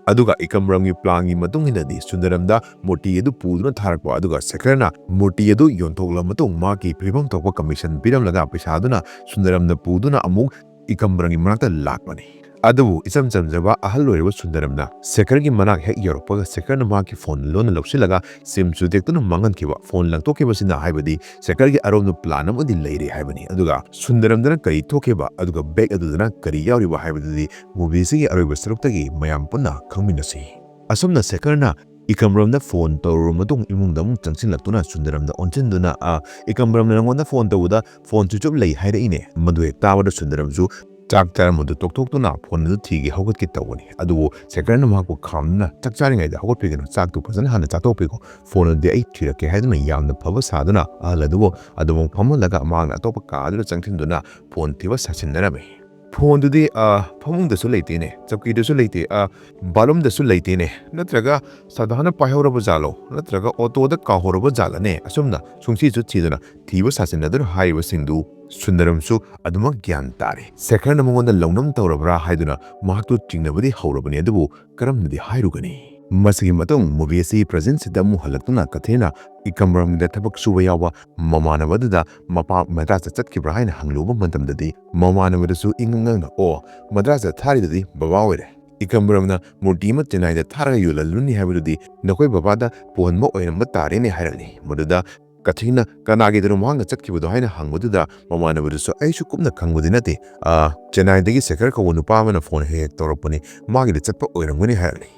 ꯑꯗꯨꯒ ꯏꯀꯝꯕ꯭ꯔꯝꯒꯤ ꯄ꯭ꯂꯥꯟꯒꯤ ꯃꯇꯨꯡ ꯏꯟꯅꯗꯤ ꯁꯨꯟꯗꯔꯝꯗ ꯃꯨꯔꯇꯤ ꯑꯗꯨ ꯄꯨꯗꯨꯅ ꯊꯥꯔꯛꯄ, ꯑꯗꯨꯒ ꯁꯦꯈꯔꯅ ꯃꯨꯔꯇꯤ ꯑꯗꯨ ꯌꯣꯟꯊꯣꯛꯂꯕ ꯃꯇꯨꯡ ꯃꯍꯥꯛꯀꯤ ꯄꯤꯐꯝ ꯊꯣꯛꯄ ꯀꯃꯤꯁꯟ ꯄꯤꯔꯝꯂꯒ ꯄꯩꯁꯥꯗꯨꯅ ꯁꯨꯟꯗꯔꯝꯗ ꯄꯨꯗꯨꯅ ꯑꯃꯨꯛ ꯏꯀꯝꯕ꯭ꯔꯝꯒꯤ ꯃꯅꯥꯛꯇ ꯂꯥꯛꯄꯅꯤ꯫ ꯑꯗꯨꯕꯨ ꯏꯆꯝ ꯆꯝꯖꯕ ꯑꯍꯜ ꯑꯣꯏꯔꯕ ꯁꯨꯟꯗꯔꯝꯅ ꯁꯦꯈꯔꯒꯤ ꯃꯅꯥꯛ ꯍꯦꯛ ꯌꯧꯔꯛꯄꯒ ꯁꯦꯈꯔꯅ ꯃꯍꯥꯛꯀꯤ ꯐꯣꯟ ꯂꯣꯟꯅ ꯂꯧꯁꯤꯜꯂꯒ ꯁꯤꯝ ꯊꯨꯗꯦꯛꯇꯨꯅ ꯃꯥꯡꯍꯟꯈꯤꯕ, ꯐꯣꯟ ꯂꯪꯊꯣꯛꯈꯤꯕꯁꯤꯅ, ꯍꯥꯏꯕꯗꯤ ꯁꯦꯈꯔꯒꯤ ꯑꯔꯣꯝꯗ ꯄ꯭ꯂꯥꯟ ꯑꯃꯗꯤ ꯂꯩꯔꯦ ꯍꯥꯏꯕꯅꯤ꯫ ꯑꯗꯨꯒ ꯁꯨꯟꯗꯔꯝꯗꯅ ꯀꯔꯤ ꯊꯣꯛꯈꯤꯕ, ꯑꯗꯨꯒ ꯕꯦꯒ ꯑꯗꯨꯗꯅ ꯀꯔꯤ ꯌꯥꯎꯔꯤꯕ ꯍꯥꯏꯕꯗꯨꯗꯤ ꯃꯨꯚꯤꯁꯤꯒꯤ ꯑꯔꯣꯏꯕ ꯁꯔꯨꯛꯇꯒꯤ ꯃꯌꯥꯝ ꯄꯨꯟꯅ ꯈꯪꯃꯤꯟꯅꯁꯤ꯫ ꯑꯁꯨꯝꯅ ꯁꯦꯈꯔꯅ ꯏꯀꯝꯕ꯭ꯔꯝꯗ ꯐꯣꯟ ꯇꯧꯔꯕ ꯃꯇꯨꯡ ꯏꯃꯨꯡꯗ ꯑꯃꯨꯛ ꯆꯪꯁꯤꯜꯂꯛꯇꯨꯅ ꯁꯨꯟꯗꯔꯝꯗ ꯑꯣꯟꯁꯤꯟꯗꯨꯅ, "ꯑ, ꯏꯀꯝꯕ꯭ꯔꯝꯅ ꯅꯉꯣꯟꯗ ꯐꯣꯟ ꯇꯧꯕꯗ ꯐꯣꯟ ꯁ꯭ꯋꯤꯆ ꯑꯣꯐ ꯂꯩ ꯍꯥꯏꯔꯛꯏꯅꯦ?" ꯃꯗꯨ ꯍꯦꯛ ꯇꯥꯕꯗ ꯁꯨꯟꯗꯔꯝꯁꯨ ꯆꯥꯛ ꯆꯥꯔꯝꯕꯗꯨ ꯇꯣꯛꯊꯣꯛꯇꯨꯅ ꯐꯣꯟ ꯑꯗꯨ ꯊꯤꯒꯦ ꯍꯧꯒꯠꯀꯦ ꯇꯧꯕꯅꯤ꯫ ꯑꯗꯨꯕꯨ ꯁꯦꯀꯔꯅ ꯃꯍꯥꯛꯄꯨ ꯈꯥꯝꯗꯨꯅ, "ꯆꯥꯛ ꯆꯥꯔꯤꯉꯩꯗ ꯍꯧꯒꯠꯄꯤꯒꯅꯨ, ꯆꯥꯛꯇꯨ ꯐꯖꯅ ꯍꯥꯟꯅ ꯆꯥꯊꯣꯛꯄꯤꯈꯣ, ꯐꯣꯟ ꯑꯗꯨꯗꯤ ꯑꯩ ꯊꯤꯔꯛꯀꯦ" ꯍꯥꯏꯗꯨꯅ ꯌꯥꯝꯅ ꯐꯕ ꯁꯥꯗꯨꯅ ꯑꯍꯜ ꯑꯗꯨꯕꯨ ꯑꯗꯨꯃꯛ ꯐꯝꯍꯜꯂꯒ ꯃꯍꯥꯛꯅ ꯑꯇꯣꯞꯄ ꯀꯥ ꯑꯗꯨꯗ ꯆꯪꯁꯤꯟꯗꯨꯅ ꯐꯣꯟ ꯊꯤꯕ ꯁꯥꯁꯤꯟꯅꯔꯝꯃꯤ꯫ ꯐꯣꯟꯗꯨꯗꯤ, ꯑ, ꯐꯃꯨꯡꯗꯁꯨ ꯂꯩꯇꯦꯅꯦ, ꯆꯧꯀꯤꯗꯁꯨ ꯂꯩꯇꯦ, ꯑ, ꯕꯥꯠꯔꯨꯝꯗꯁꯨ ꯂꯩꯇꯦꯅꯦ, ꯅꯠꯇ꯭ꯔꯒ ꯁꯗꯥꯅ ꯄꯥꯏꯍꯧꯔꯕ ꯖꯥꯠꯂꯣ, ꯅꯠꯇ꯭ꯔꯒ ꯑꯣꯇꯣꯗ ꯀꯥꯎꯍꯧꯔꯕ ꯖꯥꯠꯂꯅꯦ? ꯑꯁꯨꯝꯅ ꯁꯨꯡꯊꯤꯁꯨ ꯊꯤꯗꯨꯅ ꯊꯤꯕ ꯁꯥꯁꯤꯟꯅꯗꯨꯅ ꯍꯥꯏꯔꯤꯕꯁꯤꯡꯗꯨ ꯁꯨꯟꯗꯔꯝꯁꯨ ꯑꯗꯨꯃꯛ ꯒ꯭ꯌꯥꯟ ꯇꯥꯔꯦ꯫ ꯁꯦꯈꯔꯅ ꯃꯉꯣꯟꯗ ꯂꯧꯅꯝ ꯇꯧꯔꯕ꯭ꯔꯥ ꯍꯥꯏꯗꯨꯅ ꯃꯍꯥꯛꯇꯨ ꯆꯤꯡꯅꯕꯗꯤ ꯍꯧꯔꯕꯅꯤ, ꯑꯗꯨꯕꯨ ꯀꯔꯝꯅꯗꯤ ꯍꯥꯏꯔꯨꯒꯅꯤ? ꯃꯁꯤꯒꯤ ꯃꯇꯨꯡ ꯃꯨꯚꯤ ꯑꯁꯤ ꯄ꯭ꯔꯖꯦꯟꯁꯤꯗ ꯑꯃꯨꯛ ꯍꯜꯂꯛꯇꯨꯅ ꯀꯊꯤꯅ ꯏꯀꯝꯕꯔꯝꯒꯤꯗ ꯊꯕꯛ ꯁꯨꯕ ꯌꯥꯎꯕ ꯃꯃꯥꯟꯅꯕꯗꯨꯗ ꯃꯄꯥ ꯃꯗ꯭ꯔꯥꯁꯇ ꯆꯠꯈꯤꯕ꯭ꯔꯥ ꯍꯥꯏꯅ ꯍꯪꯂꯨꯕ ꯃꯇꯝꯗꯗꯤ ꯃꯃꯥꯟꯅꯕꯗꯨꯁꯨ ꯏꯉꯛ ꯉꯛꯅ, "ꯑꯣ, ꯃꯗ꯭ꯔꯥꯁꯇ ꯊꯥꯔꯤꯗꯨꯗꯤ ꯕꯕꯥ ꯑꯣꯏꯔꯦ꯫ ꯏꯀꯝꯕꯔꯝꯅ ꯃꯨꯔꯇꯤ ꯑꯃ ꯆꯦꯟꯅꯥꯏꯗ ꯊꯥꯔꯒ ꯌꯣꯜꯍꯜꯂꯨꯅꯤ ꯍꯥꯏꯕꯗꯨꯗꯤ ꯅꯈꯣꯏ ꯕꯕꯥꯗ ꯄꯨꯍꯟꯕ ꯑꯣꯏꯔꯝꯕ ꯇꯥꯔꯦꯅꯦ" ꯍꯥꯏꯔꯛꯂꯤ꯫ ꯃꯗꯨꯗ ꯀꯊꯤꯅ "ꯀꯅꯥꯒꯤꯗꯅꯣ ꯃꯍꯥꯛꯅ ꯆꯠꯈꯤꯕꯗꯣ?" ꯍꯥꯏꯅ ꯍꯪꯕꯗꯨꯗ ꯃꯃꯥꯟꯅꯕꯗꯨꯁꯨ "ꯑꯩꯁꯨ ꯀꯨꯞꯅ ꯈꯪꯕꯗꯤ ꯅꯠꯇꯦ꯫ ꯑ, ꯆꯦꯟꯅꯥꯏꯗꯒꯤ ꯁꯦꯈꯔ ꯀꯧꯕ ꯅꯨꯄꯥ ꯑꯃꯅ ꯐꯣꯟ ꯍꯦꯛ ꯍꯦꯛ ꯇꯧꯔꯛꯄꯅꯤ, ꯃꯥꯒꯤꯗ ꯆꯠꯄ ꯑꯣꯏꯔꯝꯒꯅꯤ" ꯍꯥꯏꯔꯛꯂꯤ꯫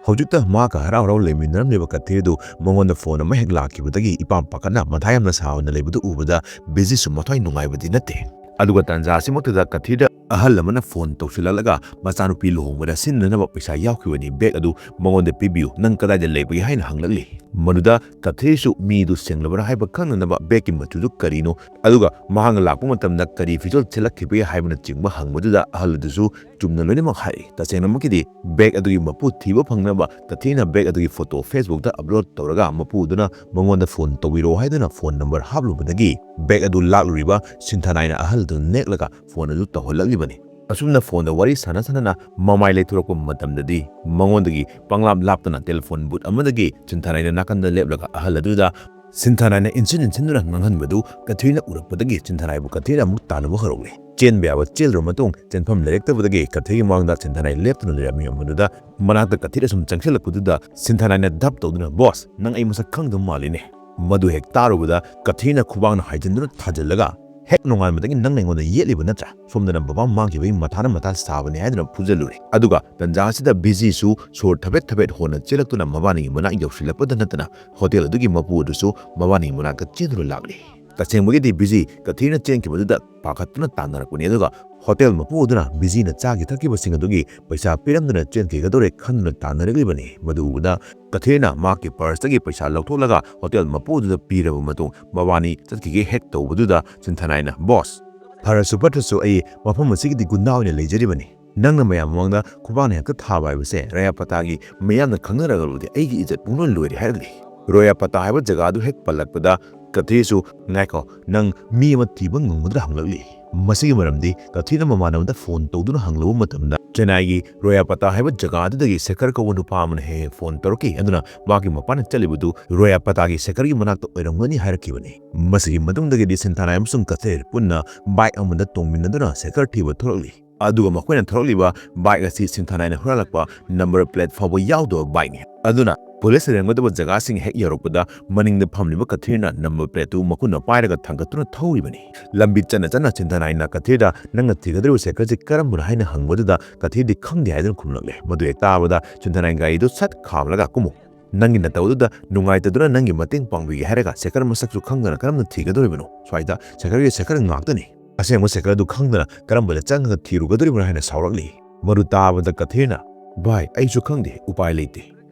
ꯍꯧꯖꯤꯛꯇ ꯃꯍꯥꯛꯀ ꯍꯔꯥꯎ ꯍꯔꯥꯎ ꯂꯩꯃꯤꯟꯅꯔꯝꯂꯤꯕ ꯀꯊꯤꯔꯗꯨ ꯃꯉꯣꯟꯗ ꯐꯣꯟ ꯑꯃ ꯍꯦꯛ ꯂꯥꯛꯈꯤꯕꯗꯒꯤ ꯏꯄꯥꯝ ꯄꯥꯈꯠꯅ ꯃꯊꯥ ꯌꯥꯝꯅ ꯁꯥꯅ ꯂꯩꯕꯗꯨ ꯎꯕꯗ ꯕꯤꯖꯤꯁꯨ ꯃꯊ꯭ꯋꯥꯏ ꯅꯨꯡꯉꯥꯏꯕꯗꯤ ꯅꯠꯇꯦ꯫ ꯑꯗꯨꯒ ꯇꯥꯟꯖꯥ ꯑꯁꯤꯃꯛꯇꯗ ꯀꯊꯤꯔꯗ ꯑꯍꯜ ꯑꯃꯅ ꯐꯣꯟ ꯇꯧꯁꯤꯜꯂꯛꯂꯒ ꯃꯆꯥꯅꯨꯄꯤ ꯂꯨꯍꯣꯡꯕꯗ ꯁꯤꯖꯤꯟꯅꯅꯕ ꯄꯩꯁꯥ ꯌꯥꯎꯈꯤꯕꯅꯤ, ꯕꯦꯒ ꯑꯗꯨ ꯃꯉꯣꯟꯗ ꯄꯤꯕꯤꯌꯨ, ꯅꯪ ꯀꯗꯥꯏꯗ ꯂꯩꯕꯒꯦ ꯍꯥꯏꯅ ꯍꯪꯂꯛꯂꯤ꯫ ꯃꯗꯨꯗ ꯀꯊꯤꯔꯁꯨ ꯃꯤꯗꯨ ꯁꯦꯡꯂꯕ꯭ꯔꯥ ꯍꯥꯏꯕ ꯈꯪꯅꯅꯕ ꯕꯦꯒꯀꯤ ꯃꯆꯨꯗꯨ ꯀꯔꯤꯅꯣ, ꯑꯗꯨꯒ ꯃꯍꯥꯛꯅ ꯂꯥꯛꯄ ꯃꯇꯝꯗ ꯀꯔꯤ ꯐꯤꯖꯣꯜ ꯁꯦꯠꯂꯛꯈꯤꯕꯒꯦ ꯍꯥꯏꯕꯅꯆꯤꯡꯕ ꯍꯪꯕꯗꯨꯗ ꯑꯍꯜ ꯑꯗꯨꯁꯨ ꯆꯨꯝꯅ ꯂꯣꯏꯅꯃꯛ ꯍꯥꯏꯔꯛꯏ꯫ ꯇꯁꯦꯡꯅꯃꯛꯀꯤꯗꯤ ꯕꯦꯒ ꯑꯗꯨꯒꯤ ꯃꯄꯨ ꯊꯤꯕ ꯐꯪꯅꯕ ꯀꯊꯤꯔꯅ ꯕꯦꯒ ꯑꯗꯨꯒꯤ ꯐꯣꯇꯣ ꯐꯦꯁꯕꯨꯛꯇ ꯑꯞꯂꯣꯗ ꯇꯧꯔꯒ ꯃꯄꯨꯗꯨꯅ ꯃꯉꯣꯟꯗ ꯐꯣꯟ ꯇꯧꯕꯤꯔꯛꯑꯣ ꯍꯥꯏꯗꯨꯅ ꯐꯣꯟ ꯅꯝꯕꯔ ꯍꯥꯞꯂꯨꯕꯗꯒꯤ ꯕꯦꯒ ꯑꯗꯨ ꯂꯥꯛꯂꯨꯔꯤꯕ ꯁꯤꯟꯊꯥꯅꯥꯏꯅ ꯑꯍꯜ ꯑꯗꯨ ꯅꯦꯛꯂꯒ ꯐꯣꯟ ꯑꯗꯨ ꯇꯧꯍꯜꯂꯛꯂꯤꯕꯅꯤ꯫ ꯑꯁꯨꯝꯅ ꯐꯣꯟꯗ ꯋꯥꯔꯤ ꯁꯥꯟꯅ ꯁꯥꯟꯅꯅ ꯃꯃꯥꯏ ꯂꯩꯊꯣꯔꯛꯄ ꯃꯇꯝꯗꯗꯤ ꯃꯉꯣꯟꯗꯒꯤ ꯄꯪꯂꯥꯞ ꯂꯥꯞꯇꯅ ꯇꯦꯂꯤꯐꯣꯟ ꯕꯨꯠ ꯑꯃꯗꯒꯤ ꯁꯤꯟꯊꯥꯅꯥꯏꯅ ꯅꯥꯀꯟꯗ ꯂꯦꯞꯂꯒ ꯑꯍꯜ ꯑꯗꯨꯗ ꯁꯤꯟꯊꯥꯅꯥꯏꯅ ꯏꯟꯁꯤꯟ ꯏꯟꯁꯤꯟꯗꯨꯅ ꯉꯥꯡꯍꯟꯕꯗꯨ ꯀꯊꯤꯔꯅ ꯎꯔꯛꯄꯗꯒꯤ ꯁꯤꯟꯊꯥꯅꯥꯏꯕꯨ ꯀꯊꯤꯔꯅ ꯑꯃꯨꯛ ꯇꯥꯟꯅꯕ ꯍꯧꯔꯛꯂꯦ꯫ ꯆꯦꯟꯕ ꯌꯥꯕ ꯆꯦꯜꯂꯨꯔ ꯃꯇꯨꯡ ꯆꯦꯟꯐꯝ ꯂꯩꯔꯛꯇꯕꯗꯒꯤ ꯀꯊꯤꯔꯒꯤ ꯃꯃꯥꯡꯗ ꯁꯤꯟꯊꯥꯅꯥꯏ ꯂꯦꯞꯇꯨꯅ ꯂꯩꯔꯝꯃꯤ꯫ ꯃꯗꯨꯗ ꯃꯅꯥꯛꯇ ꯀꯊꯤꯔ ꯁꯨꯝ ꯆꯪꯁꯤꯜꯂꯛꯄꯗꯨꯗ ꯁꯤꯟꯊꯥꯅꯥꯏꯅ ꯙꯞ ꯇꯧꯗꯨꯅ, "ꯕꯣꯁ, ꯅꯪ ꯑꯩ ꯃꯁꯛ ꯈꯪꯗꯕ ꯃꯥꯜꯂꯤꯅꯦ"꯫ ꯃꯗꯨ ꯍꯦꯛ ꯇꯥꯔꯨꯕꯗ ꯀꯊꯤꯔꯅ ꯈꯨꯕꯥꯛꯅ ꯍꯥꯏꯖꯤꯟꯗꯨꯅ ꯊꯥꯖꯤꯜꯂꯒ, "ꯍꯦꯛ ꯅꯣꯡꯉꯥꯟꯕꯗꯒꯤ ꯅꯪꯅ ꯑꯩꯉꯣꯟꯗ ꯌꯦꯠꯂꯤꯕ ꯅꯠꯇ꯭ꯔꯥ? ꯁꯣꯝꯗꯅ ꯕꯕꯥ ꯃꯥꯡꯈꯤꯕꯒꯤ ꯃꯊꯥꯅ ꯃꯊꯥ ꯁꯥꯕꯅꯤ" ꯍꯥꯏꯗꯨꯅ ꯐꯨꯖꯜꯂꯨꯔꯦ꯫ ꯑꯗꯨꯒ ꯇꯟꯖꯥ ꯑꯁꯤꯗ ꯕꯤꯖꯤꯁꯨ ꯁꯣꯔ ꯊꯕꯦꯠ ꯊꯕꯦꯠ ꯍꯣꯟꯅ ꯆꯦꯜꯂꯛꯇꯨꯅ ꯃꯕꯥꯅꯤꯒꯤ ꯃꯅꯥꯛ ꯌꯧꯁꯤꯜꯂꯛꯄꯗ ꯅꯠꯇꯅ ꯍꯣꯇꯦꯜ ꯑꯗꯨꯒꯤ ꯃꯄꯨ ꯑꯗꯨꯁꯨ ꯃꯕꯥꯅꯤꯒꯤ ꯃꯅꯥꯛꯇ ꯆꯦꯟꯗꯨꯅ ꯂꯥꯛꯂꯤ꯫ ꯇꯁꯦꯡꯕꯒꯤꯗꯤ ꯕꯤꯖꯤ ꯀꯊꯤꯔꯅ ꯆꯦꯟꯈꯤꯕꯗꯨꯗ ꯄꯥꯈꯠꯇꯨꯅ ꯇꯥꯟꯅꯔꯛꯄꯅꯤ, ꯑꯗꯨꯒ ꯍꯣꯇꯦꯜ ꯃꯄꯨ ꯑꯗꯨꯅ ꯕꯤꯖꯤꯅ ꯆꯥꯈꯤ ꯊꯛꯈꯤꯕꯁꯤꯡ ꯑꯗꯨꯒꯤ ꯄꯩꯁꯥ ꯄꯤꯔꯝꯗꯅ ꯆꯦꯟꯈꯤꯒꯗꯧꯔꯦ ꯈꯟꯗꯨꯅ ꯇꯥꯟꯅꯔꯛꯂꯤꯕꯅꯤ꯫ ꯃꯗꯨ ꯎꯕꯗ ꯀꯊꯤꯔꯅ ꯃꯍꯥꯛꯀꯤ ꯄꯔꯁꯇꯒꯤ ꯄꯩꯁꯥ ꯂꯧꯊꯣꯛꯂꯒ ꯍꯣꯇꯦꯜ ꯃꯄꯨ ꯑꯗꯨꯗ ꯄꯤꯔꯕ ꯃꯇꯨꯡ ꯃꯕꯥꯅꯤ ꯆꯠꯈꯤꯒꯦ ꯍꯦꯛ ꯇꯧꯕꯗꯨꯗ ꯁꯤꯟꯊꯅꯥꯏꯅ, "ꯕꯣꯁ, ꯐꯔꯁꯨ ꯐꯠꯇ꯭ꯔꯁꯨ ꯑꯩ ꯃꯐꯝ ꯑꯁꯤꯒꯤꯗꯤ ꯒꯨꯟꯗꯥ ꯑꯣꯏꯅ ꯂꯩꯖꯔꯤꯕꯅꯤ꯫ ꯅꯪꯅ ꯃꯌꯥꯝ ꯃꯃꯥꯡꯗ ꯈꯨꯕꯥꯛꯅ ꯍꯦꯛꯇ ꯊꯥꯕ ꯍꯥꯏꯕꯁꯦ ꯔꯣꯌꯥ ꯄꯇꯥꯒꯤ ꯃꯤꯌꯥꯝꯅ ꯈꯪꯅꯔꯒꯗꯤ ꯑꯩꯒꯤ ꯏꯖꯠ ꯄꯨꯡꯂꯣꯏ ꯂꯣꯏꯔꯦ" ꯍꯥꯏꯔꯛꯂꯤ꯫ ꯔꯣꯌꯥ ꯄꯇꯥ ꯍꯥꯏꯕ ꯖꯒꯥꯗꯨ ꯍꯦꯛ ꯄꯜꯂꯛꯄꯗ ꯀꯊꯤꯔꯁꯨ, "ꯉꯥꯏꯈꯣ, ꯅꯪ ꯃꯤ ꯑꯃ ꯊꯤꯕ ꯉꯝꯒꯗ꯭ꯔꯥ?" ꯍꯪꯂꯛꯂꯤ꯫ ꯃꯁꯤꯒꯤ ꯃꯔꯝꯗꯤ ꯀꯊꯤꯔꯅ ꯃꯃꯥꯟꯅꯕꯗ ꯐꯣꯟ ꯇꯧꯗꯨꯅ ꯍꯪꯂꯨꯕ ꯃꯇꯝꯗ ꯆꯦꯟꯅꯥꯏꯒꯤ ꯔꯣꯌꯥ ꯄꯇꯥ ꯍꯥꯏꯕ ꯖꯒꯥ ꯑꯗꯨꯗꯒꯤ ꯁꯦꯈꯔ ꯀꯧꯕ ꯅꯨꯄꯥ ꯑꯃꯅ ꯍꯦꯛ ꯍꯦꯛ ꯐꯣꯟ ꯇꯧꯔꯛꯈꯤ, ꯑꯗꯨꯅ ꯃꯥꯒꯤ ꯃꯄꯥꯅ ꯆꯠꯂꯤꯕꯗꯨ ꯔꯣꯌꯥ ꯄꯇꯥꯒꯤ ꯁꯦꯈꯔꯒꯤ ꯃꯅꯥꯛꯇ ꯑꯣꯏꯔꯝꯒꯅꯤ ꯍꯥꯏꯔꯛꯈꯤꯕꯅꯤ꯫ ꯃꯁꯤꯒꯤ ꯃꯇꯨꯡꯗꯒꯤꯗꯤ ꯁꯤꯟꯊꯥꯅꯥꯏ ꯑꯃꯁꯨꯡ ꯀꯊꯤꯔ ꯄꯨꯟꯅ ꯕꯥꯏꯛ ꯑꯃꯗ ꯇꯣꯡꯃꯤꯟꯅꯗꯨꯅ ꯁꯦꯈꯔ ꯊꯤꯕ ꯊꯣꯛꯂꯛꯂꯤ꯫ ꯑꯗꯨꯒ ꯃꯈꯣꯏꯅ ꯊꯧꯔꯛꯂꯤꯕ ꯕꯥꯏꯛ ꯑꯁꯤ ꯁꯤꯟꯊꯥꯅꯥꯏꯅ ꯍꯨꯔꯥꯜꯂꯛꯄ ꯅꯝꯕꯔ ꯄ꯭ꯂꯦꯠ ꯐꯥꯎꯕ ꯌꯥꯎꯗꯕ ꯕꯥꯏꯛꯅꯤ꯫ ꯑꯗꯨꯅ ꯄꯨꯂꯤꯁ ꯂꯩꯔꯝꯒꯗꯕ ꯖꯒꯥꯁꯤꯡ ꯍꯦꯛ ꯌꯧꯔꯛꯄꯗ ꯃꯅꯤꯡꯗ ꯐꯝꯂꯤꯕ ꯀꯊꯤꯔꯅ ꯅꯝꯕꯔ ꯄ꯭ꯂꯦꯠꯇꯨ ꯃꯈꯨꯠꯅ ꯄꯥꯏꯔꯒ ꯊꯥꯡꯒꯠꯇꯨꯅ ꯊꯧꯔꯤꯕꯅꯤ꯫ ꯂꯝꯕꯤ ꯆꯠꯅ ꯆꯠꯅ ꯁꯤꯟꯊꯥꯅꯥꯏꯅ ꯀꯊꯤꯔꯗ, "ꯅꯪꯅ ꯊꯤꯒꯗꯧꯔꯤꯕ ꯁꯦꯈꯔꯁꯤ ꯀꯔꯝꯕꯅꯣ?" ꯍꯥꯏꯅ ꯍꯪꯕꯗꯨꯗ ꯀꯊꯤꯔꯗꯤ ꯈꯪꯗꯦ ꯍꯥꯏꯗꯨꯅ ꯈꯨꯝꯂꯛꯂꯦ꯫ ꯃꯗꯨ ꯍꯦꯛ ꯇꯥꯕꯗ ꯁꯤꯟꯊꯥꯅꯥꯏꯅ ꯒꯥꯔꯤꯗꯨ ꯁꯠ ꯈꯥꯝꯂꯒ, "ꯀꯨꯝꯃꯨ꯫ ꯅꯪꯒꯤ ꯅꯇꯧꯗꯨꯗ ꯅꯨꯡꯉꯥꯏꯇꯗꯨꯅ ꯅꯪꯒꯤ ꯃꯇꯦꯡ ꯄꯥꯡꯕꯤꯒꯦ ꯍꯥꯏꯔꯒ ꯁꯦꯈꯔ ꯃꯁꯛꯁꯨ ꯈꯪꯗꯅ ꯀꯔꯝꯅ ꯊꯤꯒꯗꯧꯔꯤꯕꯅꯣ? ꯁ꯭ꯋꯥꯏꯗ ꯁꯦꯈꯔꯒꯤ ꯁꯦꯈꯔ ꯉꯥꯛꯇꯅꯤ꯫ ꯑꯁꯦꯡꯕ ꯁꯦꯈꯔ ꯑꯗꯨ ꯈꯪꯗꯅ ꯀꯔꯝꯕꯗ ꯆꯪꯉꯒ ꯊꯤꯔꯨꯒꯗꯧꯔꯤꯕꯅꯣ?" ꯍꯥꯏꯅ ꯁꯥꯎꯔꯛꯂꯤ꯫ ꯃꯗꯨ ꯇꯥꯕꯗ ꯀꯊꯤꯔꯅ, "ꯚꯥꯏ, ꯑꯩꯁꯨ ꯈꯪꯗꯦ, ꯎꯄꯥꯏ ꯂꯩꯇꯦ꯫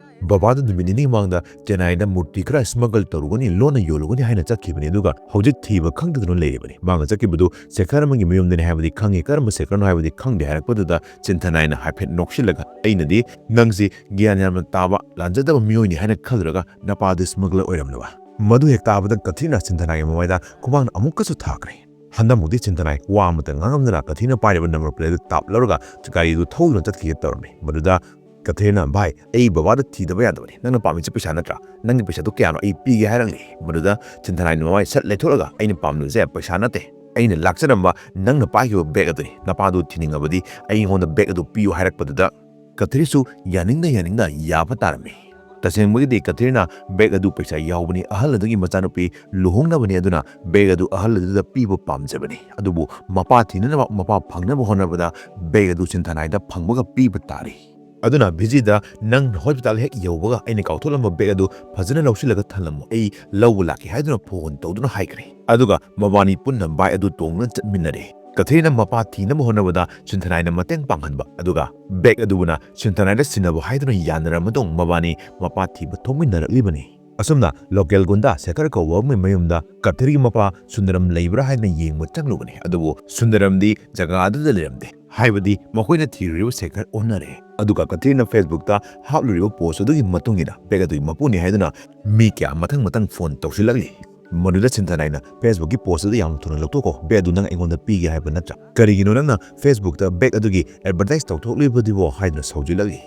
ꯕꯕꯥꯗꯨ ꯅꯨꯃꯤꯠ ꯅꯤꯅꯤ ꯃꯃꯥꯡꯗ ꯆꯦꯟꯅꯥꯏꯗ ꯃꯨꯔꯇꯤ ꯈꯔ ꯁ꯭ꯃꯒꯜ ꯇꯧꯔꯨꯒꯅꯤ, ꯂꯣꯟꯅ ꯌꯣꯜꯂꯨꯒꯅꯤ ꯍꯥꯏꯅ ꯆꯠꯈꯤꯕꯅꯤ, ꯑꯗꯨꯒ ꯍꯧꯖꯤꯛ ꯊꯤꯕ ꯈꯪꯗꯗꯨꯅ ꯂꯩꯔꯤꯕꯅꯤ꯫ ꯃꯥꯅ ꯆꯠꯈꯤꯕꯗꯨ ꯁꯦꯈꯔ ꯑꯃꯒꯤ ꯃꯌꯨꯝꯗꯅꯤ ꯍꯥꯏꯕꯗꯤ ꯈꯪꯉꯤ, ꯀꯔꯝꯕ ꯁꯦꯈꯔꯅꯣ ꯍꯥꯏꯕꯗꯤ ꯈꯪꯗꯦ" ꯍꯥꯏꯔꯛꯄꯗꯨꯗ ꯁꯤꯟꯊꯥꯅꯥꯏꯅ ꯍꯥꯏꯐꯦꯠ ꯅꯣꯛꯁꯤꯜꯂꯒ, "ꯑꯩꯅꯗꯤ ꯒ꯭ꯌꯥꯟ ꯌꯥꯝꯅ ꯇꯥꯕ, ꯂꯥꯟꯖꯗꯕ ꯃꯤꯑꯣꯏꯅꯤ ꯍꯥꯏꯅ ꯈꯜꯂꯨꯔꯒ ꯅꯄꯥꯗꯨ ꯁ꯭ꯃꯒꯂꯔ ꯑꯣꯏꯔꯝꯂꯕ?" ꯃꯗꯨ ꯍꯦꯛ ꯇꯥꯕꯗ ꯀꯊꯤꯔꯅ ꯁꯤꯟꯊꯥꯅꯥꯏꯒꯤ ꯃꯃꯥꯏꯗ ꯈꯨꯕꯥꯛꯅ ꯑꯃꯨꯛꯀꯁꯨ ꯊꯥꯈ꯭ꯔꯦ꯫ ꯍꯟꯗꯛꯃꯨꯛꯇꯤ ꯁꯤꯟꯊꯥꯅꯥꯏ ꯋꯥ ꯑꯃꯇ ꯉꯥꯡꯉꯝꯗꯅ ꯀꯊꯤꯔꯅ ꯄꯥꯏꯔꯤꯕ ꯅꯝꯕꯔ ꯄ꯭ꯂꯦꯠꯇꯨ ꯇꯥꯞ ꯂꯧꯔꯒ ꯒꯥꯔꯤꯗꯨ ꯊꯧꯗꯨꯅ ꯆꯠꯈꯤꯒꯦ ꯇꯧꯔꯝꯃꯤ꯫ ꯃꯗꯨꯗ ꯀꯊꯤꯔꯅ, "ꯚꯥꯏ, ꯑꯩ ꯕꯕꯥꯗ ꯊꯤꯗꯕ ꯌꯥꯗꯕꯅꯤ꯫ ꯅꯪꯅ ꯄꯥꯝꯃꯤꯁꯦ ꯄꯩꯁꯥ ꯅꯠꯇ꯭ꯔꯥ? ꯅꯪꯒꯤ ꯄꯩꯁꯥꯗꯨ ꯀꯌꯥꯅꯣ ꯑꯩ ꯄꯤꯒꯦ" ꯍꯥꯏꯔꯛꯂꯤ꯫ ꯃꯗꯨꯗ ꯁꯤꯟꯊꯥꯅꯥꯏꯅ ꯃꯃꯥꯏ ꯁꯠ ꯂꯩꯊꯣꯛꯂꯒ, "ꯑꯩꯅ ꯄꯥꯝꯂꯤꯕꯁꯦ ꯄꯩꯁꯥ ꯅꯠꯇꯦ꯫ ꯑꯩꯅ ꯂꯥꯛꯆꯔꯝꯕ ꯅꯪꯅ ꯄꯥꯏꯈꯤꯕ ꯕꯦꯒ ꯑꯗꯨꯅꯤ꯫ ꯅꯄꯥꯗꯨ ꯊꯤꯅꯤꯡꯉꯕꯗꯤ ꯑꯩꯉꯣꯟꯗ ꯕꯦꯒ ꯑꯗꯨ ꯄꯤꯌꯨ" ꯍꯥꯏꯔꯛꯄꯗꯨꯗ ꯀꯊꯤꯔꯁꯨ ꯌꯥꯅꯤꯡꯗ ꯌꯥꯅꯤꯡꯗ ꯌꯥꯕ ꯇꯥꯔꯝꯃꯤ꯫ ꯇꯁꯦꯡꯕꯒꯤꯗꯤ ꯀꯊꯤꯔꯅ ꯕꯦꯒ ꯑꯗꯨ ꯄꯩꯁꯥ ꯌꯥꯎꯕꯅꯤ, ꯑꯍꯜ ꯑꯗꯨꯒꯤ ꯃꯆꯥꯅꯨꯄꯤ ꯂꯨꯍꯣꯡꯅꯕꯅꯤ, ꯑꯗꯨꯅ ꯕꯦꯒ ꯑꯗꯨ ꯑꯍꯜ ꯑꯗꯨꯗ ꯄꯤꯕ ꯄꯥꯝꯖꯕꯅꯤ꯫ ꯑꯗꯨꯕꯨ ꯃꯄꯥ ꯊꯤꯅꯅꯕ, ꯃꯄꯥ ꯐꯪꯅꯕ ꯍꯣꯠꯅꯕꯗ ꯕꯦꯒ ꯑꯗꯨ ꯁꯤꯟꯊꯥꯅꯥꯏꯗ ꯐꯪꯕꯒ ꯄꯤꯕ ꯇꯥꯔꯤ꯫ ꯑꯗꯨꯅ ꯕꯤꯖꯤꯗ, "ꯅꯪ ꯍꯣꯁꯄꯤꯇꯥꯜ ꯍꯦꯛ ꯌꯧꯕꯒ ꯑꯩꯅ ꯀꯥꯎꯊꯣꯛꯂꯝꯕ ꯕꯦꯒ ꯑꯗꯨ ꯐꯖꯅ ꯂꯧꯁꯤꯜꯂꯒ ꯊꯝꯂꯝꯃꯨ, ꯑꯩ ꯂꯧꯕ ꯂꯥꯛꯀꯦ" ꯍꯥꯏꯗꯨꯅ ꯐꯣꯟ ꯇꯧꯗꯨꯅ ꯍꯥꯏꯈ꯭ꯔꯦ꯫ ꯑꯗꯨꯒ ꯃꯕꯥꯅꯤ ꯄꯨꯟꯅ ꯕꯥꯏꯛ ꯑꯗꯨ ꯇꯣꯡꯗꯨꯅ ꯆꯠꯃꯤꯟꯅꯔꯦ꯫ ꯀꯊ꯭ꯔꯤꯅ ꯃꯄꯥ ꯊꯤꯅꯕ ꯍꯣꯠꯅꯕꯗ ꯁꯤꯟꯊꯅꯥꯏꯅ ꯃꯇꯦꯡ ꯄꯥꯡꯍꯟꯕ, ꯑꯗꯨꯒ ꯕꯦꯒ ꯑꯗꯨꯕꯨꯅ ꯁꯤꯟꯊꯅꯥꯏꯗ ꯁꯤꯟꯅꯕ ꯍꯥꯏꯗꯨꯅ ꯌꯥꯅꯔꯕ ꯃꯇꯨꯡ ꯃꯕꯥꯅꯤ ꯃꯄꯥ ꯊꯤꯕ ꯊꯣꯛꯃꯤꯟꯅꯔꯛꯂꯤꯕꯅꯤ꯫ ꯑꯁꯨꯝꯅ ꯂꯣꯀꯦꯜ ꯒꯨꯟꯗꯥ ꯁꯦꯈꯔ ꯀꯧꯕ ꯑꯃꯒꯤ ꯃꯌꯨꯝꯗ ꯀꯊ꯭ꯔꯤꯒꯤ ꯃꯄꯥ ꯁꯨꯟꯗꯔꯝ ꯂꯩꯕ꯭ꯔꯥ ꯍꯥꯏꯗꯨꯅ ꯌꯦꯡꯕ ꯆꯪꯂꯨꯕꯅꯤ꯫ ꯑꯗꯨꯕꯨ ꯁꯨꯟꯗꯔꯝꯗꯤ ꯖꯒꯥ ꯑꯗꯨꯗ ꯂꯩꯔꯝꯗꯦ꯫ ꯍꯥꯏꯕꯗꯤ ꯃꯈꯣꯏꯅ ꯊꯤꯔꯨꯔꯤꯕ ꯁꯦꯈꯔ ꯑꯣꯟꯅꯔꯦ꯫ ꯑꯗꯨꯒ ꯀꯊ꯭ꯔꯤꯅ Facebook-ꯇ ꯍꯥꯞꯂꯨꯔꯤꯕ ꯄꯣꯁ ꯑꯗꯨꯒꯤ ꯃꯇꯨꯡ ꯏꯟꯅ ꯕꯦꯒ ꯑꯗꯨꯒꯤ ꯃꯄꯨꯅꯤ ꯍꯥꯏꯗꯨꯅ ꯃꯤ ꯀꯌꯥ ꯃꯊꯪ ꯃꯊꯪ ꯐꯣꯟ ꯇꯧꯁꯤꯜꯂꯛꯂꯤ꯫ ꯃꯗꯨꯗ ꯁꯤꯟꯊꯅꯥꯏꯅ, "Facebook-ꯀꯤ ꯄꯣꯁ ꯑꯗꯨ ꯌꯥꯝꯅ ꯊꯨꯅ ꯂꯧꯊꯣꯛꯈꯣ, ꯕꯦꯒ ꯑꯗꯨ ꯅꯪ ꯑꯩꯉꯣꯟꯗ ꯄꯤꯒꯦ ꯍꯥꯏꯕ ꯅꯠꯇ꯭ꯔꯥ? ꯀꯔꯤꯒꯤꯅꯣ ꯅꯪꯅ Facebook-ꯇ ꯕꯦꯒ ꯑꯗꯨꯒꯤ ꯑꯦꯗꯚꯔꯇꯥꯏꯁ ꯇꯧꯊꯣꯛꯂꯤꯕꯗꯨꯕꯣ?" ꯍꯥꯏꯗꯨꯅ ꯁꯧꯖꯤꯜꯂꯛꯂꯤ꯫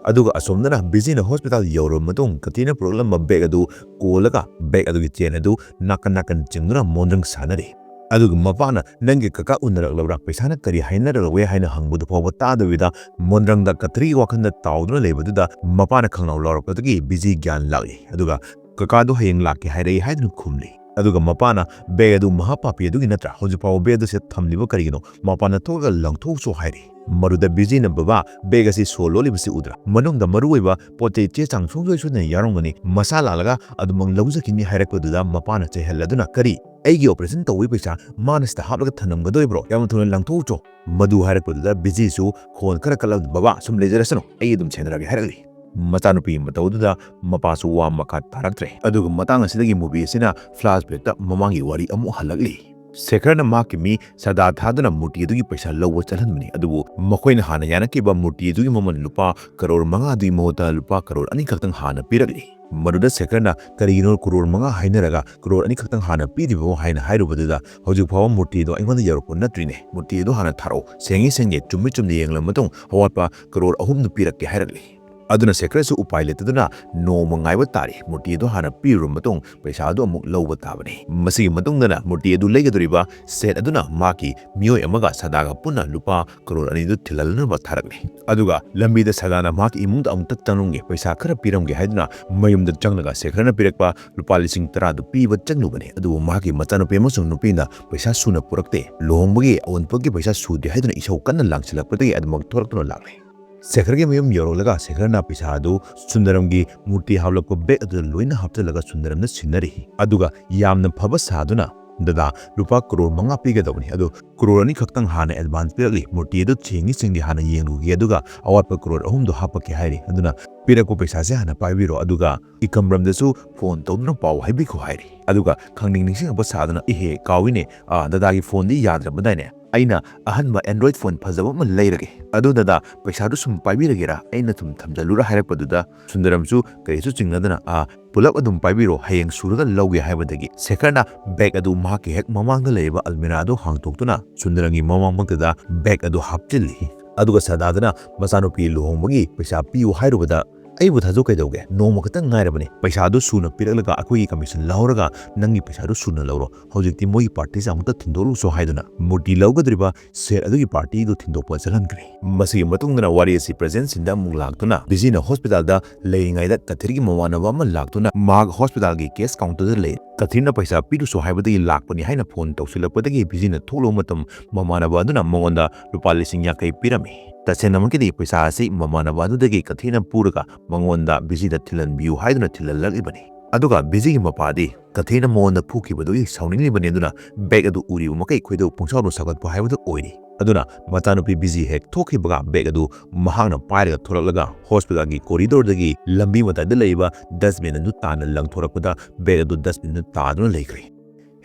ꯑꯗꯨꯒ ꯑꯁꯣꯝꯗꯅ ꯕꯤꯖꯤꯅ ꯍꯣꯁꯄꯤꯇꯥꯜ ꯌꯧꯔꯕ ꯃꯇꯨꯡ ꯀꯊ꯭ꯔꯤꯅ ꯄꯨꯔꯛꯂꯝꯕ ꯕꯦꯒ ꯑꯗꯨ ꯀꯣꯜꯂꯒ ꯕꯦꯒ ꯑꯗꯨꯒꯤ ꯆꯦꯟ ꯑꯗꯨ ꯅꯥꯀꯟ ꯅꯥꯀꯟ ꯆꯤꯡꯗꯨꯅ ꯃꯣꯟꯗ꯭ꯔꯪ ꯁꯥꯟꯅꯔꯤ꯫ ꯑꯗꯨꯒ ꯃꯄꯥꯅ, "ꯅꯪꯒꯤ ꯀꯀꯥ ꯎꯅꯔꯛꯂꯕ꯭ꯔꯥ? ꯄꯩꯁꯥꯅ ꯀꯔꯤ ꯍꯥꯏꯅꯔꯛꯂꯒꯦ?" ꯍꯥꯏꯅ ꯍꯪꯕꯗꯨ ꯐꯥꯎꯕ ꯇꯥꯗꯕꯤꯗ ꯃꯣꯟꯗ꯭ꯔꯪꯗ ꯀꯊ꯭ꯔꯤꯒꯤ ꯋꯥꯈꯜꯗ ꯇꯥꯎꯗꯨꯅ ꯂꯩꯕꯗꯨꯗ ꯃꯄꯥꯅ ꯈꯪꯂꯥꯎ ꯂꯥꯎꯔꯛꯄꯗꯒꯤ ꯕꯤꯖꯤ ꯒ꯭ꯌꯥꯟ ꯂꯥꯛꯏ꯫ ꯑꯗꯨꯒ, "ꯀꯀꯥꯗꯣ ꯍꯌꯦꯡ ꯂꯥꯛꯀꯦ ꯍꯥꯏꯔꯛꯏ" ꯍꯥꯏꯗꯨꯅ ꯈꯨꯝꯂꯤ꯫ ꯑꯗꯨꯒ ꯃꯄꯥꯅ, "ꯕꯦꯒ ꯑꯗꯨ ꯃꯍꯥ ꯄꯥꯄꯤ ꯑꯗꯨꯒꯤ ꯅꯠꯇ꯭ꯔꯥ? ꯍꯧꯖꯤꯛ ꯐꯥꯎꯕ ꯕꯦꯒ ꯑꯗꯨ ꯁꯤꯗ ꯊꯝꯂꯤꯕ ꯀꯔꯤꯒꯤꯅꯣ? ꯃꯄꯥꯟꯗ ꯊꯣꯛꯂꯒ ꯂꯪꯊꯣꯛꯎꯆꯣ" ꯍꯥꯏꯔꯤ꯫ ꯃꯗꯨꯗ ꯕꯤꯖꯤꯅ, "ꯕꯕꯥ, ꯕꯦꯒ ꯑꯁꯤ ꯁꯣ ꯂꯣꯜꯂꯤꯕꯁꯤ ꯎꯗ꯭ꯔꯥ? ꯃꯅꯨꯡꯗ ꯃꯔꯨ ꯑꯣꯏꯕ ꯄꯣꯠ ꯆꯩ ꯆꯦ ꯆꯥꯡ ꯁꯨꯡꯁꯣꯏ ꯁꯣꯏꯗꯅ ꯌꯥꯎꯔꯝꯒꯅꯤ꯫ ꯃꯁꯥ ꯂꯥꯛꯂꯒ ꯑꯗꯨꯃꯛ ꯂꯧꯖꯈꯤꯅꯤ" ꯍꯥꯏꯔꯛꯄꯗꯨꯗ ꯃꯄꯥꯅ ꯆꯩꯍꯜꯂꯗꯨꯅ, "ꯀꯔꯤ? ꯑꯩꯒꯤ ꯑꯣꯄꯔꯦꯁꯟ ꯇꯧꯕꯒꯤ ꯄꯩꯁꯥ ꯃꯥꯅ ꯁꯤꯗ ꯍꯥꯞꯂꯒ ꯊꯝꯂꯝꯒꯗꯣꯏꯕ꯭ꯔꯣ? ꯌꯥꯝꯅ ꯊꯨꯅ ꯂꯪꯊꯣꯛꯎꯆꯣ!" ꯃꯗꯨ ꯍꯥꯏꯔꯛꯄꯗꯨꯗ ꯕꯤꯖꯤꯁꯨ ꯈꯣꯟ ꯈꯔ ꯀꯜꯂꯕꯗ, "ꯕꯕꯥ, ꯁꯨꯝ ꯂꯩꯖꯔꯁꯅꯨ, ꯑꯩ ꯑꯗꯨꯝ ꯁꯦꯟꯅꯔꯒꯦ" ꯍꯥꯏꯔꯛꯂꯤ꯫ ꯃꯆꯥꯅꯨꯄꯤꯒꯤ ꯃꯇꯧꯗꯨꯗ ꯃꯄꯥꯁꯨ ꯋꯥ ꯃꯈꯥ ꯇꯥꯔꯛꯇ꯭ꯔꯦ꯫ ꯑꯗꯨꯒ ꯃꯇꯥꯡ ꯑꯁꯤꯗꯒꯤ ꯃꯨꯚꯤ ꯑꯁꯤꯅ ꯐ꯭ꯂꯥꯁꯕꯦꯛꯇ ꯃꯃꯥꯡꯒꯤ ꯋꯥꯔꯤ ꯑꯃꯨꯛ ꯍꯜꯂꯛꯂꯤ꯫ ꯁꯦꯈꯔꯅ ꯃꯍꯥꯛꯀꯤ ꯃꯤ ꯁꯥꯗꯥ ꯊꯥꯗꯨꯅ ꯃꯨꯔꯇꯤ ꯑꯗꯨꯒꯤ ꯄꯩꯁꯥ ꯂꯧꯕ ꯆꯠꯍꯟꯕꯅꯤ, ꯑꯗꯨꯕꯨ ꯃꯈꯣꯏꯅ ꯍꯥꯟꯅ ꯌꯥꯅꯈꯤꯕ ꯃꯨꯔꯇꯤ ꯑꯗꯨꯒꯤ ꯃꯃꯜ ꯂꯨꯄꯥ ꯀꯔꯣꯔ ꯃꯉꯥ ꯑꯗꯨꯒꯤ ꯃꯍꯨꯠꯇ ꯂꯨꯄꯥ ꯀꯔꯣꯔ ꯑꯅꯤ ꯈꯛꯇꯪ ꯍꯥꯟꯅ ꯄꯤꯔꯛꯂꯤ꯫ ꯃꯗꯨꯗ ꯁꯦꯈꯔꯅ, "ꯀꯔꯤꯒꯤꯅꯣ ꯀꯔꯣꯔ ꯃꯉꯥ ꯍꯥꯏꯅꯔꯒ ꯀꯔꯣꯔ ꯑꯅꯤ ꯈꯛꯇꯪ ꯍꯥꯟꯅ ꯄꯤꯔꯤꯕꯣ?" ꯍꯥꯏꯅ ꯍꯥꯏꯔꯨꯕꯗꯨꯗ, "ꯍꯧꯖꯤꯛ ꯐꯥꯎꯕ ꯃꯨꯔꯇꯤꯗꯣ ꯑꯩꯉꯣꯟꯗ ꯌꯧꯔꯛꯄ ꯅꯠꯇ꯭ꯔꯤꯅꯦ, ꯃꯨꯔꯇꯤ ꯑꯗꯨ ꯍꯥꯟꯅ ꯊꯥꯔꯛꯑꯣ, ꯁꯦꯡꯉꯤ ꯁꯦꯡꯗꯦ, ꯆꯨꯝꯃꯤ ꯆꯨꯝꯗꯦ ꯌꯦꯡꯂꯕ ꯃꯇꯨꯡ ꯑꯋꯥꯠꯄ ꯀꯔꯣꯔ ꯑꯍꯨꯝꯗꯨ ꯄꯤꯔꯛꯀꯦ" ꯍꯥꯏꯔꯛꯂꯤ꯫ ꯑꯗꯨꯅ ꯁꯦꯈꯔꯁꯨ ꯎꯄꯥꯏ ꯂꯩꯇꯗꯨꯅ ꯅꯣꯡꯃ ꯉꯥꯏꯕ ꯇꯥꯔꯤ꯫ ꯃꯨꯔꯇꯤ ꯑꯗꯨ ꯍꯥꯟꯅ ꯄꯤꯔꯨꯔꯕ ꯃꯇꯨꯡ ꯄꯩꯁꯥ ꯑꯗꯨ ꯑꯃꯨꯛ ꯂꯧꯕ ꯇꯥꯕꯅꯤ꯫ ꯃꯁꯤꯒꯤ ꯃꯇꯨꯡꯗꯅ ꯃꯨꯔꯇꯤ ꯑꯗꯨ ꯂꯩꯒꯗꯧꯔꯤꯕ ꯁꯦꯠ ꯑꯗꯨꯅ ꯃꯍꯥꯛꯀꯤ ꯃꯤꯑꯣꯏ ꯑꯃꯒ ꯁꯗꯥꯒ ꯄꯨꯟꯅ ꯂꯨꯄꯥ ꯀꯔꯣꯔ ꯑꯅꯤꯗꯨ ꯊꯤꯜꯍꯜꯅꯕ ꯊꯥꯔꯛꯂꯤ꯫ ꯑꯗꯨꯒ ꯂꯝꯕꯤꯗ ꯁꯗꯥꯅ ꯃꯍꯥꯛꯀꯤ ꯏꯃꯨꯡꯗ ꯑꯃꯨꯛꯇ ꯆꯪꯂꯝꯒꯦ, ꯄꯩꯁꯥ ꯈꯔ ꯄꯤꯔꯝꯒꯦ ꯍꯥꯏꯗꯨꯅ ꯃꯌꯨꯝꯗ ꯆꯪꯂꯒ ꯁꯦꯈꯔꯅ ꯄꯤꯔꯛꯄ ꯂꯨꯄꯥ ꯂꯤꯁꯤꯡ ꯇꯔꯥꯗꯨ ꯄꯤꯕ ꯆꯪꯂꯨꯕꯅꯤ꯫ ꯑꯗꯨꯕꯨ ꯃꯍꯥꯛꯀꯤ ꯃꯆꯥꯅꯨꯄꯤ ꯑꯃꯁꯨꯡ ꯅꯨꯄꯤꯅ ꯄꯩꯁꯥ ꯁꯨꯅ ꯄꯨꯔꯛꯇꯦ꯫ ꯂꯨꯍꯣꯡꯕꯒꯤ ꯑꯋꯨꯟꯄꯣꯠꯀꯤ ꯄꯩꯁꯥ ꯁꯨꯗꯦ ꯍꯥꯏꯗꯨꯅ ꯏꯁꯧ ꯀꯟꯅ ꯂꯥꯡꯁꯤꯜꯂꯛꯄꯗꯒꯤ ꯑꯗꯨꯃꯛ ꯊꯣꯔꯛꯇꯨꯅ ꯂꯥꯛꯂꯦ꯫ ꯁꯦꯈꯔꯒꯤ ꯃꯌꯨꯝ ꯌꯧꯔꯛꯂꯒ ꯁꯦꯈꯔꯅ ꯄꯩꯁꯥ ꯑꯗꯨ ꯁꯨꯟꯗꯔꯝꯒꯤ ꯃꯨꯔꯇꯤ ꯍꯥꯞꯂꯛꯄ ꯕꯦꯒ ꯑꯗꯨꯗ ꯂꯣꯏꯅ ꯍꯥꯞꯆꯤꯜꯂꯒ ꯁꯨꯟꯗꯔꯝꯗ ꯁꯤꯟꯅꯔꯤ꯫ ꯑꯗꯨꯒ ꯌꯥꯝꯅ ꯐꯕ ꯁꯥꯗꯨꯅ, "ꯗꯗꯥ, ꯂꯨꯄꯥ ꯀꯔꯣꯔ ꯃꯉꯥ ꯄꯤꯒꯗꯕꯅꯤ, ꯑꯗꯨ ꯀꯔꯣꯔ ꯑꯅꯤ ꯈꯛꯇꯪ ꯍꯥꯟꯅ ꯑꯦꯗꯚꯥꯟꯁ ꯄꯤꯔꯛꯂꯤ꯫ ꯃꯨꯔꯇꯤ ꯑꯗꯨ ꯁꯦꯡꯉꯤ ꯁꯦꯡꯗꯦ ꯍꯥꯟꯅ ꯌꯦꯡꯂꯨꯒꯦ, ꯑꯗꯨꯒ ꯑꯋꯥꯠꯄ ꯀꯔꯣꯔ ꯑꯍꯨꯝꯗꯨ ꯍꯥꯞꯄꯛꯀꯦ" ꯍꯥꯏꯔꯤ꯫ ꯑꯗꯨꯅ ꯄꯤꯔꯛꯄ ꯄꯩꯁꯥꯁꯦ ꯍꯥꯟꯅ ꯄꯥꯏꯕꯤꯔꯣ, ꯑꯗꯨꯒ ꯏꯀꯝꯔꯝꯗꯁꯨ ꯐꯣꯟ ꯇꯧꯗꯨꯅ ꯄꯥꯎ ꯍꯥꯏꯕꯤꯈꯣ ꯍꯥꯏꯔꯤ꯫ ꯑꯗꯨꯒ ꯈꯪꯅꯤꯡ ꯅꯤꯡꯁꯤꯡꯉꯛꯄ ꯁꯥꯗꯨꯅ, "ꯏꯍꯦ, ꯀꯥꯎꯏꯅꯦ, ꯑ, ꯗꯗꯥꯒꯤ ꯐꯣꯟꯗꯤ ꯌꯥꯗ꯭ꯔꯕꯗꯥꯏꯅꯦ? ꯑꯩꯅ ꯑꯍꯟꯕ Android ꯐꯣꯟ ꯐꯖꯕ ꯑꯃ ꯂꯩꯔꯒꯦ꯫ ꯑꯗꯨ ꯗꯗꯥ, ꯄꯩꯁꯥꯗꯨ ꯁꯨꯝ ꯄꯥꯏꯕꯤꯔꯒꯦꯔꯥ? ꯑꯩꯅ ꯁꯨꯝ ꯊꯝꯖꯜꯂꯨꯔꯥ?" ꯍꯥꯏꯔꯛꯄꯗꯨꯗ ꯁꯨꯟꯗꯔꯝꯁꯨ ꯀꯔꯤꯁꯨ ꯆꯤꯡꯅꯗꯅ, "ꯑ, ꯄꯨꯂꯞ ꯑꯗꯨꯝ ꯄꯥꯏꯕꯤꯔꯣ, ꯍꯌꯦꯡ ꯁꯨꯔꯒ ꯂꯧꯒꯦ" ꯍꯥꯏꯕꯗꯒꯤ ꯁꯦꯈꯔꯅ ꯕꯦꯒ ꯑꯗꯨ ꯃꯍꯥꯛꯀꯤ ꯍꯦꯛ ꯃꯃꯥꯡꯗ ꯂꯩꯔꯤꯕ ꯑꯜꯃꯤꯔꯥ ꯑꯗꯨ ꯍꯥꯡꯇꯣꯛꯇꯨꯅ ꯁꯨꯟꯗꯔꯝꯒꯤ ꯃꯃꯥꯡꯃꯛꯇꯗ ꯕꯦꯒ ꯑꯗꯨ ꯍꯥꯞꯆꯤꯜꯂꯤ꯫ ꯑꯗꯨꯒ ꯁꯗꯥꯗꯨꯅ ꯃꯆꯥꯅꯨꯄꯤ ꯂꯨꯍꯣꯡꯕꯒꯤ ꯄꯩꯁꯥ ꯄꯤꯌꯨ ꯍꯥꯏꯔꯨꯕꯗ, "ꯑꯩꯕꯨ ꯊꯥꯖꯧ ꯀꯩꯗꯧꯒꯦ? ꯅꯣꯡꯃ ꯈꯛꯇꯪ ꯉꯥꯏꯔꯕꯅꯤ꯫ ꯄꯩꯁꯥꯗꯨ ꯁꯨꯅ ꯄꯤꯔꯛꯂꯒ ꯑꯩꯈꯣꯏꯒꯤ ꯀꯃꯤꯁꯟ ꯂꯧꯍꯧꯔꯒ ꯅꯪꯒꯤ ꯄꯩꯁꯥꯗꯨ ꯁꯨꯅ ꯂꯧꯔꯣ꯫ ꯍꯧꯖꯤꯛꯇꯤ ꯃꯣꯏꯒꯤ ꯄꯥꯔꯇꯤꯁꯦ ꯑꯃꯨꯛꯇ ꯊꯤꯟꯗꯣꯛꯂꯨꯆꯣ" ꯍꯥꯏꯗꯨꯅ ꯃꯨꯔꯇꯤ ꯂꯧꯒꯗꯧꯔꯤꯕ ꯁꯦꯠ ꯑꯗꯨꯒꯤ ꯄꯥꯔꯇꯤꯗꯨ ꯊꯤꯟꯗꯣꯛꯄ ꯆꯠꯍꯟꯈ꯭ꯔꯦ꯫ ꯃꯁꯤꯒꯤ ꯃꯇꯨꯡꯗꯅ ꯋꯥꯔꯤ ꯑꯁꯤ ꯄ꯭ꯔꯖꯦꯟ ꯁꯤꯟꯗ ꯑꯃꯨꯛ ꯂꯥꯛꯇꯨꯅ, ꯕꯤꯖꯤꯅ ꯍꯣꯁꯄꯤꯇꯥꯜꯗ ꯂꯩꯔꯤꯉꯩꯗ ꯀꯊꯤꯔꯒꯤ ꯃꯃꯥꯟꯅꯕ ꯑꯃ ꯂꯥꯛꯇꯨꯅ ꯃꯍꯥꯛ ꯍꯣꯁꯄꯤꯇꯥꯜꯒꯤ ꯀꯦꯁ ꯀꯥꯎꯟꯇꯔꯗ ꯂꯩ꯫ ꯀꯊꯤꯔꯅ ꯄꯩꯁꯥ ꯄꯤꯔꯨꯆꯣ ꯍꯥꯏꯕꯗꯒꯤ ꯂꯥꯛꯄꯅꯤ ꯍꯥꯏꯅ ꯐꯣꯟ ꯇꯧꯁꯤꯜꯂꯛꯄꯗꯒꯤ ꯕꯤꯖꯤꯅ ꯊꯣꯛꯂꯨꯕ ꯃꯇꯝ ꯃꯃꯥꯟꯅꯕ ꯑꯗꯨꯅ ꯃꯉꯣꯟꯗ ꯂꯨꯄꯥ ꯂꯤꯁꯤꯡ ꯌꯥꯡꯈꯩ ꯄꯤꯔꯝꯃꯤ꯫ ꯇꯁꯦꯡꯅꯃꯛꯀꯤꯗꯤ ꯄꯩꯁꯥ ꯑꯁꯤ ꯃꯃꯥꯟꯅꯕ ꯑꯗꯨꯗꯒꯤ ꯀꯊꯤꯔꯅ ꯄꯨꯔꯒ ꯃꯉꯣꯟꯗ ꯕꯤꯖꯤꯗ ꯊꯤꯜꯍꯟꯕꯤꯌꯨ ꯍꯥꯏꯗꯨꯅ ꯊꯤꯜꯍꯜꯂꯛꯂꯤꯕꯅꯤ꯫ ꯑꯗꯨꯒ ꯕꯤꯖꯤꯒꯤ ꯃꯄꯥꯗꯤ ꯀꯊꯤꯔꯅ ꯃꯉꯣꯟꯗ ꯐꯨꯈꯤꯕꯗꯨꯒꯤ ꯁꯥꯎꯅꯤꯡꯂꯤꯕꯅꯤ, ꯑꯗꯨꯅ ꯕꯦꯒ ꯑꯗꯨ ꯎꯔꯤꯕ ꯃꯈꯩ ꯈꯣꯏꯗꯧ ꯄꯨꯡꯁꯥꯎꯗ ꯁꯥꯎꯒꯠꯄ ꯍꯥꯏꯕꯗꯨ ꯑꯣꯏꯔꯤ꯫ ꯑꯗꯨꯅ ꯃꯆꯥꯅꯨꯄꯤ ꯕꯤꯖꯤ ꯍꯦꯛ ꯊꯣꯛꯈꯤꯕꯒ ꯕꯦꯒ ꯑꯗꯨ ꯃꯍꯥꯛꯅ ꯄꯥꯏꯔꯒ ꯊꯣꯔꯛꯂꯒ ꯍꯣꯁꯄꯤꯇꯥꯜꯒꯤ ꯀꯣꯔꯤꯗꯣꯔꯗꯒꯤ ꯂꯝꯕꯤ ꯃꯇꯥꯏꯗ ꯂꯩꯔꯤꯕ ꯗꯁꯕꯤꯟ ꯑꯗꯨ ꯇꯥꯟꯅ ꯂꯪꯊꯣꯔꯛꯄꯗ ꯕꯦꯒ ꯑꯗꯨ ꯗꯁꯕꯤꯟꯗ ꯇꯥꯗꯨꯅ ꯂꯩꯈ꯭ꯔꯦ꯫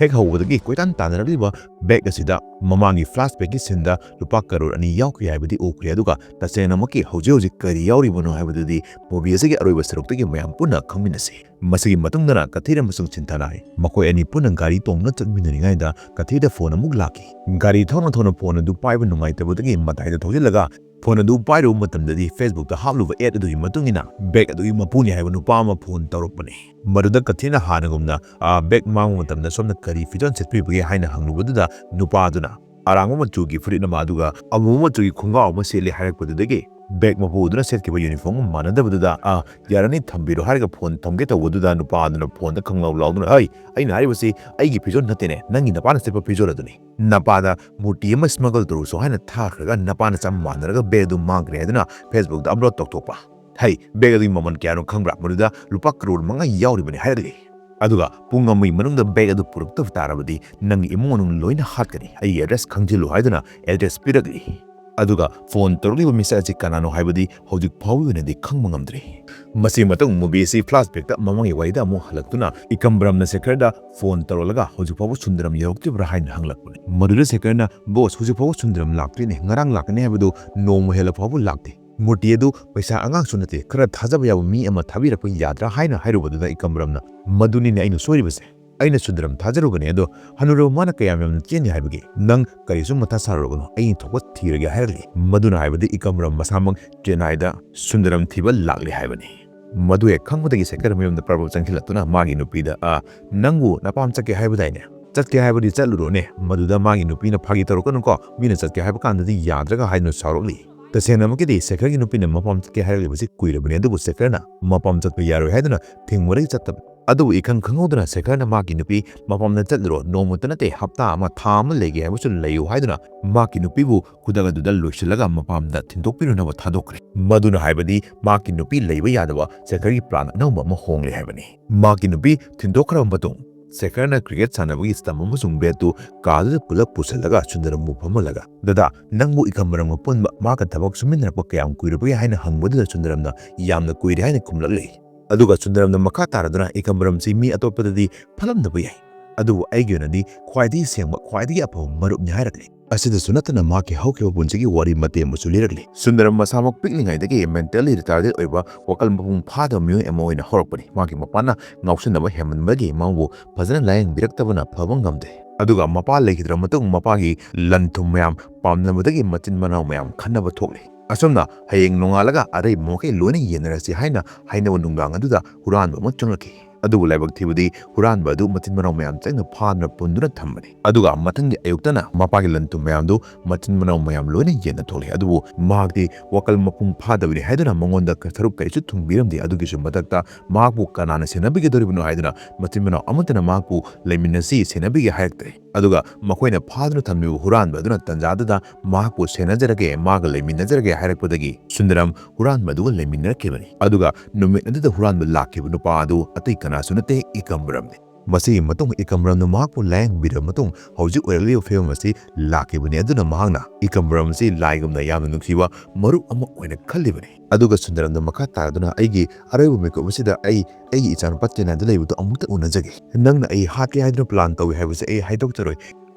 ꯍꯦꯛ ꯍꯧꯕꯗꯒꯤ ꯀꯣꯏꯇꯥꯟ ꯇꯥꯟꯅꯔꯛꯂꯤꯕ ꯕꯦꯒ ꯑꯁꯤꯗ ꯃꯃꯥꯡꯒꯤ ꯐ꯭ꯂꯥꯁꯕꯦꯛꯀꯤ ꯁꯤꯟꯗ ꯂꯨꯄꯥ ꯀꯔꯣꯔ ꯑꯅꯤ ꯌꯥꯎꯈꯤ ꯍꯥꯏꯕꯗꯤ ꯎꯈ꯭ꯔꯦ, ꯑꯗꯨꯒ ꯇꯁꯦꯡꯅꯃꯛꯀꯤ ꯍꯧꯖꯤꯛ ꯍꯧꯖꯤꯛ ꯀꯔꯤ ꯌꯥꯎꯔꯤꯕꯅꯣ ꯍꯥꯏꯕꯗꯨꯗꯤ ꯃꯨꯚꯤ ꯑꯁꯤꯒꯤ ꯑꯔꯣꯏꯕ ꯁꯔꯨꯛꯇꯒꯤ ꯃꯌꯥꯝ ꯄꯨꯟꯅ ꯈꯪꯃꯤꯟꯅꯁꯤ꯫ ꯃꯁꯤꯒꯤ ꯃꯇꯨꯡꯗꯅ ꯀꯊꯤꯔ ꯑꯃꯁꯨꯡ ꯁꯤꯟꯊꯥꯅꯥꯏ ꯃꯈꯣꯏ ꯑꯅꯤ ꯄꯨꯟꯅ ꯒꯥꯔꯤ ꯇꯣꯡꯗꯨꯅ ꯆꯠꯃꯤꯟꯅꯔꯤꯉꯩꯗ ꯀꯊꯤꯔꯗ ꯐꯣꯟ ꯑꯃꯨꯛ ꯂꯥꯛꯈꯤ꯫ ꯒꯥꯔꯤ ꯊꯧꯅ ꯊꯧꯅ ꯐꯣꯟ ꯑꯗꯨ ꯄꯥꯏꯕ ꯅꯨꯡꯉꯥꯏꯇꯕꯗꯒꯤ ꯃꯇꯥꯏꯗ ꯊꯧꯖꯤꯜꯂꯒ ꯐꯣꯟ ꯑꯗꯨ ꯄꯥꯏꯔꯨꯕ ꯃꯇꯝꯗꯗꯤ Facebook ꯇ ꯍꯥꯞꯂꯨꯕ ꯑꯦꯗ ꯑꯗꯨꯒꯤ ꯃꯇꯨꯡ ꯏꯟꯅ ꯕꯦꯒ ꯑꯗꯨꯒꯤ ꯃꯄꯨꯅꯤ ꯍꯥꯏꯕ ꯅꯨꯄꯥ ꯑꯃ ꯐꯣꯟ ꯇꯧꯔꯛꯄꯅꯤ꯫ ꯃꯗꯨꯗ ꯀꯊꯤꯔꯅ ꯍꯥꯟꯅꯒꯨꯝꯅ, "ꯑ, ꯕꯦꯒ ꯃꯥꯡꯕ ꯃꯇꯝꯗ ꯁꯣꯝꯅ ꯀꯔꯤ ꯐꯤꯖꯣꯜ ꯁꯦꯠꯄꯤꯕꯒꯦ?" ꯍꯥꯏꯅ ꯍꯪꯂꯨꯕꯗꯨꯗ ꯅꯨꯄꯥ ꯑꯗꯨꯅ ꯑꯔꯥꯡꯕ ꯃꯆꯨꯒꯤ ꯐꯨꯔꯤꯠ ꯑꯃ ꯑꯗꯨꯒ ꯑꯃꯨꯕ ꯃꯆꯨꯒꯤ ꯈꯣꯡꯒ꯭ꯔꯥꯎ ꯑꯃ ꯁꯦꯠꯂꯤ ꯍꯥꯏꯔꯛꯄꯗꯨꯗꯒꯤ ꯕꯦꯒ ꯃꯄꯨꯗꯨꯅ ꯁꯦꯠꯈꯤꯕ ꯌꯨꯅꯤꯐꯣꯔꯝꯒ ꯃꯥꯟꯅꯗꯕꯗꯨꯗ, "ꯑ, ꯌꯥꯔꯅꯤ, ꯊꯝꯕꯤꯔꯣ" ꯍꯥꯏꯔꯒ ꯐꯣꯟ ꯊꯝꯒꯦ ꯇꯧꯕꯗꯨꯗ ꯅꯨꯄꯥꯗꯨꯅ ꯐꯣꯟꯗ ꯈꯪꯂꯥꯎ ꯂꯥꯎꯗꯨꯅ, "ꯍꯩ, ꯑꯩꯅ ꯍꯥꯏꯔꯤꯕꯁꯤ ꯑꯩꯒꯤ ꯐꯤꯖꯣꯜ ꯅꯠꯇꯦꯅꯦ, ꯅꯪꯒꯤ ꯅꯄꯥꯅ ꯁꯦꯠꯄ ꯐꯤꯖꯣꯜ ꯑꯗꯨꯅꯤ꯫ ꯅꯄꯥꯗ ꯃꯨꯔꯇꯤ ꯑꯃ ꯁ꯭ꯃꯒꯜ ꯇꯧꯔꯨꯁꯣ ꯍꯥꯏꯅ ꯊꯥꯈ꯭ꯔꯒ ꯅꯄꯥꯅ ꯆꯞ ꯃꯥꯟꯅꯔꯒ ꯕꯦꯒ ꯑꯗꯨ ꯃꯥꯡꯈ꯭ꯔꯦ" ꯍꯥꯏꯗꯨꯅ ꯐꯦꯁꯕꯨꯛꯇ ꯑꯞꯂꯣꯗ ꯇꯧꯊꯣꯛꯄ꯫ ꯍꯩ, ꯕꯦꯒ ꯑꯗꯨꯒꯤ ꯃꯃꯜ ꯀꯌꯥꯅꯣ ꯈꯪꯕ꯭ꯔꯥ? ꯃꯗꯨꯗ ꯂꯨꯄꯥ ꯀꯔꯣꯔ ꯃꯉꯥ ꯌꯥꯎꯔꯤꯕꯅꯤ ꯍꯥꯏꯔꯛꯂꯤ꯫ ꯑꯗꯨꯒ ꯄꯨꯡ ꯑꯃꯒꯤ ꯃꯅꯨꯡꯗ ꯕꯦꯒ ꯑꯗꯨ ꯄꯨꯔꯛꯇꯕ ꯇꯥꯔꯕꯗꯤ ꯅꯪꯒꯤ ꯏꯃꯨꯡ ꯃꯅꯨꯡ ꯂꯣꯏꯅ ꯍꯥꯠꯀꯅꯤ, ꯑꯩꯒꯤ ꯑꯦꯗ꯭ꯔꯦꯁ ꯈꯪꯖꯤꯜꯂꯨ ꯍꯥꯏꯗꯨꯅ ꯑꯦꯗ꯭ꯔꯦꯁ ꯄꯤꯔꯛꯂꯤ꯫ ꯑꯗꯨꯒ ꯐꯣꯟ ꯇꯧꯔꯛꯂꯤꯕ ꯃꯤꯁꯛ ꯑꯁꯤ ꯀꯅꯥꯅꯣ ꯍꯥꯏꯕꯗꯤ ꯍꯧꯖꯤꯛ ꯐꯥꯎꯕꯒꯤ ꯑꯣꯏꯅꯗꯤ ꯈꯪꯕ ꯉꯝꯗ꯭ꯔꯤ꯫ ꯃꯁꯤꯒꯤ ꯃꯇꯨꯡ ꯃꯨꯚꯤ ꯑꯁꯤ ꯐ꯭ꯂꯥꯁꯕꯦꯛꯇ ꯃꯃꯥꯡꯒꯤ ꯋꯥꯔꯤꯗ ꯑꯃꯨꯛ ꯍꯜꯂꯛꯇꯨꯅ ꯏꯀꯝꯕꯔꯝꯅ ꯁꯦꯈꯔꯗ ꯐꯣꯟ ꯇꯧꯔꯛꯂꯒ ꯍꯧꯖꯤꯛ ꯐꯥꯎꯕ ꯁꯨꯟꯗꯔꯝ ꯌꯧꯔꯛꯇ꯭ꯔꯤꯕ꯭ꯔꯥ ꯍꯥꯏꯅ ꯍꯪꯂꯛꯄꯅꯤ꯫ ꯃꯗꯨꯗ ꯁꯦꯈꯔꯅ, "ꯕꯣꯁ, ꯍꯧꯖꯤꯛ ꯐꯥꯎꯕ ꯁꯨꯟꯗꯔꯝ ꯂꯥꯛꯇ꯭ꯔꯤꯅꯦ, ꯉꯔꯥꯡ ꯂꯥꯛꯀꯅꯤ ꯍꯥꯏꯕꯗꯨ ꯅꯣꯡꯃ ꯍꯦꯜꯂ ꯐꯥꯎꯕ ꯂꯥꯛꯇꯦ꯫ ꯃꯨꯔꯇꯤ ꯑꯗꯨ ꯄꯩꯁꯥ ꯑꯉꯥꯡꯁꯨ ꯅꯠꯇꯦ, ꯈꯔ ꯊꯥꯖꯕ ꯌꯥꯕ ꯃꯤ ꯑꯃ ꯊꯥꯕꯤꯔꯛꯄ ꯌꯥꯗ꯭ꯔꯥ?" ꯍꯥꯏꯅ ꯍꯥꯏꯔꯨꯕꯗꯨꯗ ꯏꯀꯝꯕꯔꯝꯅ, "ꯃꯗꯨꯅꯤꯅꯦ ꯑꯩꯅ ꯁꯣꯏꯔꯤꯕꯁꯦ꯫ ꯑꯩꯅ ꯁꯨꯟꯗꯔꯝ ꯊꯥꯖꯔꯨꯕꯅꯦ, ꯑꯗꯣ ꯍꯅꯨꯔꯕ ꯃꯥꯅ ꯀꯌꯥꯝ ꯌꯥꯝꯅ ꯆꯦꯟꯅꯤ ꯍꯥꯏꯕꯒꯦ? ꯅꯪ ꯀꯔꯤꯁꯨ ꯃꯊꯥ ꯁꯥꯔꯨꯔꯒꯅꯨ, ꯑꯩ ꯊꯣꯛꯄ ꯊꯤꯔꯒꯦ" ꯍꯥꯏꯔꯛꯂꯤ꯫ ꯃꯗꯨꯅ ꯍꯥꯏꯕꯗꯤ ꯏꯀꯝꯕꯔꯝ ꯃꯁꯥꯃꯛ ꯆꯦꯟꯅꯥꯏꯗ ꯁꯨꯟꯗꯔꯝ ꯊꯤꯕ ꯂꯥꯛꯂꯤ ꯍꯥꯏꯕꯅꯤ꯫ ꯃꯗꯨ ꯍꯦꯛ ꯈꯪꯕꯗꯒꯤ ꯁꯦꯈꯔ ꯃꯌꯨꯝꯗ ꯄ꯭ꯔꯕꯜ ꯆꯪꯁꯤꯜꯂꯛꯇꯨꯅ ꯃꯥꯒꯤ ꯅꯨꯄꯤꯗ, "ꯑ, ꯅꯪꯕꯨ ꯅꯄꯥꯝ ꯆꯠꯀꯦ ꯍꯥꯏꯕꯗꯥꯏꯅꯦ? ꯆꯠꯀꯦ ꯍꯥꯏꯕꯗꯤ ꯆꯠꯂꯨꯔꯣꯅꯦ, ꯃꯗꯨꯗ ꯃꯥꯒꯤ ꯅꯨꯄꯤꯅ ꯐꯥꯒꯤ ꯇꯧꯔꯛꯀꯅꯨꯀꯣ, ꯃꯤꯅ ꯆꯠꯀꯦ ꯍꯥꯏꯕ ꯀꯥꯟꯗꯗꯤ ꯌꯥꯗ꯭ꯔꯒ" ꯍꯥꯏꯗꯨꯅ ꯁꯥꯎꯔꯛꯂꯤ꯫ ꯇꯁꯦꯡꯅꯃꯛꯀꯤꯗꯤ ꯁꯦꯈꯔꯒꯤ ꯅꯨꯄꯤꯅ ꯃꯄꯥꯝ ꯆꯠꯀꯦ ꯍꯥꯏꯔꯛꯂꯤꯕꯁꯤ ꯀꯨꯏꯔꯕꯅꯤ, ꯑꯗꯨꯕꯨ ꯁꯦꯈꯔꯅ ꯃꯄꯥꯝ ꯆꯠꯄ ꯌꯥꯔꯣꯏ ꯍꯥꯏꯗꯨꯅ ꯊꯤꯡꯕꯗꯒꯤ ꯆꯠꯇꯕ꯫ ꯑꯗꯨꯕꯨ ꯏꯈꯪ ꯈꯪꯍꯧꯗꯅ ꯁꯦꯈꯔꯅ ꯃꯥꯒꯤ ꯅꯨꯄꯤ, "ꯃꯄꯥꯝꯗ ꯆꯠꯂꯨꯔꯣ, ꯅꯣꯡꯃꯇ ꯅꯠꯇꯦ, ꯍꯞꯇꯥ ꯑꯃ, ꯊꯥ ꯑꯃ ꯂꯩꯒꯦ ꯍꯥꯏꯕꯁꯨ ꯂꯩꯌꯨ" ꯍꯥꯏꯗꯨꯅ ꯃꯍꯥꯛꯀꯤ ꯅꯨꯄꯤꯕꯨ ꯈꯨꯗꯛ ꯑꯗꯨꯗ ꯂꯣꯏꯁꯤꯜꯂꯒ ꯃꯄꯥꯝꯗ ꯊꯤꯟꯗꯣꯛꯄꯤꯔꯨꯅꯕ ꯊꯥꯗꯣꯛꯈ꯭ꯔꯦ꯫ ꯃꯗꯨꯅ ꯍꯥꯏꯕꯗꯤ ꯃꯍꯥꯛꯀꯤ ꯅꯨꯄꯤ ꯂꯩꯕ ꯌꯥꯗꯕ ꯁꯦꯈꯔꯒꯤ ꯄ꯭ꯂꯥꯟ ꯑꯅꯧꯕ ꯑꯃ ꯍꯣꯡꯂꯦ ꯍꯥꯏꯕꯅꯤ꯫ ꯃꯍꯥꯛꯀꯤ ꯅꯨꯄꯤ ꯊꯤꯟꯗꯣꯛꯈ꯭ꯔꯕ ꯃꯇꯨꯡ ꯁꯦꯈꯔꯅ ꯀ꯭ꯔꯤꯀꯦꯠ ꯁꯥꯟꯅꯕꯒꯤ ꯁ꯭ꯇꯝꯞ ꯑꯃꯁꯨꯡ ꯕꯦꯠꯇꯨ ꯀꯥꯗꯨꯗ ꯄꯨꯂꯞ ꯄꯨꯁꯜꯂꯒ ꯁꯨꯟꯗꯔꯝꯕꯨ ꯐꯝꯍꯜꯂꯒ, "ꯗꯗꯥ, ꯅꯪꯕꯨ ꯏꯀꯝꯕꯔꯝꯒ ꯄꯨꯟꯕ, ꯃꯍꯥꯛꯀ ꯊꯕꯛ ꯁꯨꯃꯤꯟꯅꯔꯛꯄ ꯀꯌꯥꯝ ꯀꯨꯏꯔꯕꯒꯦ?" ꯍꯥꯏꯅ ꯍꯪꯕꯗꯨꯗ ꯁꯨꯟꯗꯔꯝꯅ, "ꯌꯥꯝꯅ ꯀꯨꯏꯔꯦ" ꯍꯥꯏꯅ ꯈꯨꯝꯂꯛꯂꯤ꯫ ꯑꯗꯨꯒ ꯁꯨꯟꯗꯔꯝꯅ ꯃꯈꯥ ꯇꯥꯔꯗꯨꯅ, "ꯏꯀꯝꯕꯔꯝꯁꯤ ꯃꯤ ꯑꯇꯣꯞꯄꯗꯗꯤ ꯐꯠꯂꯝꯗꯕ ꯌꯥꯏ, ꯑꯗꯨꯕꯨ ꯑꯩꯒꯤ ꯑꯣꯏꯅꯗꯤ ꯈ꯭ꯋꯥꯏꯗꯒꯤ ꯁꯦꯡꯕ, ꯈ꯭ꯋꯥꯏꯗꯒꯤ ꯑꯐꯕ ꯃꯔꯨꯞꯅꯤ" ꯍꯥꯏꯔꯛꯂꯤ꯫ ꯑꯁꯤꯗꯁꯨ ꯅꯠꯇꯅ ꯃꯍꯥꯛꯀꯤ ꯍꯧꯈꯤꯕ ꯄꯨꯟꯁꯤꯒꯤ ꯋꯥꯔꯤ ꯃꯇꯦꯛ ꯑꯃꯁꯨ ꯂꯤꯔꯛꯂꯤ꯫ ꯁꯨꯟꯗꯔꯝ ꯃꯁꯥꯃꯛ ꯄꯤꯛꯂꯤꯉꯩꯗꯒꯤ mentally retarded ꯑꯣꯏꯕ, ꯋꯥꯈꯜ ꯃꯄꯨꯡ ꯐꯥꯗꯕ ꯃꯤꯑꯣꯏ ꯑꯃ ꯑꯣꯏꯅ ꯍꯧꯔꯛꯄꯅꯤ꯫ ꯃꯍꯥꯛꯀꯤ ꯃꯄꯥꯅ ꯉꯥꯎꯁꯤꯟꯅꯕ ꯍꯦꯟꯃꯟꯕꯗꯒꯤ ꯃꯍꯥꯛꯄꯨ ꯐꯖꯅ ꯂꯥꯌꯦꯡꯕꯤꯔꯛꯇꯕꯅ ꯐꯕ ꯉꯝꯗꯦ꯫ ꯑꯗꯨꯒ ꯃꯄꯥ ꯂꯩꯈꯤꯗ꯭ꯔ ꯃꯇꯨꯡ ꯃꯄꯥꯒꯤ ꯂꯟ ꯊꯨꯝ ꯃꯌꯥꯝ ꯄꯥꯝꯅꯕꯗꯒꯤ ꯃꯆꯤꯟ ꯃꯅꯥꯎ ꯃꯌꯥꯝ ꯈꯠꯅꯕ ꯊꯣꯛꯂꯤ꯫ ꯑꯁꯨꯝꯅ ꯍꯌꯦꯡ ꯅꯣꯡꯉꯥꯜꯂꯒ ꯑꯔꯩꯕ ꯃꯈꯩ ꯂꯣꯏꯅ ꯌꯦꯟꯅꯔꯁꯤ ꯍꯥꯏꯅ ꯍꯥꯏꯅꯕ ꯅꯨꯡꯗꯥꯡ ꯑꯗꯨꯗ ꯍꯨꯔꯥꯟꯕ ꯑꯃ ꯆꯪꯂꯛꯈꯤ꯫ ꯑꯗꯨꯕꯨ ꯂꯥꯏꯕꯛ ꯊꯤꯕꯗꯤ ꯍꯨꯔꯥꯟꯕ ꯑꯗꯨ ꯃꯆꯤꯟ ꯃꯅꯥꯎ ꯃꯌꯥꯝ ꯆꯪꯅ ꯐꯥꯗꯨꯅ ꯄꯨꯟꯗꯨꯅ ꯊꯝꯕꯅꯤ꯫ ꯑꯗꯨꯒ ꯃꯊꯪꯒꯤ ꯑꯌꯨꯛꯇꯅ ꯃꯄꯥꯒꯤ ꯂꯟ ꯊꯨꯝ ꯃꯌꯥꯝꯗꯨ ꯃꯆꯤꯟ ꯃꯅꯥꯎ ꯃꯌꯥꯝ ꯂꯣꯏꯅ ꯌꯦꯟꯅ ꯊꯣꯛꯂꯛꯏ꯫ ꯑꯗꯨꯕꯨ ꯃꯍꯥꯛꯇꯤ ꯋꯥꯈꯜ ꯃꯄꯨꯡ ꯐꯥꯗꯕꯅꯤ ꯍꯥꯏꯗꯨꯅ ꯃꯉꯣꯟꯗ ꯁꯔꯨꯛ ꯀꯔꯤꯁꯨ ꯊꯨꯡꯕꯤꯔꯝꯗꯦ꯫ ꯑꯗꯨꯒꯤꯁꯨ ꯃꯊꯛꯇ ꯃꯍꯥꯛꯄꯨ ꯀꯅꯥꯅ ꯁꯦꯟꯅꯕꯤꯒꯗꯧꯔꯤꯕꯅꯣ ꯍꯥꯏꯗꯨꯅ ꯃꯆꯤꯟ ꯃꯅꯥꯎ ꯑꯃꯠꯇꯅ ꯃꯍꯥꯛꯄꯨ ꯂꯩꯃꯤꯟꯅꯁꯤ, ꯁꯦꯟꯅꯕꯤꯒꯦ ꯍꯥꯏꯔꯛꯇꯦ꯫ ꯑꯗꯨꯒ ꯃꯈꯣꯏꯅ ꯐꯥꯗꯨꯅ ꯊꯝꯂꯤꯕ ꯍꯨꯔꯥꯟꯕ ꯑꯗꯨꯅ ꯇꯟꯖꯥꯗꯨꯗ ꯃꯍꯥꯛꯄꯨ ꯁꯦꯟꯅꯖꯔꯒꯦ, ꯃꯥꯒ ꯂꯩꯃꯤꯟꯅꯖꯔꯒꯦ ꯍꯥꯏꯔꯛꯄꯗꯒꯤ ꯁꯨꯟꯗꯔꯝ ꯍꯨꯔꯥꯟꯕ ꯑꯗꯨꯒ ꯂꯩꯃꯤꯟꯅꯔꯛꯈꯤꯕꯅꯤ꯫ ꯑꯗꯨꯒ ꯅꯨꯃꯤꯠ ꯑꯗꯨꯗ ꯍꯨꯔꯥꯟꯕ ꯂꯥꯛꯈꯤꯕ ꯅꯨꯄꯥ ꯑꯗꯨ ꯑꯇꯩ ꯀꯅꯥꯁꯨ ꯅꯠꯇꯦ, ꯏꯀꯝꯕꯔꯝꯅꯤ꯫ ꯃꯁꯤꯒꯤ ꯃꯇꯨꯡ ꯏꯀꯝꯕꯔꯝꯅ ꯃꯍꯥꯛꯄꯨ ꯂꯥꯌꯦꯡꯕꯤꯔꯕ ꯃꯇꯨꯡ ꯍꯧꯖꯤꯛ ꯑꯣꯏꯔꯛꯂꯤꯕ ꯐꯤꯕꯝ ꯑꯁꯤ ꯂꯥꯛꯈꯤꯕꯅꯤ꯫ ꯑꯗꯨꯅ ꯃꯍꯥꯛꯅ ꯏꯀꯝꯕꯔꯝ ꯑꯁꯤ ꯂꯥꯏꯒꯨꯝꯅ ꯌꯥꯝꯅ ꯅꯨꯡꯁꯤꯕ ꯃꯔꯨꯞ ꯑꯃ ꯑꯣꯏꯅ ꯈꯜꯂꯤꯕꯅꯤ꯫ ꯑꯗꯨꯒ ꯁꯨꯟꯗꯔꯝꯅ ꯃꯈꯥ ꯇꯥꯔꯗꯨꯅ, "ꯑꯩꯒꯤ ꯑꯔꯣꯏꯕ ꯃꯤꯀꯨꯞ ꯑꯁꯤꯗ ꯑꯩ ꯑꯩꯒꯤ ꯏꯆꯥꯅꯨꯄꯥ ꯆꯦꯟꯅꯥꯏꯗ ꯂꯩꯕꯗꯨ ꯑꯃꯨꯛꯇ ꯎꯅꯖꯒꯦ꯫ ꯅꯪꯅ ꯑꯩ ꯍꯥꯠꯀꯦ ꯍꯥꯏꯗꯨꯅ plan ꯇꯧꯏ ꯍꯥꯏꯕꯁꯦ ꯑꯩ ꯍꯥꯏꯗꯣꯛꯆꯔꯣꯏ꯫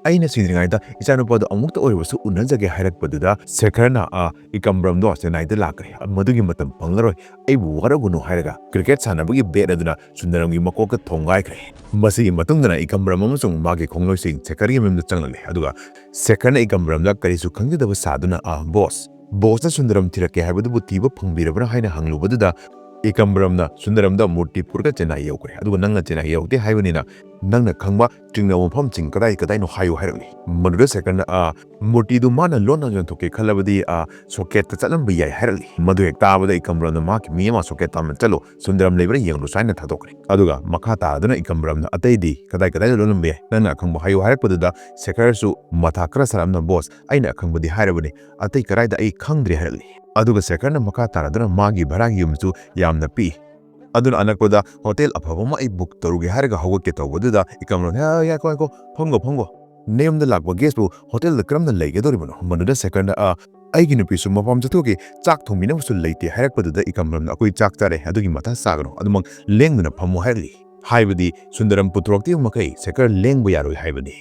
ꯑꯩꯅ ꯁꯤꯗ꯭ꯔꯤꯉꯩꯗ ꯏꯆꯥꯅꯨꯄꯥꯗꯨ ꯑꯃꯨꯛꯇ ꯑꯣꯏꯔꯕꯁꯨ ꯎꯅꯖꯒꯦ" ꯍꯥꯏꯔꯛꯄꯗꯨꯗ ꯁꯦꯈꯔꯅ, "ꯑ, ꯏꯀꯝꯕꯔꯝꯗꯣ ꯆꯦꯟꯅꯥꯏꯗ ꯂꯥꯛꯈ꯭ꯔꯦ, ꯃꯗꯨꯒꯤ ꯃꯇꯝ ꯐꯪꯂꯔꯣꯏ, ꯑꯩꯕꯨ ꯋꯥꯔꯧꯒꯅꯨ" ꯍꯥꯏꯔꯒ cricket ꯁꯥꯟꯅꯕꯒꯤ bat ꯑꯗꯨꯅ ꯁꯨꯟꯗꯔꯝꯒꯤ ꯃꯀꯣꯛꯇ ꯊꯣꯝꯒꯥꯏꯈ꯭ꯔꯦ꯫ ꯃꯁꯤꯒꯤ ꯃꯇꯨꯡꯗꯅ ꯏꯀꯝꯕꯔꯝ ꯑꯃꯁꯨꯡ ꯃꯥꯒꯤ ꯈꯣꯡꯂꯣꯏꯁꯤꯡ ꯁꯦꯈꯔꯒꯤ ꯃꯌꯨꯝꯗ ꯆꯪꯂꯛꯂꯦ꯫ ꯑꯗꯨꯒ ꯁꯦꯈꯔꯅ ꯏꯀꯝꯕꯔꯝꯗ ꯀꯔꯤꯁꯨ ꯈꯪꯖꯗꯕ ꯁꯥꯗꯨꯅ, "ꯑ, boss, bossꯅ ꯁꯨꯟꯗꯔꯝ ꯊꯤꯔꯛꯀꯦ ꯍꯥꯏꯕꯗꯨꯕꯨ ꯊꯤꯕ ꯐꯪꯕꯤꯔꯕ꯭ꯔꯥ?" ꯍꯥꯏꯅ ꯍꯪꯂꯨꯕꯗꯨꯗ ꯏꯀꯝꯕꯔꯝꯅ ꯁꯨꯟꯗꯔꯝꯗ, "ꯃꯨꯔꯇꯤ ꯄꯨꯔꯒ ꯆꯦꯟꯅꯥꯏ ꯌꯧꯈ꯭ꯔꯦ, ꯑꯗꯨꯒ ꯅꯪꯅ ꯆꯦꯟꯅꯥꯏ ꯌꯧꯗꯦ ꯍꯥꯏꯕꯅꯤꯅ ꯅꯪꯅ ꯈꯪꯕ ꯆꯤꯡꯅꯕ ꯃꯐꯝꯁꯤꯡ ꯀꯗꯥꯏ ꯀꯗꯥꯏꯅꯣ ꯍꯥꯏꯌꯨ" ꯍꯥꯏꯔꯛꯂꯤ꯫ ꯃꯗꯨꯗ ꯁꯦꯈꯔꯅ, "ꯑ, ꯃꯨꯔꯇꯤꯗꯨ ꯃꯥꯅ ꯂꯣꯟꯅ ꯌꯣꯟꯊꯣꯛꯀꯦ ꯈꯜꯂꯕꯗꯤ, ꯑ, socketꯇ ꯆꯠꯂꯝꯕ ꯌꯥꯏ" ꯍꯥꯏꯔꯛꯂꯤ꯫ ꯃꯗꯨ ꯍꯦꯛ ꯇꯥꯕꯗ ꯏꯀꯝꯕꯔꯝꯅ ꯃꯍꯥꯛꯀꯤ ꯃꯤ ꯑꯃ "socket ꯇꯥꯟꯅ ꯆꯠꯂꯣ, ꯁꯨꯟꯗꯔꯝ ꯂꯩꯕ꯭ꯔꯥ ꯌꯦꯡꯂꯨꯁꯤ" ꯍꯥꯏꯅ ꯊꯥꯗꯣꯛꯈ꯭ꯔꯦ꯫ ꯑꯗꯨꯒ ꯃꯈꯥ ꯇꯥꯔꯗꯨꯅ ꯏꯀꯝꯕꯔꯝꯅ "ꯑꯇꯩꯗꯤ ꯀꯗꯥꯏ ꯀꯗꯥꯏꯗ ꯂꯣꯜꯂꯝꯕ ꯌꯥꯏ, ꯅꯪꯅ ꯑꯈꯪꯕ ꯍꯥꯏꯌꯨ" ꯍꯥꯏꯔꯛꯄꯗꯨꯗ ꯁꯦꯈꯔꯁꯨ ꯃꯊꯥ ꯈꯔ ꯁꯥꯔꯞꯅ, "Boss, ꯑꯩꯅ ꯑꯈꯪꯕꯗꯤ ꯍꯥꯏꯔꯕꯅꯤ, ꯑꯇꯩ ꯀꯗꯥꯏꯗ ꯑꯩ ꯈꯪꯗ꯭ꯔꯦ" ꯍꯥꯏꯔꯛꯂꯤ꯫ ꯑꯗꯨꯒ ꯁꯦꯈꯔꯅ ꯃꯈꯥ ꯇꯥꯔꯗꯨꯅ ꯃꯥꯒꯤ ꯚꯔꯥꯒꯤ ꯌꯨꯝꯁꯨ ꯌꯥꯝꯅ ꯄꯤꯛꯏ꯫ ꯑꯗꯨꯅ ꯑꯅꯛꯄꯗ hotel ꯑꯐꯕ ꯑꯃ ꯑꯩ book ꯇꯧꯔꯨꯒꯦ ꯍꯥꯏꯔꯒ ꯍꯧꯒꯠꯀꯦ ꯇꯧꯕꯗꯨꯗ ꯏꯀꯝꯕꯔꯝꯅ, "ꯍꯦ, ꯉꯥꯏꯈꯣ, ꯉꯥꯏꯈꯣ, ꯐꯝꯒꯣ, ꯐꯝꯒꯣ꯫ ꯅꯌꯨꯝꯗ ꯂꯥꯛꯄ guestꯄꯨ hotelꯗ ꯀꯔꯝꯅ ꯂꯩꯒꯗꯧꯔꯤꯕꯅꯣ?" ꯃꯗꯨꯗ ꯁꯦꯈꯔꯅ, "ꯑ, ꯑꯩꯒꯤ ꯅꯨꯄꯤꯁꯨ ꯃꯄꯥꯝ ꯆꯠꯊꯣꯛꯈꯤ, ꯆꯥꯛ ꯊꯣꯡꯕꯤꯅꯕꯁꯨ ꯂꯩꯇꯦ" ꯍꯥꯏꯔꯛꯄꯗꯨꯗ ꯏꯀꯝꯕꯔꯝꯅ, "ꯑꯩꯈꯣꯏ ꯆꯥꯛ ꯆꯥꯔꯦ, ꯑꯗꯨꯒꯤ ꯃꯊꯥ ꯁꯥꯒꯅꯨ, ꯑꯗꯨꯃꯛ ꯂꯦꯡꯗꯅ ꯐꯝꯃꯨ" ꯍꯥꯏꯔꯛꯂꯤ꯫ ꯍꯥꯏꯕꯗꯤ ꯁꯨꯟꯗꯔꯝ ꯄꯨꯊꯣꯔꯛꯇ꯭ꯔꯤꯕ ꯃꯈꯩ ꯁꯦꯈꯔ ꯂꯦꯡꯕ ꯌꯥꯔꯣꯏ ꯍꯥꯏꯕꯅꯤ꯫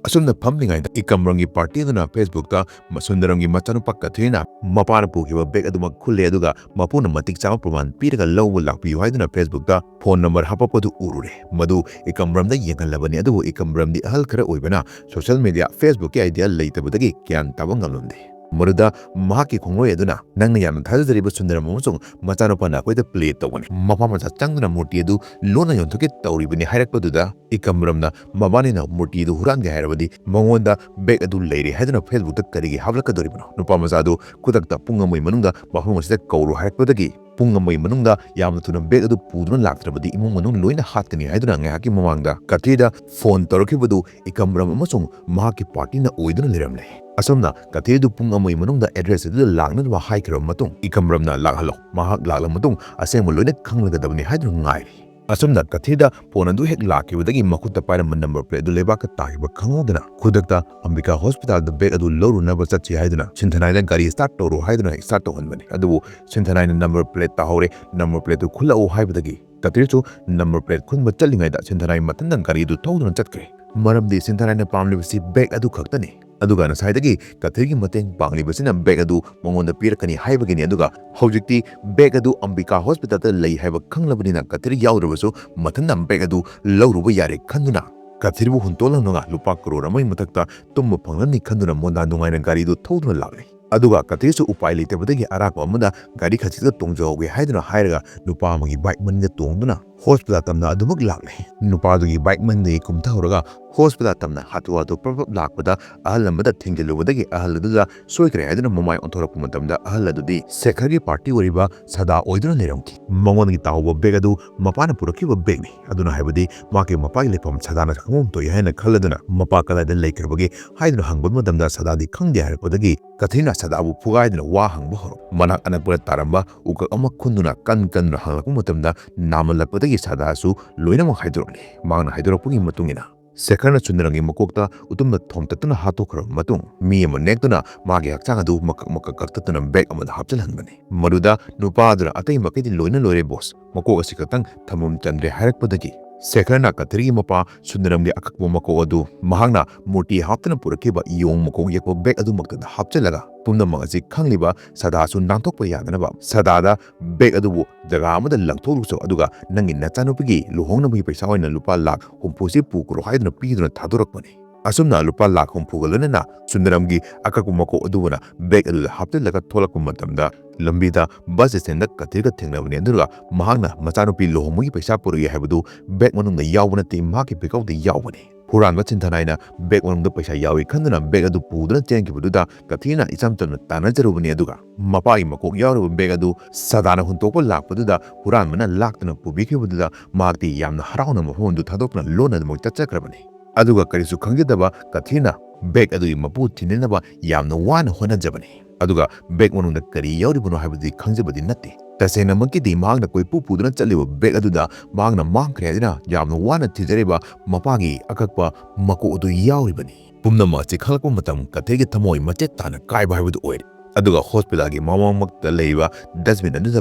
ꯑꯁꯨꯝꯅ ꯐꯝꯂꯤꯉꯩꯗ ꯏꯀꯝꯕꯔꯝꯒꯤ party ꯑꯗꯨꯅ Facebookꯇ ꯁꯨꯟꯗꯔꯝꯒꯤ ꯃꯆꯥꯅꯨꯄꯥ ꯀꯊ꯭ꯔꯤꯅ ꯃꯄꯥꯅ ꯄꯨꯈꯤꯕ bag ꯑꯗꯨꯃꯛ ꯈꯨꯜꯂꯦ, ꯑꯗꯨꯒ ꯃꯄꯨꯅ ꯃꯇꯤꯛ ꯆꯥꯕ ꯄ꯭ꯔꯃꯥꯟ ꯄꯤꯔꯒ ꯂꯧꯕ ꯂꯥꯛꯄꯤꯌꯨ ꯍꯥꯏꯗꯨꯅ Facebookꯇ phone number ꯍꯥꯞꯄꯛꯄꯗꯨ ꯎꯔꯨꯔꯦ꯫ ꯃꯗꯨ ꯏꯀꯝꯕꯔꯝꯗ ꯌꯦꯡꯍꯜꯂꯕꯅꯤ, ꯑꯗꯨꯕꯨ ꯏꯀꯝꯕꯔꯝꯗꯤ ꯑꯍꯜ ꯈꯔ ꯑꯣꯏꯕꯅ social media Facebookꯀꯤ idea ꯂꯩꯇꯕꯗꯒꯤ ꯒ꯭ꯌꯥꯟ ꯇꯥꯕ ꯉꯝꯂꯝꯗꯦ꯫ ꯃꯗꯨꯗ ꯃꯍꯥꯛꯀꯤ ꯈꯣꯡꯂꯣꯏ ꯑꯗꯨꯅ, "ꯅꯪꯅ ꯌꯥꯝꯅ ꯊꯥꯖꯖꯔꯤꯕ ꯁꯨꯟꯗꯔꯝ ꯑꯃꯁꯨꯡ ꯃꯆꯥꯅꯨꯄꯥꯅ ꯑꯩꯈꯣꯏꯗ play ꯇꯧꯕꯅꯤ꯫ ꯃꯄꯥ ꯃꯆꯥ ꯆꯪꯗꯨꯅ ꯃꯨꯔꯇꯤ ꯑꯗꯨ ꯂꯣꯟꯅ ꯌꯣꯟꯊꯣꯛꯀꯦ ꯇꯧꯔꯤꯕꯅꯤ" ꯍꯥꯏꯔꯛꯄꯗꯨꯗ ꯏꯀꯝꯔꯝꯅ ꯃꯕꯥꯅꯤꯅ ꯃꯨꯔꯇꯤ ꯑꯗꯨ ꯍꯨꯔꯥꯟꯒꯦ ꯍꯥꯏꯔꯕꯗꯤ ꯃꯉꯣꯟꯗ bag ꯑꯗꯨ ꯂꯩꯔꯦ ꯍꯥꯏꯗꯨꯅ Facebookꯇ ꯀꯔꯤꯒꯤ ꯍꯥꯞꯂꯛꯀꯗꯧꯔꯤꯕꯅꯣ? ꯅꯨꯄꯥ ꯃꯆꯥ ꯑꯗꯨ ꯈꯨꯗꯛꯇ ꯄꯨꯡ ꯑꯃꯒꯤ ꯃꯅꯨꯡꯗ ꯃꯐꯝ ꯑꯁꯤꯗ ꯀꯧꯔꯨ ꯍꯥꯏꯔꯛꯄꯗꯒꯤ ꯄꯨꯡ ꯑꯃꯒꯤ ꯃꯅꯨꯡꯗ ꯌꯥꯝꯅ ꯊꯨꯅ bag ꯑꯗꯨ ꯄꯨꯗꯨꯅ ꯂꯥꯛꯇ꯭ꯔꯕꯗꯤ ꯏꯃꯨꯡ ꯃꯅꯨꯡ ꯂꯣꯏꯅ ꯍꯥꯠꯀꯅꯤ ꯍꯥꯏꯗꯨꯅ ꯉꯥꯏꯍꯥꯛꯀꯤ ꯃꯃꯥꯡꯗ ꯀꯊꯤꯔꯤꯗ phone ꯇꯧꯔꯛꯈꯤꯕꯗꯨ ꯏꯀꯝꯔꯝ ꯑꯃꯁꯨꯡ ꯃꯍꯥꯛꯀꯤ partyꯅ ꯑꯣꯏꯗꯨꯅ ꯂꯩꯔꯝꯂꯦ꯫ ꯑꯁꯨꯝꯅ ꯀꯊꯤꯔꯤꯗꯨ ꯄꯨꯡ ꯑꯃꯒꯤ ꯃꯅꯨꯡꯗ address ꯑꯗꯨꯗ ꯂꯥꯛꯅꯅꯕ ꯍꯥꯏꯈ꯭ꯔꯕ ꯃꯇꯨꯡ ꯏꯀꯝꯔꯝꯅ ꯂꯥꯛꯍꯜꯂꯣ, ꯃꯍꯥꯛ ꯂꯥꯛꯂꯕ ꯃꯇꯨꯡ ꯑꯁꯦꯡꯕ ꯂꯣꯏꯅ ꯈꯪꯂꯒꯗꯕꯅꯤ ꯍꯥꯏꯗꯨꯅ ꯉꯥꯏꯔꯤ꯫ ꯑꯁꯨꯝꯅ ꯀꯊꯤꯔꯤꯗ phone ꯑꯗꯨ ꯍꯦꯛ ꯂꯥꯛꯈꯤꯕꯗꯒꯤ ꯃꯈꯨꯠꯇ ꯄꯥꯏꯔꯝꯕ number plate ꯑꯗꯨ ꯂꯩꯕꯥꯛꯇ ꯇꯥꯈꯤꯕ ꯈꯪꯍꯧꯗꯅ ꯈꯨꯗꯛꯇ ꯑꯝꯕꯤꯀꯥ hospitalꯗ bag ꯑꯗꯨ ꯂꯧꯔꯨꯅꯕ ꯆꯠꯁꯤ ꯍꯥꯏꯗꯨꯅ ꯁꯤꯟꯊꯅꯥꯏꯗ ꯒꯥꯔꯤ start ꯇꯧꯔꯣ ꯍꯥꯏꯗꯨꯅ start ꯇꯧꯍꯟꯕꯅꯤ꯫ ꯑꯗꯨꯕꯨ ꯁꯤꯟꯊꯅꯥꯏꯅ number plate ꯇꯥꯍꯧꯔꯦ, number plate ꯑꯗꯨ ꯈꯨꯜꯂꯛꯎ ꯍꯥꯏꯕꯗꯒꯤ ꯀꯊꯤꯔꯤꯁꯨ number plate ꯈꯨꯟꯕ ꯆꯠꯂꯤꯉꯩꯗ ꯁꯤꯟꯊꯅꯥꯏ ꯃꯊꯟꯇ ꯒꯥꯔꯤꯗꯨ ꯊꯧꯗꯨꯅ ꯆꯠꯈ꯭ꯔꯦ꯫ ꯃꯔꯝꯗꯤ ꯁꯤꯟꯊꯅꯥꯏꯅ ꯄꯥꯝꯂꯤꯕꯁꯤ bag ꯑꯗꯨ ꯈꯛꯇꯅꯤ꯫ ꯑꯗꯨꯒ ꯉꯁꯥꯏꯗꯒꯤ ꯀꯊꯤꯔꯤꯒꯤ ꯃꯇꯦꯡ ꯄꯥꯡꯂꯤꯕꯁꯤꯅ bag ꯑꯗꯨ ꯃꯉꯣꯟꯗ ꯄꯤꯔꯛꯀꯅꯤ ꯍꯥꯏꯕꯒꯤꯅꯤ꯫ ꯑꯗꯨꯒ ꯍꯧꯖꯤꯛꯇꯤ bag ꯑꯗꯨ ꯑꯝꯕꯤꯀꯥ hospitalꯗ ꯂꯩ ꯍꯥꯏꯕ ꯈꯪꯂꯕꯅꯤꯅ ꯀꯊꯤꯔꯤ ꯌꯥꯎꯗ꯭ꯔꯕꯁꯨ ꯃꯊꯟꯇ bag ꯑꯗꯨ ꯂꯧꯔꯨꯕ ꯌꯥꯔꯦ ꯈꯟꯗꯨꯅ ꯀꯊꯤꯔꯤꯕꯨ ꯍꯨꯟꯇꯣꯛꯂꯝꯂꯒ ꯂꯨꯄꯥ ꯀꯔꯣꯔ ꯑꯃꯒꯤ ꯃꯊꯛꯇ ꯇꯨꯝꯕ ꯐꯪꯂꯅꯤ ꯈꯟꯗꯨꯅ ꯃꯣꯟꯗꯥ ꯅꯨꯡꯉꯥꯏꯅ ꯒꯥꯔꯤꯗꯨ ꯊꯧꯗꯨꯅ ꯂꯥꯛꯂꯦ꯫ ꯑꯗꯨꯒ ꯀꯊꯤꯔꯤꯁꯨ ꯎꯄꯥꯏ ꯂꯩꯇꯕꯗꯒꯤ ꯑꯔꯥꯛꯄ ꯑꯃꯗ ꯒꯥꯔꯤ ꯈꯖꯤꯛꯇ ꯇꯣꯡꯖꯍꯧꯒꯦ ꯍꯥꯏꯗꯨꯅ ꯍꯥꯏꯔꯒ ꯅꯨꯄꯥ ꯑꯃꯒꯤ bike ꯃꯅꯤꯡꯗ ꯇꯣꯡꯗꯨꯅ hospital ꯇꯝꯅ ꯑꯗꯨꯃꯛ ꯂꯥꯛꯂꯦ꯫ ꯅꯨꯄꯥꯗꯨꯒꯤ bike ꯃꯅꯤꯡꯗꯒꯤ ꯀꯨꯝꯊꯍꯧꯔꯒ hospital ꯇꯝꯅ ꯍꯥꯊꯨ ꯍꯥꯊꯨ ꯄ꯭ꯔꯞ ꯄ꯭ꯔꯞ ꯂꯥꯛꯄꯗ ꯑꯍꯜ ꯑꯃꯗ ꯊꯦꯡꯖꯤꯜꯂꯨꯕꯗꯒꯤ ꯑꯍꯜ ꯑꯗꯨꯗ ꯁꯣꯏꯈ꯭ꯔꯦ ꯍꯥꯏꯗꯨꯅ ꯃꯃꯥꯏ ꯑꯣꯟꯊꯣꯔꯛꯄ ꯃꯇꯝꯗ ꯑꯍꯜ ꯑꯗꯨꯗꯤ ꯁꯦꯈꯔꯒꯤ party ꯑꯣꯏꯔꯤꯕ ꯁꯗꯥ ꯑꯣꯏꯗꯨꯅ ꯂꯩꯔꯝꯈꯤ꯫ ꯃꯉꯣꯟꯗꯒꯤ ꯇꯥꯍꯧꯕ bag ꯑꯗꯨ ꯃꯄꯥꯅ ꯄꯨꯔꯛꯈꯤꯕ bagꯅꯤ꯫ ꯑꯗꯨꯅ ꯍꯥꯏꯕꯗꯤ ꯃꯍꯥꯛꯀꯤ ꯃꯄꯥꯒꯤ ꯂꯩꯐꯝ ꯁꯗꯥꯅ ꯈꯪꯐꯝ ꯊꯣꯛꯏ ꯍꯥꯏꯅ ꯈꯜꯂꯗꯨꯅ ꯃꯄꯥ ꯀꯗꯥꯏꯗ ꯂꯩꯈ꯭ꯔꯕꯒꯦ ꯍꯥꯏꯗꯨꯅ ꯍꯪꯕ ꯃꯇꯝꯗ ꯁꯗꯥꯗꯤ ꯈꯪꯗꯦ ꯍꯥꯏꯔꯛꯄꯗꯒꯤ ꯀꯊꯤꯔꯤꯅ ꯁꯗꯥꯕꯨ ꯐꯨꯒꯥꯏꯗꯨꯅ ꯋꯥ ꯍꯪꯕ ꯍꯧꯔꯛ ꯃꯅꯥꯛ ꯑꯅꯛꯄꯗ ꯇꯥꯔꯝꯕ ꯎꯀꯛ ꯑꯃ ꯈꯨꯟꯗꯨꯅ ꯀꯟ ꯀꯟꯗꯨꯅ ꯍꯪꯂꯛꯄ ꯃꯇꯝꯗ ꯅꯥꯃꯜꯂꯛꯄꯗꯒꯤ ꯁꯗꯥꯁꯨ ꯂꯣꯏꯅꯃꯛ ꯍꯥꯏꯗꯣꯔꯛꯂꯦ꯫ ꯃꯍꯥꯛꯅ ꯍꯥꯏꯗꯣꯔꯛꯄꯒꯤ ꯃꯇꯨꯡ ꯏꯟꯅ ꯁꯦꯈꯔꯅ ꯁꯨꯟꯗꯔꯝꯒꯤ ꯃꯀꯣꯛꯇ ꯎꯇꯨꯝꯗ ꯊꯣꯝꯇꯠꯇꯨꯅ ꯍꯥꯠꯇꯣꯛꯈ꯭ꯔꯕ ꯃꯇꯨꯡ ꯃꯤ ꯑꯃ ꯅꯦꯛꯇꯨꯅ ꯃꯥꯒꯤ ꯍꯛꯆꯥꯡ ꯑꯗꯨ ꯃꯀꯛ ꯃꯀꯛ ꯀꯛꯊꯠꯇꯨꯅ bag ꯑꯃꯗ ꯍꯥꯞꯆꯤꯜꯍꯟꯕꯅꯤ꯫ ꯃꯗꯨꯗ ꯅꯨꯄꯥ ꯑꯗꯨꯅ "ꯑꯇꯩ ꯃꯈꯩꯗꯤ ꯂꯣꯏꯅ ꯂꯣꯏꯔꯦ boss, ꯃꯀꯣꯛ ꯑꯁꯤ ꯈꯛꯇꯪ ꯊꯝꯐꯝ ꯆꯟꯗ꯭ꯔꯦ" ꯍꯥꯏꯔꯛꯄꯗꯒꯤ ꯁꯦꯈꯔꯅ ꯀꯊꯤꯔꯤꯒꯤ ꯃꯄꯥ ꯁꯨꯟꯗꯔꯝꯒꯤ ꯑꯀꯛꯄ ꯃꯀꯣꯛ ꯑꯗꯨ ꯃꯍꯥꯛꯅ ꯃꯨꯔꯇꯤ ꯍꯥꯞꯇꯨꯅ ꯄꯨꯔꯛꯈꯤꯕ ꯌꯣꯡ ꯃꯀꯣꯛ ꯌꯦꯛꯄ bag ꯑꯗꯨꯃꯛꯇꯗ ꯍꯥꯞꯆꯤꯜꯂꯒ ꯄꯨꯝꯅꯃꯛ ꯑꯁꯤ ꯈꯪꯂꯤꯕ ꯁꯗꯥꯁꯨ ꯅꯥꯟꯊꯣꯛꯄ ꯌꯥꯗꯅꯕ ꯁꯗꯥꯗ bag ꯑꯗꯨꯕꯨ ꯖꯒꯥ ꯑꯃꯗ ꯂꯪꯊꯣꯛꯂꯨꯆꯣ, ꯑꯗꯨꯒ ꯅꯪꯒꯤ ꯅꯆꯥꯅꯨꯄꯤꯒꯤ ꯂꯨꯍꯣꯡꯅꯕꯒꯤ ꯄꯩꯁꯥ ꯑꯣꯏꯅ ꯂꯨꯄꯥ ꯂꯥꯈ ꯍꯨꯝꯐꯨꯁꯤ ꯄꯨꯈ꯭ꯔꯣ ꯍꯥꯏꯗꯨꯅ ꯄꯤꯗꯨꯅ ꯊꯥꯗꯣꯔꯛꯄꯅꯤ꯫ ꯑꯁꯨꯝꯅ ꯂꯨꯄꯥ ꯂꯥꯈ ꯍꯨꯝꯐꯨꯒ ꯂꯣꯏꯅꯅ ꯁꯨꯟꯗꯔꯝꯒꯤ ꯑꯀꯛꯄ ꯃꯀꯣꯛ ꯑꯗꯨꯕꯨꯅ ꯕꯦꯒ ꯑꯗꯨꯗ ꯍꯥꯞꯆꯤꯜꯂꯒ ꯊꯣꯛꯂꯛꯄ ꯃꯇꯝꯗ, ꯂꯝꯕꯤꯗ ꯕꯁ ꯁ꯭ꯇꯦꯟꯗ ꯀꯊꯤꯔꯒ ꯊꯦꯡꯅꯕꯅꯤ꯫ ꯑꯗꯨꯒ ꯃꯍꯥꯛꯅ ꯃꯆꯥꯅꯨꯄꯤ ꯂꯨꯍꯣꯡꯕꯒꯤ ꯄꯩꯁꯥ ꯄꯨꯔꯛꯏ ꯍꯥꯏꯕꯗꯨ ꯕꯦꯒ ꯃꯅꯨꯡꯗ ꯌꯥꯎꯕ ꯅꯠꯇꯦ, ꯃꯍꯥꯛꯀꯤ ꯕꯦꯒ ꯈꯛꯇ ꯌꯥꯎꯕꯅꯤ꯫ ꯍꯨꯔꯥꯟꯕ ꯁꯤꯟꯊꯅꯥꯏꯅ ꯕꯦꯒ ꯃꯅꯨꯡꯗ ꯄꯩꯁꯥ ꯌꯥꯎꯏ ꯈꯟꯗꯨꯅ ꯕꯦꯒ ꯑꯗꯨ ꯄꯨꯗꯨꯅ ꯆꯦꯟꯈꯤꯕꯗꯨꯗ ꯀꯊꯤꯅ ꯏꯆꯝ ꯆꯝꯅ ꯇꯥꯟꯅꯖꯔꯨꯕꯅꯤ꯫ ꯑꯗꯨꯒ ꯃꯄꯥꯒꯤ ꯃꯀꯣꯛ ꯌꯥꯎꯔꯤꯕ ꯕꯦꯒ ꯑꯗꯨ ꯁꯗꯥꯅ ꯍꯨꯟꯇꯣꯛꯄ ꯂꯥꯛꯄꯗꯨꯗ ꯍꯨꯔꯥꯟꯕꯅ ꯂꯥꯛꯇꯨꯅ ꯄꯨꯕꯤꯈꯤꯕꯗꯨꯗ ꯃꯍꯥꯛꯇꯤ ꯌꯥꯝꯅ ꯍꯔꯥꯎꯅ ꯃꯐꯝ ꯑꯗꯨ ꯊꯥꯗꯣꯛꯇꯨꯅ ꯂꯣꯟꯅ ꯑꯗꯨꯃꯛ ꯆꯠꯆꯈ꯭ꯔꯕꯅꯤ꯫ ꯑꯗꯨꯒ ꯀꯔꯤꯁꯨ ꯈꯪꯖꯗꯕ ꯀꯊꯤꯅ ꯕꯦꯒ ꯑꯗꯨꯒꯤ ꯃꯄꯨ ꯊꯤꯅꯅꯕ ꯌꯥꯝꯅ ꯋꯥꯅ ꯍꯣꯠꯅꯖꯕꯅꯤ꯫ ꯑꯗꯨꯒ ꯕꯦꯒ ꯃꯅꯨꯡꯗ ꯀꯔꯤ ꯌꯥꯎꯔꯤꯕꯅꯣ ꯍꯥꯏꯕꯗꯨꯗꯤ ꯈꯪꯖꯕꯗꯤ ꯅꯠꯇꯦ꯫ ꯇꯁꯦꯡꯅꯃꯛꯀꯤꯗꯤ ꯃꯍꯥꯛꯅ ꯀꯣꯏꯄꯨ ꯄꯨꯗꯨꯅ ꯆꯠꯂꯤꯕ ꯕꯦꯒ ꯑꯗꯨꯗ ꯃꯍꯥꯛꯅ ꯃꯥꯡꯈ꯭ꯔꯦ ꯍꯥꯏꯗꯨꯅ ꯌꯥꯝꯅ ꯋꯥꯅ ꯊꯤꯖꯔꯤꯕ ꯃꯄꯥꯒꯤ ꯑꯀꯛꯄ ꯃꯀꯣꯛ ꯑꯗꯨ ꯌꯥꯎꯔꯤꯕꯅꯤ꯫ ꯄꯨꯝꯅꯃꯛ ꯑꯁꯤ ꯈꯪꯂꯛꯄ ꯃꯇꯝ ꯀꯊꯤꯒꯤ ꯊꯃꯣꯏ ꯃꯆꯦꯠ ꯇꯥꯅ ꯀꯥꯏꯕ ꯍꯥꯏꯕꯗꯨ ꯑꯣꯏꯔꯦ꯫ ꯑꯗꯨꯒ ꯍꯣꯁꯄꯤꯇꯥꯜꯒꯤ ꯃꯃꯥꯡꯃꯛꯇ ꯂꯩꯔꯤꯕ ꯗꯁꯕꯤꯟ ꯑꯗꯨꯗ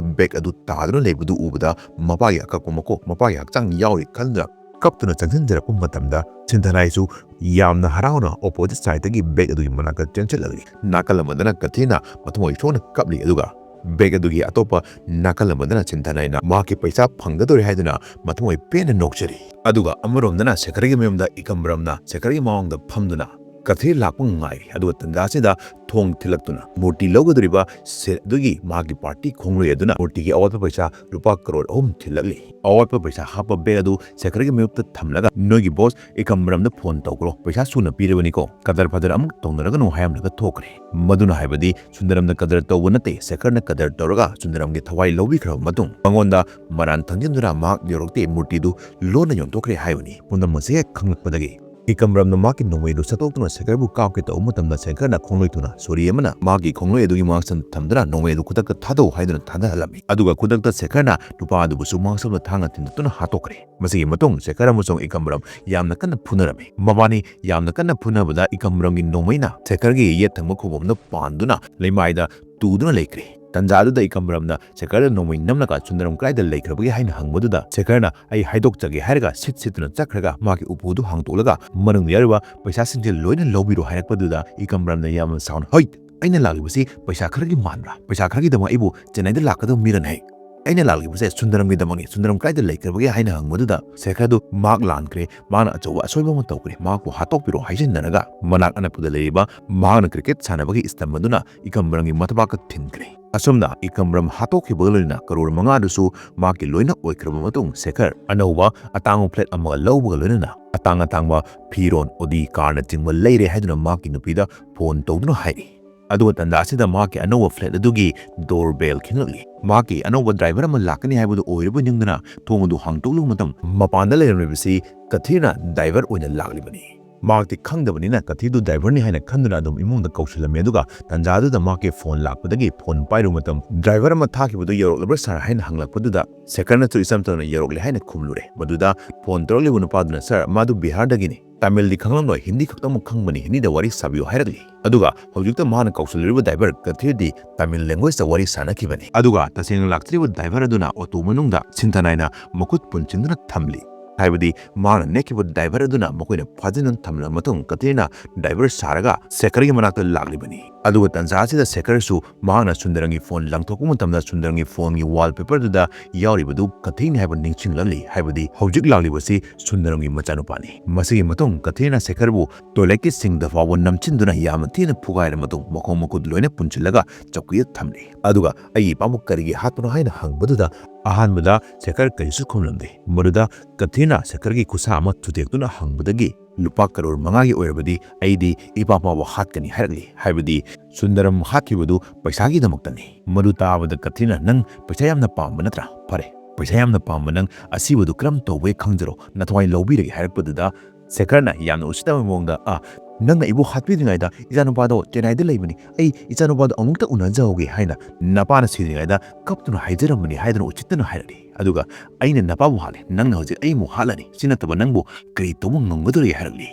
ꯕꯦꯒ ꯑꯗꯨ ꯇꯥꯗꯨꯅ ꯂꯩꯕꯗꯨ ꯎꯕꯗ ꯃꯄꯥꯒꯤ ꯑꯀꯛꯄ ꯃꯀꯣꯛ, ꯃꯄꯥꯒꯤ ꯍꯛꯆꯥꯡ ꯌꯥꯎꯔꯤ ꯈꯟꯗꯨꯅ ꯀꯞꯇꯨꯅ ꯆꯪꯁꯤꯟꯖꯔꯛꯄ ꯃꯇꯝꯗ ꯁꯤꯟꯊꯅꯥꯏꯁꯨ ꯌꯥꯝꯅ ꯍꯔꯥꯎꯅ ꯑꯣꯄꯣꯖꯤꯠ ꯁꯥꯏꯗꯇꯒꯤ ꯕꯦꯒ ꯑꯗꯨꯒꯤ ꯃꯅꯥꯛꯇ ꯆꯦꯟꯁꯤꯜꯂꯛꯂꯤ꯫ ꯅꯥꯀꯜ ꯑꯃꯗꯅ ꯀꯊꯤꯅ ꯃꯊꯃꯣꯏ ꯁꯣꯛꯅ ꯀꯞꯂꯤ, ꯑꯗꯨꯒ ꯕꯦꯒ ꯑꯗꯨꯒꯤ ꯑꯇꯣꯞꯄ ꯅꯥꯀꯜ ꯑꯃꯗꯅ ꯁꯤꯟꯊꯅꯥꯏꯅ ꯃꯍꯥꯛꯀꯤ ꯄꯩꯁꯥ ꯐꯪꯒꯗꯧꯔꯦ ꯍꯥꯏꯗꯨꯅ ꯃꯊꯃꯣꯏ ꯄꯦꯟꯅ ꯅꯣꯛꯆꯔꯤ꯫ ꯑꯗꯨꯒ ꯑꯃꯔꯣꯝꯗꯅ ꯁꯦꯈꯔꯒꯤ ꯃꯌꯨꯝꯗ ꯏꯀꯝꯕꯔꯝꯅ ꯁꯦꯈꯔꯒꯤ ꯃꯃꯥꯡꯗ ꯐꯝꯗꯨꯅ ꯀꯊꯤ ꯂꯥꯛꯄ ꯉꯥꯏꯔꯤ꯫ ꯑꯗꯨꯒ ꯇꯟꯖꯥꯁꯤꯗ ꯊꯣꯡ ꯊꯤꯜꯂꯛꯇꯨꯅ ꯃꯨꯔꯇꯤ ꯂꯧꯒꯗꯧꯔꯤꯕ ꯁꯦꯠ ꯑꯗꯨꯒꯤ ꯃꯍꯥꯛꯀꯤ ꯄꯥꯔꯇꯤ ꯈꯣꯡꯂꯣꯏ ꯑꯗꯨꯅ ꯃꯨꯔꯇꯤꯒꯤ ꯑꯋꯥꯠꯄ ꯄꯩꯁꯥ ꯂꯨꯄꯥ ꯀꯔꯣꯔ ꯑꯍꯨꯝ ꯊꯤꯜꯂꯛꯂꯤ꯫ ꯑꯋꯥꯠꯄ ꯄꯩꯁꯥ ꯍꯥꯞꯄ ꯕꯦꯒ ꯑꯗꯨ ꯁꯦꯈꯔꯒꯤ ꯃꯌꯨꯝꯗ ꯊꯝꯂꯒ ꯅꯣꯏꯒꯤ ꯕꯣꯁ ꯏꯀꯝꯕꯔꯝꯗ ꯐꯣꯟ ꯇꯧꯈ꯭ꯔꯣ, ꯄꯩꯁꯥ ꯁꯨꯅ ꯄꯤꯔꯕꯅꯤꯀꯣ, ꯀꯗꯔ ꯐꯗꯔ ꯑꯃꯨꯛ ꯇꯧꯅꯔꯒꯅꯨ ꯍꯥꯏꯔꯝꯂꯒ ꯊꯣꯛꯈ꯭ꯔꯦ꯫ ꯃꯗꯨꯅ ꯍꯥꯏꯕꯗꯤ ꯁꯨꯟꯗꯔꯝꯅ ꯀꯗꯔ ꯇꯧꯕ ꯅꯠꯇꯦ, ꯁꯦꯈꯔꯅ ꯀꯗꯔ ꯇꯧꯔꯒ ꯁꯨꯟꯗꯔꯝꯒꯤ ꯊꯋꯥꯏ ꯂꯧꯕꯤꯈ꯭ꯔꯕ ꯃꯇꯨꯡ ꯃꯉꯣꯟꯗ ꯃꯔꯥꯟ ꯊꯪꯖꯤꯟꯗꯨꯅ ꯃꯍꯥꯛ ꯌꯧꯔꯛꯇꯦ, ꯃꯨꯔꯇꯤꯗꯨ ꯂꯣꯟꯅ ꯌꯣꯟꯊꯣꯛꯈ꯭ꯔꯦ ꯍꯥꯏꯕꯅꯤ꯫ ꯄꯨꯝꯅꯃꯛꯁꯦ ꯍꯦꯛ ꯈꯪꯂꯛꯄꯗꯒꯤ ꯏꯀꯝꯕꯔꯝꯅ ꯃꯍꯥꯛꯀꯤ ꯅꯣꯡꯃꯩꯗꯨ ꯁꯠꯇꯣꯛꯇꯨꯅ ꯁꯦꯈꯔꯕꯨ ꯀꯥꯞꯀꯦ ꯇꯧꯕ ꯃꯇꯝꯗ ꯁꯦꯈꯔꯅ ꯈꯣꯡꯂꯣꯏ ꯊꯨꯅ ꯁꯣꯔꯤ ꯑꯃꯅ ꯃꯍꯥꯛꯀꯤ ꯈꯣꯡꯂꯣꯏ ꯑꯗꯨꯒꯤ ꯃꯥꯡꯁꯝꯗ ꯊꯝꯗꯨꯅ ꯅꯣꯡꯃꯩ ꯑꯗꯨ ꯈꯨꯗꯛꯇ ꯊꯥꯗꯧ ꯍꯥꯏꯗꯨꯅ ꯊꯥꯗꯍꯜꯂꯝꯃꯤ꯫ ꯑꯗꯨꯒ ꯈꯨꯗꯛꯇ ꯁꯦꯈꯔꯅ ꯅꯨꯄꯥ ꯑꯗꯨꯕꯨꯁꯨ ꯃꯥꯡꯁꯝꯗ ꯊꯥꯡꯅ ꯊꯤꯟꯗꯠꯇꯨꯅ ꯍꯥꯠꯇꯣꯛꯈ꯭ꯔꯦ꯫ ꯃꯁꯤꯒꯤ ꯃꯇꯨꯡ ꯁꯦꯈꯔ ꯑꯃꯁꯨꯡ ꯏꯀꯝꯕꯔꯝ ꯌꯥꯝꯅ ꯀꯟꯅ ꯐꯨꯅꯔꯝꯃꯤ꯫ ꯃꯕꯥꯅꯤ ꯌꯥꯝꯅ ꯀꯟꯅ ꯐꯨꯅꯕꯗ ꯏꯀꯝꯕꯔꯝꯒꯤ ꯅꯣꯡꯃꯩꯅ ꯁꯦꯈꯔꯒꯤ ꯌꯦꯠ ꯊꯪꯕ ꯈꯨꯕꯣꯝꯗ ꯄꯥꯟꯗꯨꯅ ꯂꯩꯃꯥꯏꯗ ꯇꯨꯗꯨꯅ ꯂꯩꯈ꯭ꯔꯦ꯫ ꯇꯟꯖꯥꯗꯨꯗ ꯏꯀꯝꯕꯔꯝꯅ ꯁꯦꯈꯔꯗ ꯅꯣꯡꯃꯩ ꯅꯝꯂꯒ ꯁꯨꯟꯗꯔꯝ ꯀꯗꯥꯏꯗ ꯂꯩꯈ꯭ꯔꯕꯒꯦ ꯍꯥꯏꯅ ꯍꯪꯕꯗꯨꯗ ꯁꯦꯈꯔꯅ "ꯑꯩ ꯍꯥꯏꯗꯣꯛꯆꯒꯦ" ꯍꯥꯏꯔꯒ ꯁꯤꯠ ꯁꯤꯠꯇꯨꯅ ꯆꯠꯈ꯭ꯔꯒ ꯃꯍꯥꯛꯀꯤ ꯎꯄꯨꯗꯨ ꯍꯥꯡꯗꯣꯛꯂꯒ ꯃꯅꯨꯡꯗ ꯌꯥꯎꯔꯤꯕ ꯄꯩꯁꯥꯁꯤꯡꯁꯦ ꯂꯣꯏꯅ ꯂꯧꯕꯤꯔꯣ ꯍꯥꯏꯔꯛꯄꯗꯨꯗ ꯏꯀꯝꯕꯔꯝꯅ ꯌꯥꯝꯅ ꯁꯥꯎꯅ, "ꯍꯣꯏ, ꯑꯩꯅ ꯂꯥꯛꯂꯤꯕꯁꯤ ꯄꯩꯁꯥ ꯈꯔꯒꯤ ꯃꯥꯟꯕ꯭ꯔꯥ? ꯄꯩꯁꯥ ꯈꯔꯒꯤꯗꯃꯛ ꯑꯩꯕꯨ ꯆꯦꯟꯅꯥꯏꯗ ꯂꯥꯛꯀꯗꯕ ꯃꯤꯔꯅꯦ? "ꯑꯩꯅ ꯂꯥꯛꯂꯤꯕꯁꯦ ꯁꯨꯟꯗꯔꯝꯒꯤꯗꯃꯛꯅꯤ, ꯁꯨꯟꯗꯔꯝ ꯀꯥꯏꯗ ꯂꯩꯈ꯭ꯔꯕꯒꯦ?" ꯍꯥꯏꯅ ꯍꯪꯕꯗꯨꯗ ꯁꯦꯈꯔꯗꯨ ꯃꯍꯥꯛ ꯂꯥꯟꯈ꯭ꯔꯦ, ꯃꯥꯅ ꯑꯆꯧꯕ ꯑꯁꯣꯏꯕ ꯑꯃ ꯇꯧꯈ꯭ꯔꯦ, ꯃꯍꯥꯛꯄꯨ ꯍꯥꯠꯇꯣꯛꯄꯤꯔꯣ ꯍꯥꯏꯖꯤꯟꯅꯔꯒ ꯃꯅꯥꯛ ꯑꯅꯛꯄꯗ ꯂꯩꯔꯤꯕ ꯃꯍꯥꯛꯅ ꯀ꯭ꯔꯤꯀꯦꯠ ꯁꯥꯟꯅꯕꯒꯤ ꯏꯁꯇꯝ ꯑꯗꯨꯅ ꯏꯀꯝꯕꯔꯝꯒꯤ ꯃꯊꯕꯥꯛꯇ ꯊꯤꯟꯈ꯭ꯔꯦ꯫ ꯑꯁꯨꯝꯅ ꯏꯀꯝꯕꯔꯝ ꯍꯥꯠꯇꯣꯛꯈꯤꯕꯒ ꯂꯣꯏꯅꯅ ꯀꯔꯣꯔ ꯃꯉꯥꯗꯨꯁꯨ ꯃꯍꯥꯛꯀꯤ ꯂꯣꯏꯅ ꯑꯣꯏꯈ꯭ꯔꯕ ꯃꯇꯨꯡ ꯁꯦꯈꯔ ꯑꯅꯧꯕ ꯑꯇꯥꯡꯕ ꯐ꯭ꯂꯦꯠ ꯑꯃꯒ ꯂꯧꯕꯒ ꯂꯣꯏꯅꯅ ꯑꯇꯥꯡ ꯑꯇꯥꯡꯕ ꯐꯤꯔꯣꯟ, ꯑꯣꯗꯤ, ꯀꯥꯔꯅꯆꯤꯡꯕ ꯂꯩꯔꯦ ꯍꯥꯏꯗꯨꯅ ꯃꯍꯥꯛꯀꯤ ꯅꯨꯄꯤꯗ ꯐꯣꯟ ꯇꯧꯗꯨꯅ ꯍꯥꯏꯔꯤ꯫ ꯑꯗꯨꯒ ꯇꯟꯖꯥ ꯑꯁꯤꯗ ꯃꯍꯥꯛꯀꯤ ꯑꯅꯧꯕ ꯐ꯭ꯂꯦꯠ ꯑꯗꯨꯒꯤ ꯗꯣꯔ ꯕꯦꯜ ꯈꯤꯡꯂꯛꯂꯤ꯫ ꯃꯍꯥꯛꯀꯤ ꯑꯅꯧꯕ ꯗ꯭ꯔꯥꯏꯚꯔ ꯑꯃ ꯂꯥꯛꯀꯅꯤ ꯍꯥꯏꯕꯗꯨ ꯑꯣꯏꯔꯕꯣꯏ ꯅꯤꯡꯗꯨꯅ ꯊꯣꯡ ꯑꯗꯨ ꯍꯥꯡꯗꯣꯛꯂꯨꯕ ꯃꯇꯝ ꯃꯄꯥꯟꯗ ꯂꯩꯔꯝꯂꯤꯕꯁꯤ ꯀꯊꯤꯔꯅ ꯗ꯭ꯔꯥꯏꯚꯔ ꯑꯣꯏꯅ ꯂꯥꯛꯂꯤꯕꯅꯤ꯫ ꯃꯍꯥꯛꯇꯤ ꯈꯪꯗꯕꯅꯤꯅ ꯀꯊꯤꯔꯗꯨ ꯗ꯭ꯔꯥꯏꯚꯔꯅꯤ ꯍꯥꯏꯅ ꯈꯟꯗꯨꯅ ꯑꯗꯨꯝ ꯏꯃꯨꯡꯗ ꯀꯧꯁꯤꯜꯂꯝꯃꯤ꯫ ꯑꯗꯨꯒ ꯇꯟꯖꯥꯗꯨꯗ ꯃꯍꯥꯛꯀꯤ ꯐꯣꯟ ꯂꯥꯛꯄꯗꯒꯤ ꯐꯣꯟ ꯄꯥꯏꯔꯨꯕ ꯃꯇꯝ ꯗ꯭ꯔꯥꯏꯚꯔ ꯑꯃ ꯊꯥꯈꯤꯕꯗꯨ ꯌꯧꯔꯛꯂꯕ꯭ꯔꯥ ꯁꯥꯔ ꯍꯥꯏꯅ ꯍꯪꯂꯛꯄꯗꯨꯗ ꯁꯦꯈꯔꯅꯁꯨ ꯏꯆꯝ ꯆꯝꯅ "ꯌꯧꯔꯛꯂꯦ" ꯍꯥꯏꯅ ꯈꯨꯝꯂꯨꯔꯦ꯫ ꯃꯗꯨꯗ ꯐꯣꯟ ꯇꯧꯔꯛꯂꯤꯕ ꯅꯨꯄꯥꯗꯨꯅ, "ꯁꯥꯔ, ꯃꯥꯗꯨ ꯕꯤꯍꯥꯔꯗꯒꯤꯅꯤ, ꯇꯥꯃꯤꯜꯗꯤ ꯈꯪꯂꯝꯂꯣꯏ, ꯍꯤꯟꯗꯤ ꯈꯛꯇꯃꯛ ꯈꯪꯕꯅꯤ, ꯍꯤꯟꯗꯤꯗ ꯋꯥꯔꯤ ꯁꯥꯕꯤꯌꯨ" ꯍꯥꯏꯔꯛꯂꯤ꯫ ꯑꯗꯨꯒ ꯍꯧꯖꯤꯛꯇ ꯃꯥꯅ ꯀꯧꯁꯤꯜꯂꯨꯔꯤꯕ ꯗ꯭ꯔꯥꯏꯚꯔ ꯀꯊꯤꯔꯗꯤ ꯇꯥꯃꯤꯜ ꯂꯦꯡꯒ꯭ꯋꯦꯖꯇ ꯋꯥꯔꯤ ꯁꯥꯅꯈꯤꯕꯅꯤ꯫ ꯑꯗꯨꯒ ꯇꯁꯦꯡꯅ ꯂꯥꯛꯆꯔꯤꯕ ꯗ꯭ꯔꯥꯏꯚꯔ ꯑꯗꯨꯅ ꯑꯣꯇꯣ ꯃꯅꯨꯡꯗ ꯁꯤꯟꯊꯅꯥꯏꯅ ꯃꯈꯨꯠ ꯄꯨꯟꯁꯤꯟꯗꯨꯅ ꯊꯝꯂꯤ꯫ ꯍꯥꯏꯕꯗꯤ ꯃꯍꯥꯛꯅ ꯅꯦꯛꯈꯤꯕ ꯗ꯭ꯔꯥꯏꯚꯔ ꯑꯗꯨꯅ ꯃꯈꯣꯏꯅ ꯐꯥꯖꯤꯟꯗꯨꯅ ꯊꯝꯂꯕ ꯃꯇꯨꯡ ꯀꯇ꯭ꯔꯤꯅꯥ ꯗ꯭ꯔꯥꯏꯚꯔ ꯁꯥꯔꯒ ꯁꯦꯈꯔꯒꯤ ꯃꯅꯥꯛꯇ ꯂꯥꯛꯂꯤꯕꯅꯤ꯫ ꯑꯗꯨꯒ ꯇꯟꯖꯥ ꯑꯁꯤꯗ ꯁꯦꯈꯔꯁꯨ ꯃꯍꯥꯛꯅ ꯁꯨꯟꯗꯔꯝꯒꯤ ꯐꯣꯟ ꯂꯪꯊꯣꯛꯄ ꯃꯇꯝꯗ ꯁꯨꯟꯗꯔꯝꯒꯤ ꯐꯣꯟꯒꯤ ꯋꯥꯜꯄꯦꯄꯔꯗꯨꯗ ꯌꯥꯎꯔꯤꯕꯗꯨ ꯀꯇ꯭ꯔꯤꯅꯤ ꯍꯥꯏꯕ ꯅꯤꯡꯁꯤꯡꯂꯛꯂꯤ꯫ ꯍꯥꯏꯕꯗꯤ ꯍꯧꯖꯤꯛ ꯂꯥꯛꯂꯤꯕꯁꯤ ꯁꯨꯟꯗꯔꯝꯒꯤ ꯃꯆꯥꯅꯨꯄꯥꯅꯤ꯫ ꯃꯁꯤꯒꯤ ꯃꯇꯨꯡ ꯀꯇ꯭ꯔꯤꯅꯥ ꯁꯦꯈꯔꯕꯨ ꯇꯣꯏꯂꯦꯠꯀꯤ ꯁꯤꯡꯗ ꯐꯥꯎꯕ ꯅꯝꯁꯤꯟꯗꯨꯅ ꯌꯥꯝꯅ ꯊꯤꯅ ꯐꯨꯒꯥꯏꯔꯕ ꯃꯇꯨꯡ ꯃꯈꯣꯡ ꯃꯈꯨꯠ ꯂꯣꯏꯅ ꯄꯨꯟꯁꯤꯜꯂꯒ ꯆꯧꯀ꯭ꯔꯤꯗ ꯊꯝꯂꯤ꯫ ꯑꯗꯨꯒ "ꯑꯩꯒꯤ ꯏꯄꯥꯕꯨ ꯀꯔꯤꯒꯤ ꯍꯥꯠꯄꯅꯣ?" ꯍꯥꯏꯅ ꯍꯪꯕꯗꯨꯗ ꯑꯍꯥꯟꯕꯗ ꯁꯦꯈꯔ ꯀꯔꯤꯁꯨ ꯈꯨꯝꯂꯝꯗꯦ꯫ ꯃꯗꯨꯗ ꯀꯇ꯭ꯔꯤꯅꯥ ꯁꯦꯈꯔꯒꯤ ꯈꯨꯠꯁꯥ ꯑꯃ ꯊꯨꯗꯦꯛꯇꯨꯅ ꯍꯪꯕꯗꯒꯤ "ꯂꯨꯄꯥ ꯀꯔꯣꯔ ꯃꯉꯥꯒꯤ ꯑꯣꯏꯔꯕꯗꯤ ꯑꯩꯗꯤ ꯏꯄꯥ ꯃꯄꯥꯕꯨ ꯍꯥꯠꯀꯅꯤ" ꯍꯥꯏꯔꯛꯂꯤ꯫ ꯍꯥꯏꯕꯗꯤ ꯁꯨꯟꯗꯔꯝ ꯍꯥꯠꯈꯤꯕꯗꯨ ꯄꯩꯁꯥꯒꯤꯗꯃꯛꯇꯅꯤ꯫ ꯃꯗꯨ ꯇꯥꯕꯗ ꯀꯇ꯭ꯔꯤꯅꯥ, "ꯅꯪ ꯄꯩꯁꯥ ꯌꯥꯝꯅ ꯄꯥꯝꯕ ꯅꯠꯇ꯭ꯔꯥ? ꯐꯔꯦ, ꯄꯩꯁꯥ ꯌꯥꯝꯅ ꯄꯥꯝꯕ ꯅꯪ ꯑꯁꯤꯕꯗꯨ ꯀꯔꯝ ꯇꯧꯕꯒꯦ ꯈꯪꯖꯔꯣ, ꯅꯊꯋꯥꯏ ꯂꯧꯕꯤꯔꯒꯦ" ꯍꯥꯏꯔꯛꯄꯗꯨꯗ ꯁꯦꯈꯔꯅ ꯌꯥꯝꯅ ꯎꯁꯤꯠꯇꯕ ꯃꯑꯣꯡꯗ, "ꯑ, ꯅꯪꯅ ꯑꯩꯕꯨ ꯍꯥꯠꯄꯤꯗ꯭ꯔꯤꯉꯩꯗ ꯏꯆꯥꯅꯨꯄꯥꯗꯣ ꯆꯦꯟꯅꯥꯏꯗ ꯂꯩꯕꯅꯤ, ꯑꯩ ꯏꯆꯥꯅꯨꯄꯥꯗꯣ ꯑꯃꯨꯛꯇ ꯎꯅꯖꯍꯧꯒꯦ" ꯍꯥꯏꯅ ꯅꯄꯥꯅ ꯁꯤꯗ꯭ꯔꯤꯉꯩꯗ ꯀꯞꯇꯨꯅ ꯍꯥꯏꯖꯔꯝꯕꯅꯤ ꯍꯥꯏꯗꯨꯅ ꯎꯁꯤꯠꯇꯅ ꯍꯥꯏꯔꯛꯂꯤ꯫ ꯑꯗꯨꯒ "ꯑꯩꯅ ꯅꯄꯥꯕꯨ ꯍꯥꯠꯂꯦ, ꯅꯪꯅ ꯍꯧꯖꯤꯛ ꯑꯩ ꯑꯃꯨꯛ ꯍꯥꯠꯂꯅꯤ, ꯁꯤ ꯅꯠꯇꯕ ꯅꯪꯕꯨ ꯀꯔꯤ ꯇꯧꯕ ꯉꯝꯒꯗꯧꯔꯤꯒꯦ?" ꯍꯥꯏꯔꯛꯂꯤ꯫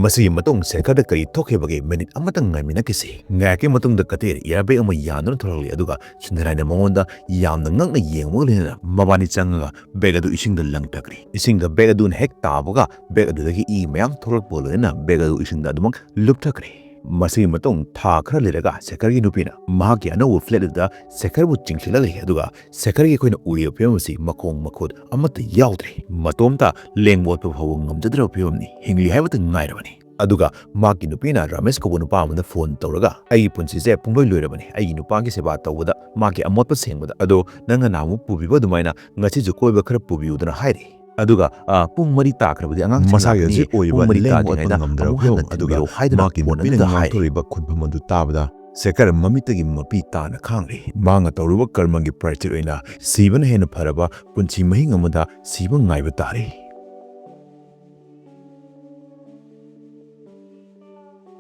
ꯃꯁꯤꯒꯤ ꯃꯇꯨꯡ ꯁꯦꯈꯔꯗ ꯀꯔꯤ ꯊꯣꯛꯈꯤꯕꯒꯦ ꯃꯤꯅꯤꯠ ꯑꯃꯇꯪ ꯉꯥꯏꯃꯤꯟꯅꯈꯤꯁꯤ꯫ ꯉꯥꯏꯍꯥꯛꯀꯤ ꯃꯇꯨꯡꯗ ꯀꯇ꯭ꯔꯤꯅꯥ ꯏꯌꯥꯔ ꯕꯦꯒ ꯑꯃ ꯌꯥꯟꯗꯨꯅ ꯊꯣꯛꯂꯛꯂꯤ꯫ ꯑꯗꯨꯒ ꯁꯨꯟꯗꯔꯥꯏꯅ ꯃꯉꯣꯟꯗ ꯌꯥꯝꯅ ꯉꯛꯅ ꯌꯦꯡꯕꯒ ꯂꯣꯏꯅꯅ ꯃꯕꯥꯅꯤ ꯆꯪꯉꯒ ꯕꯦꯒ ꯑꯗꯨ ꯏꯁꯤꯡꯗ ꯂꯪꯊꯈ꯭ꯔꯦ꯫ ꯏꯁꯤꯡꯗ ꯕꯦꯒ ꯑꯗꯨꯅ ꯍꯦꯛ ꯇꯥꯕꯒ ꯕꯦꯒ ꯑꯗꯨꯗꯒꯤ ꯏ ꯃꯌꯥꯝ ꯊꯣꯛꯂꯛꯄꯒ ꯂꯣꯏꯅꯅ ꯕꯦꯒ ꯑꯗꯨ ꯏꯁꯤꯡꯗ ꯑꯗꯨꯃꯛ ꯂꯨꯞꯊꯈ꯭ꯔꯦ꯫ ꯃꯁꯤꯒꯤ ꯃꯇꯨꯡ ꯊꯥ ꯈꯔ ꯂꯩꯔꯒ ꯁꯦꯈꯔꯒꯤ ꯅꯨꯄꯤꯅ ꯃꯍꯥꯛꯀꯤ ꯑꯅꯧꯕ flat ꯑꯗꯨꯗ ꯁꯦꯈꯔꯕꯨ ꯆꯤꯡꯁꯤꯜꯂ ꯂꯩ, ꯑꯗꯨꯒ ꯁꯦꯈꯔꯒꯤ ꯑꯩꯈꯣꯏꯅ ꯎꯔꯤꯕ ꯐꯤꯕꯝ ꯑꯁꯤ ꯃꯈꯣꯡ ꯃꯈꯨꯠ ꯑꯃꯠꯇ ꯌꯥꯎꯗ꯭ꯔꯦ꯫ ꯃꯇꯣꯝꯇ ꯂꯦꯡ ꯑꯣꯠꯄ ꯐꯥꯎꯕ ꯉꯝꯖꯗ꯭ꯔꯕ ꯐꯤꯕꯝꯅꯤ, ꯍꯤꯡꯂꯤ ꯍꯥꯏꯕꯇ ꯉꯥꯏꯔꯕꯅꯤ꯫ ꯑꯗꯨꯒ ꯃꯍꯥꯛꯀꯤ ꯅꯨꯄꯤꯅ ꯔꯥꯃꯦꯁ ꯀꯧꯕ ꯅꯨꯄꯥ ꯑꯃꯗ phone ꯇꯧꯔꯒ, "ꯑꯩꯒꯤ ꯄꯨꯟꯁꯤꯁꯦ ꯄꯨꯡꯂꯣꯏ ꯂꯣꯏꯔꯕꯅꯤ, ꯑꯩꯒꯤ ꯅꯨꯄꯥꯒꯤ ꯁꯦꯕꯥ ꯇꯧꯕꯗ, ꯃꯥꯒꯤ ꯑꯃꯣꯠꯄ ꯁꯦꯡꯕꯗ, ꯑꯗꯣ ꯅꯪꯅ ꯅꯍꯥꯟꯃꯨꯛ ꯄꯨꯕꯤꯕ ꯑꯗꯨꯃꯥꯏꯅ ꯉꯁꯤꯁꯨ ꯀꯣꯏꯕ ꯈꯔ ꯄꯨꯕꯤꯌꯨꯗꯅ" ꯍꯥꯏꯔꯤ꯫ ꯑꯗꯨꯒ, "ꯑ, ꯄꯨꯡ ꯃꯔꯤ ꯇꯥꯈ꯭ꯔꯕꯗꯤ ꯑꯉꯥꯡꯁꯤꯡ ꯃꯁꯥꯒꯤ ꯂꯥꯛꯀꯅꯤ, ꯍꯧꯖꯤꯛ ꯑꯣꯏꯔꯤꯕ ꯄꯨꯡ ꯃꯔꯤ ꯂꯦꯡ ꯑꯣꯠꯄ ꯇꯥꯗ꯭ꯔꯤꯉꯩꯗ ꯉꯝꯗ꯭ꯔꯕ ꯑꯃꯨꯛ ꯐꯤꯕꯝ ꯍꯟꯅ ꯑꯗꯨꯒ ꯊꯤꯟꯕꯤꯔꯛꯎ" ꯍꯥꯏꯗꯨꯅ ꯃꯍꯥꯛꯀꯤ phone ꯅꯨꯄꯤꯅ ꯑꯗꯨꯗ ꯍꯥꯏꯔꯤ꯫ ꯉꯥꯡꯊꯣꯔꯛꯏꯕ ꯈꯣꯟꯐꯝ ꯑꯗꯨ ꯇꯥꯕꯗ ꯁꯦꯈꯔ ꯃꯃꯤꯠꯇꯒꯤ ꯃꯄꯤ ꯇꯥꯅ ꯈꯥꯡꯂꯤ꯫ ꯃꯍꯥꯛꯅ ꯇꯧꯔꯨꯕ ꯀꯔꯃꯒꯤ ꯄ꯭ꯔꯥꯏꯆꯤꯠ ꯑꯣꯏꯅ ꯁꯤꯕꯅ ꯍꯦꯟꯅ ꯐꯔꯕ ꯄꯨꯟꯁꯤ ꯃꯍꯤꯡ ꯑꯃꯗ ꯁꯤꯕ ꯉꯥꯏꯕ ꯇꯥꯔꯦ꯫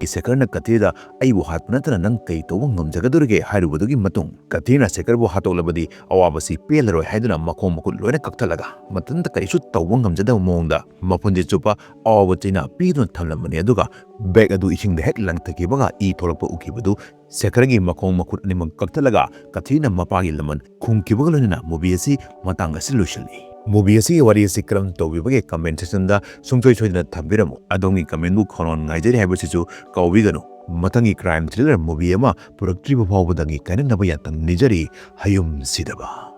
ꯁꯦꯈꯔꯅ ꯀꯊꯤꯔꯗ, "ꯑꯩꯕꯨ ꯍꯥꯠꯄ ꯅꯠꯇꯅ ꯅꯪ ꯀꯩ ꯇꯧꯕ ꯉꯝꯖꯒꯗꯧꯔꯤꯒꯦ?" ꯍꯥꯏꯔꯨꯕꯗꯨꯒꯤ ꯃꯇꯨꯡ, ꯀꯊꯤꯔꯅ ꯁꯦꯈꯔꯕꯨ ꯍꯥꯠꯇꯣꯛꯂꯕꯗꯤ ꯑꯋꯥꯕꯁꯤ ꯄꯦꯜꯂꯔꯣꯏ ꯍꯥꯏꯗꯨꯅ ꯃꯈꯣꯡ ꯃꯈꯨꯠ ꯂꯣꯏꯅ ꯀꯛꯊꯠꯂꯒ, ꯃꯊꯟꯇ ꯀꯔꯤꯁꯨ ꯇꯧꯕ ꯉꯝꯖꯗꯕ ꯃꯑꯣꯡꯗ ꯃꯄꯨꯟꯁꯤ ꯆꯨꯞꯄ ꯑꯋꯥꯕ ꯆꯩꯅꯥ ꯄꯤꯗꯨꯅ ꯊꯝꯂꯝꯕꯅꯤ꯫ ꯑꯗꯨꯒ bag ꯑꯗꯨ ꯏꯁꯤꯡꯗ ꯍꯦꯛ ꯂꯪꯊꯈꯤꯕꯒ ꯏ ꯊꯣꯛꯂꯛꯄ ꯎꯈꯤꯕꯗꯨ ꯁꯦꯈꯔꯒꯤ ꯃꯈꯣꯡ ꯃꯈꯨꯠ ꯑꯅꯤꯃꯛ ꯀꯛꯊꯠꯂꯒ ꯀꯊꯤꯔꯅ ꯃꯄꯥꯒꯤ ꯂꯃꯟ ꯈꯨꯝꯈꯤꯕꯒ ꯂꯣꯏꯅꯅ movie ꯑꯁꯤ ꯃꯇꯥꯡ ꯑꯁꯤ ꯂꯣꯏꯁꯤꯜꯂꯤ꯫ Movie ꯑꯁꯤꯒꯤ ꯋꯥꯔꯤ ꯑꯁꯤ ꯀꯔꯝ ꯇꯧꯕꯤꯕꯒꯦ comment section ꯗ ꯁꯨꯡꯁꯣꯏ ꯁꯣꯏꯗꯅ ꯊꯝꯕꯤꯔꯝꯃꯨ꯫ ꯑꯗꯣꯝꯒꯤ comment ꯕꯨ ꯈꯧꯔꯥꯡ ꯉꯥꯏꯖꯔꯤ ꯍꯥꯏꯕꯁꯤꯁꯨ ꯀꯥꯎꯕꯤꯒꯅꯨ꯫ ꯃꯊꯪꯒꯤ crime thriller movie ꯑꯃ ꯄꯨꯔꯛꯇ꯭ꯔꯤꯕ ꯐꯥꯎꯕꯗꯒꯤ ꯀꯥꯏꯅꯅꯕ ꯌꯥꯊꯪ ꯅꯤꯖꯔꯤ꯫ ꯍꯌꯨꯝ ꯁꯤꯗꯕ꯫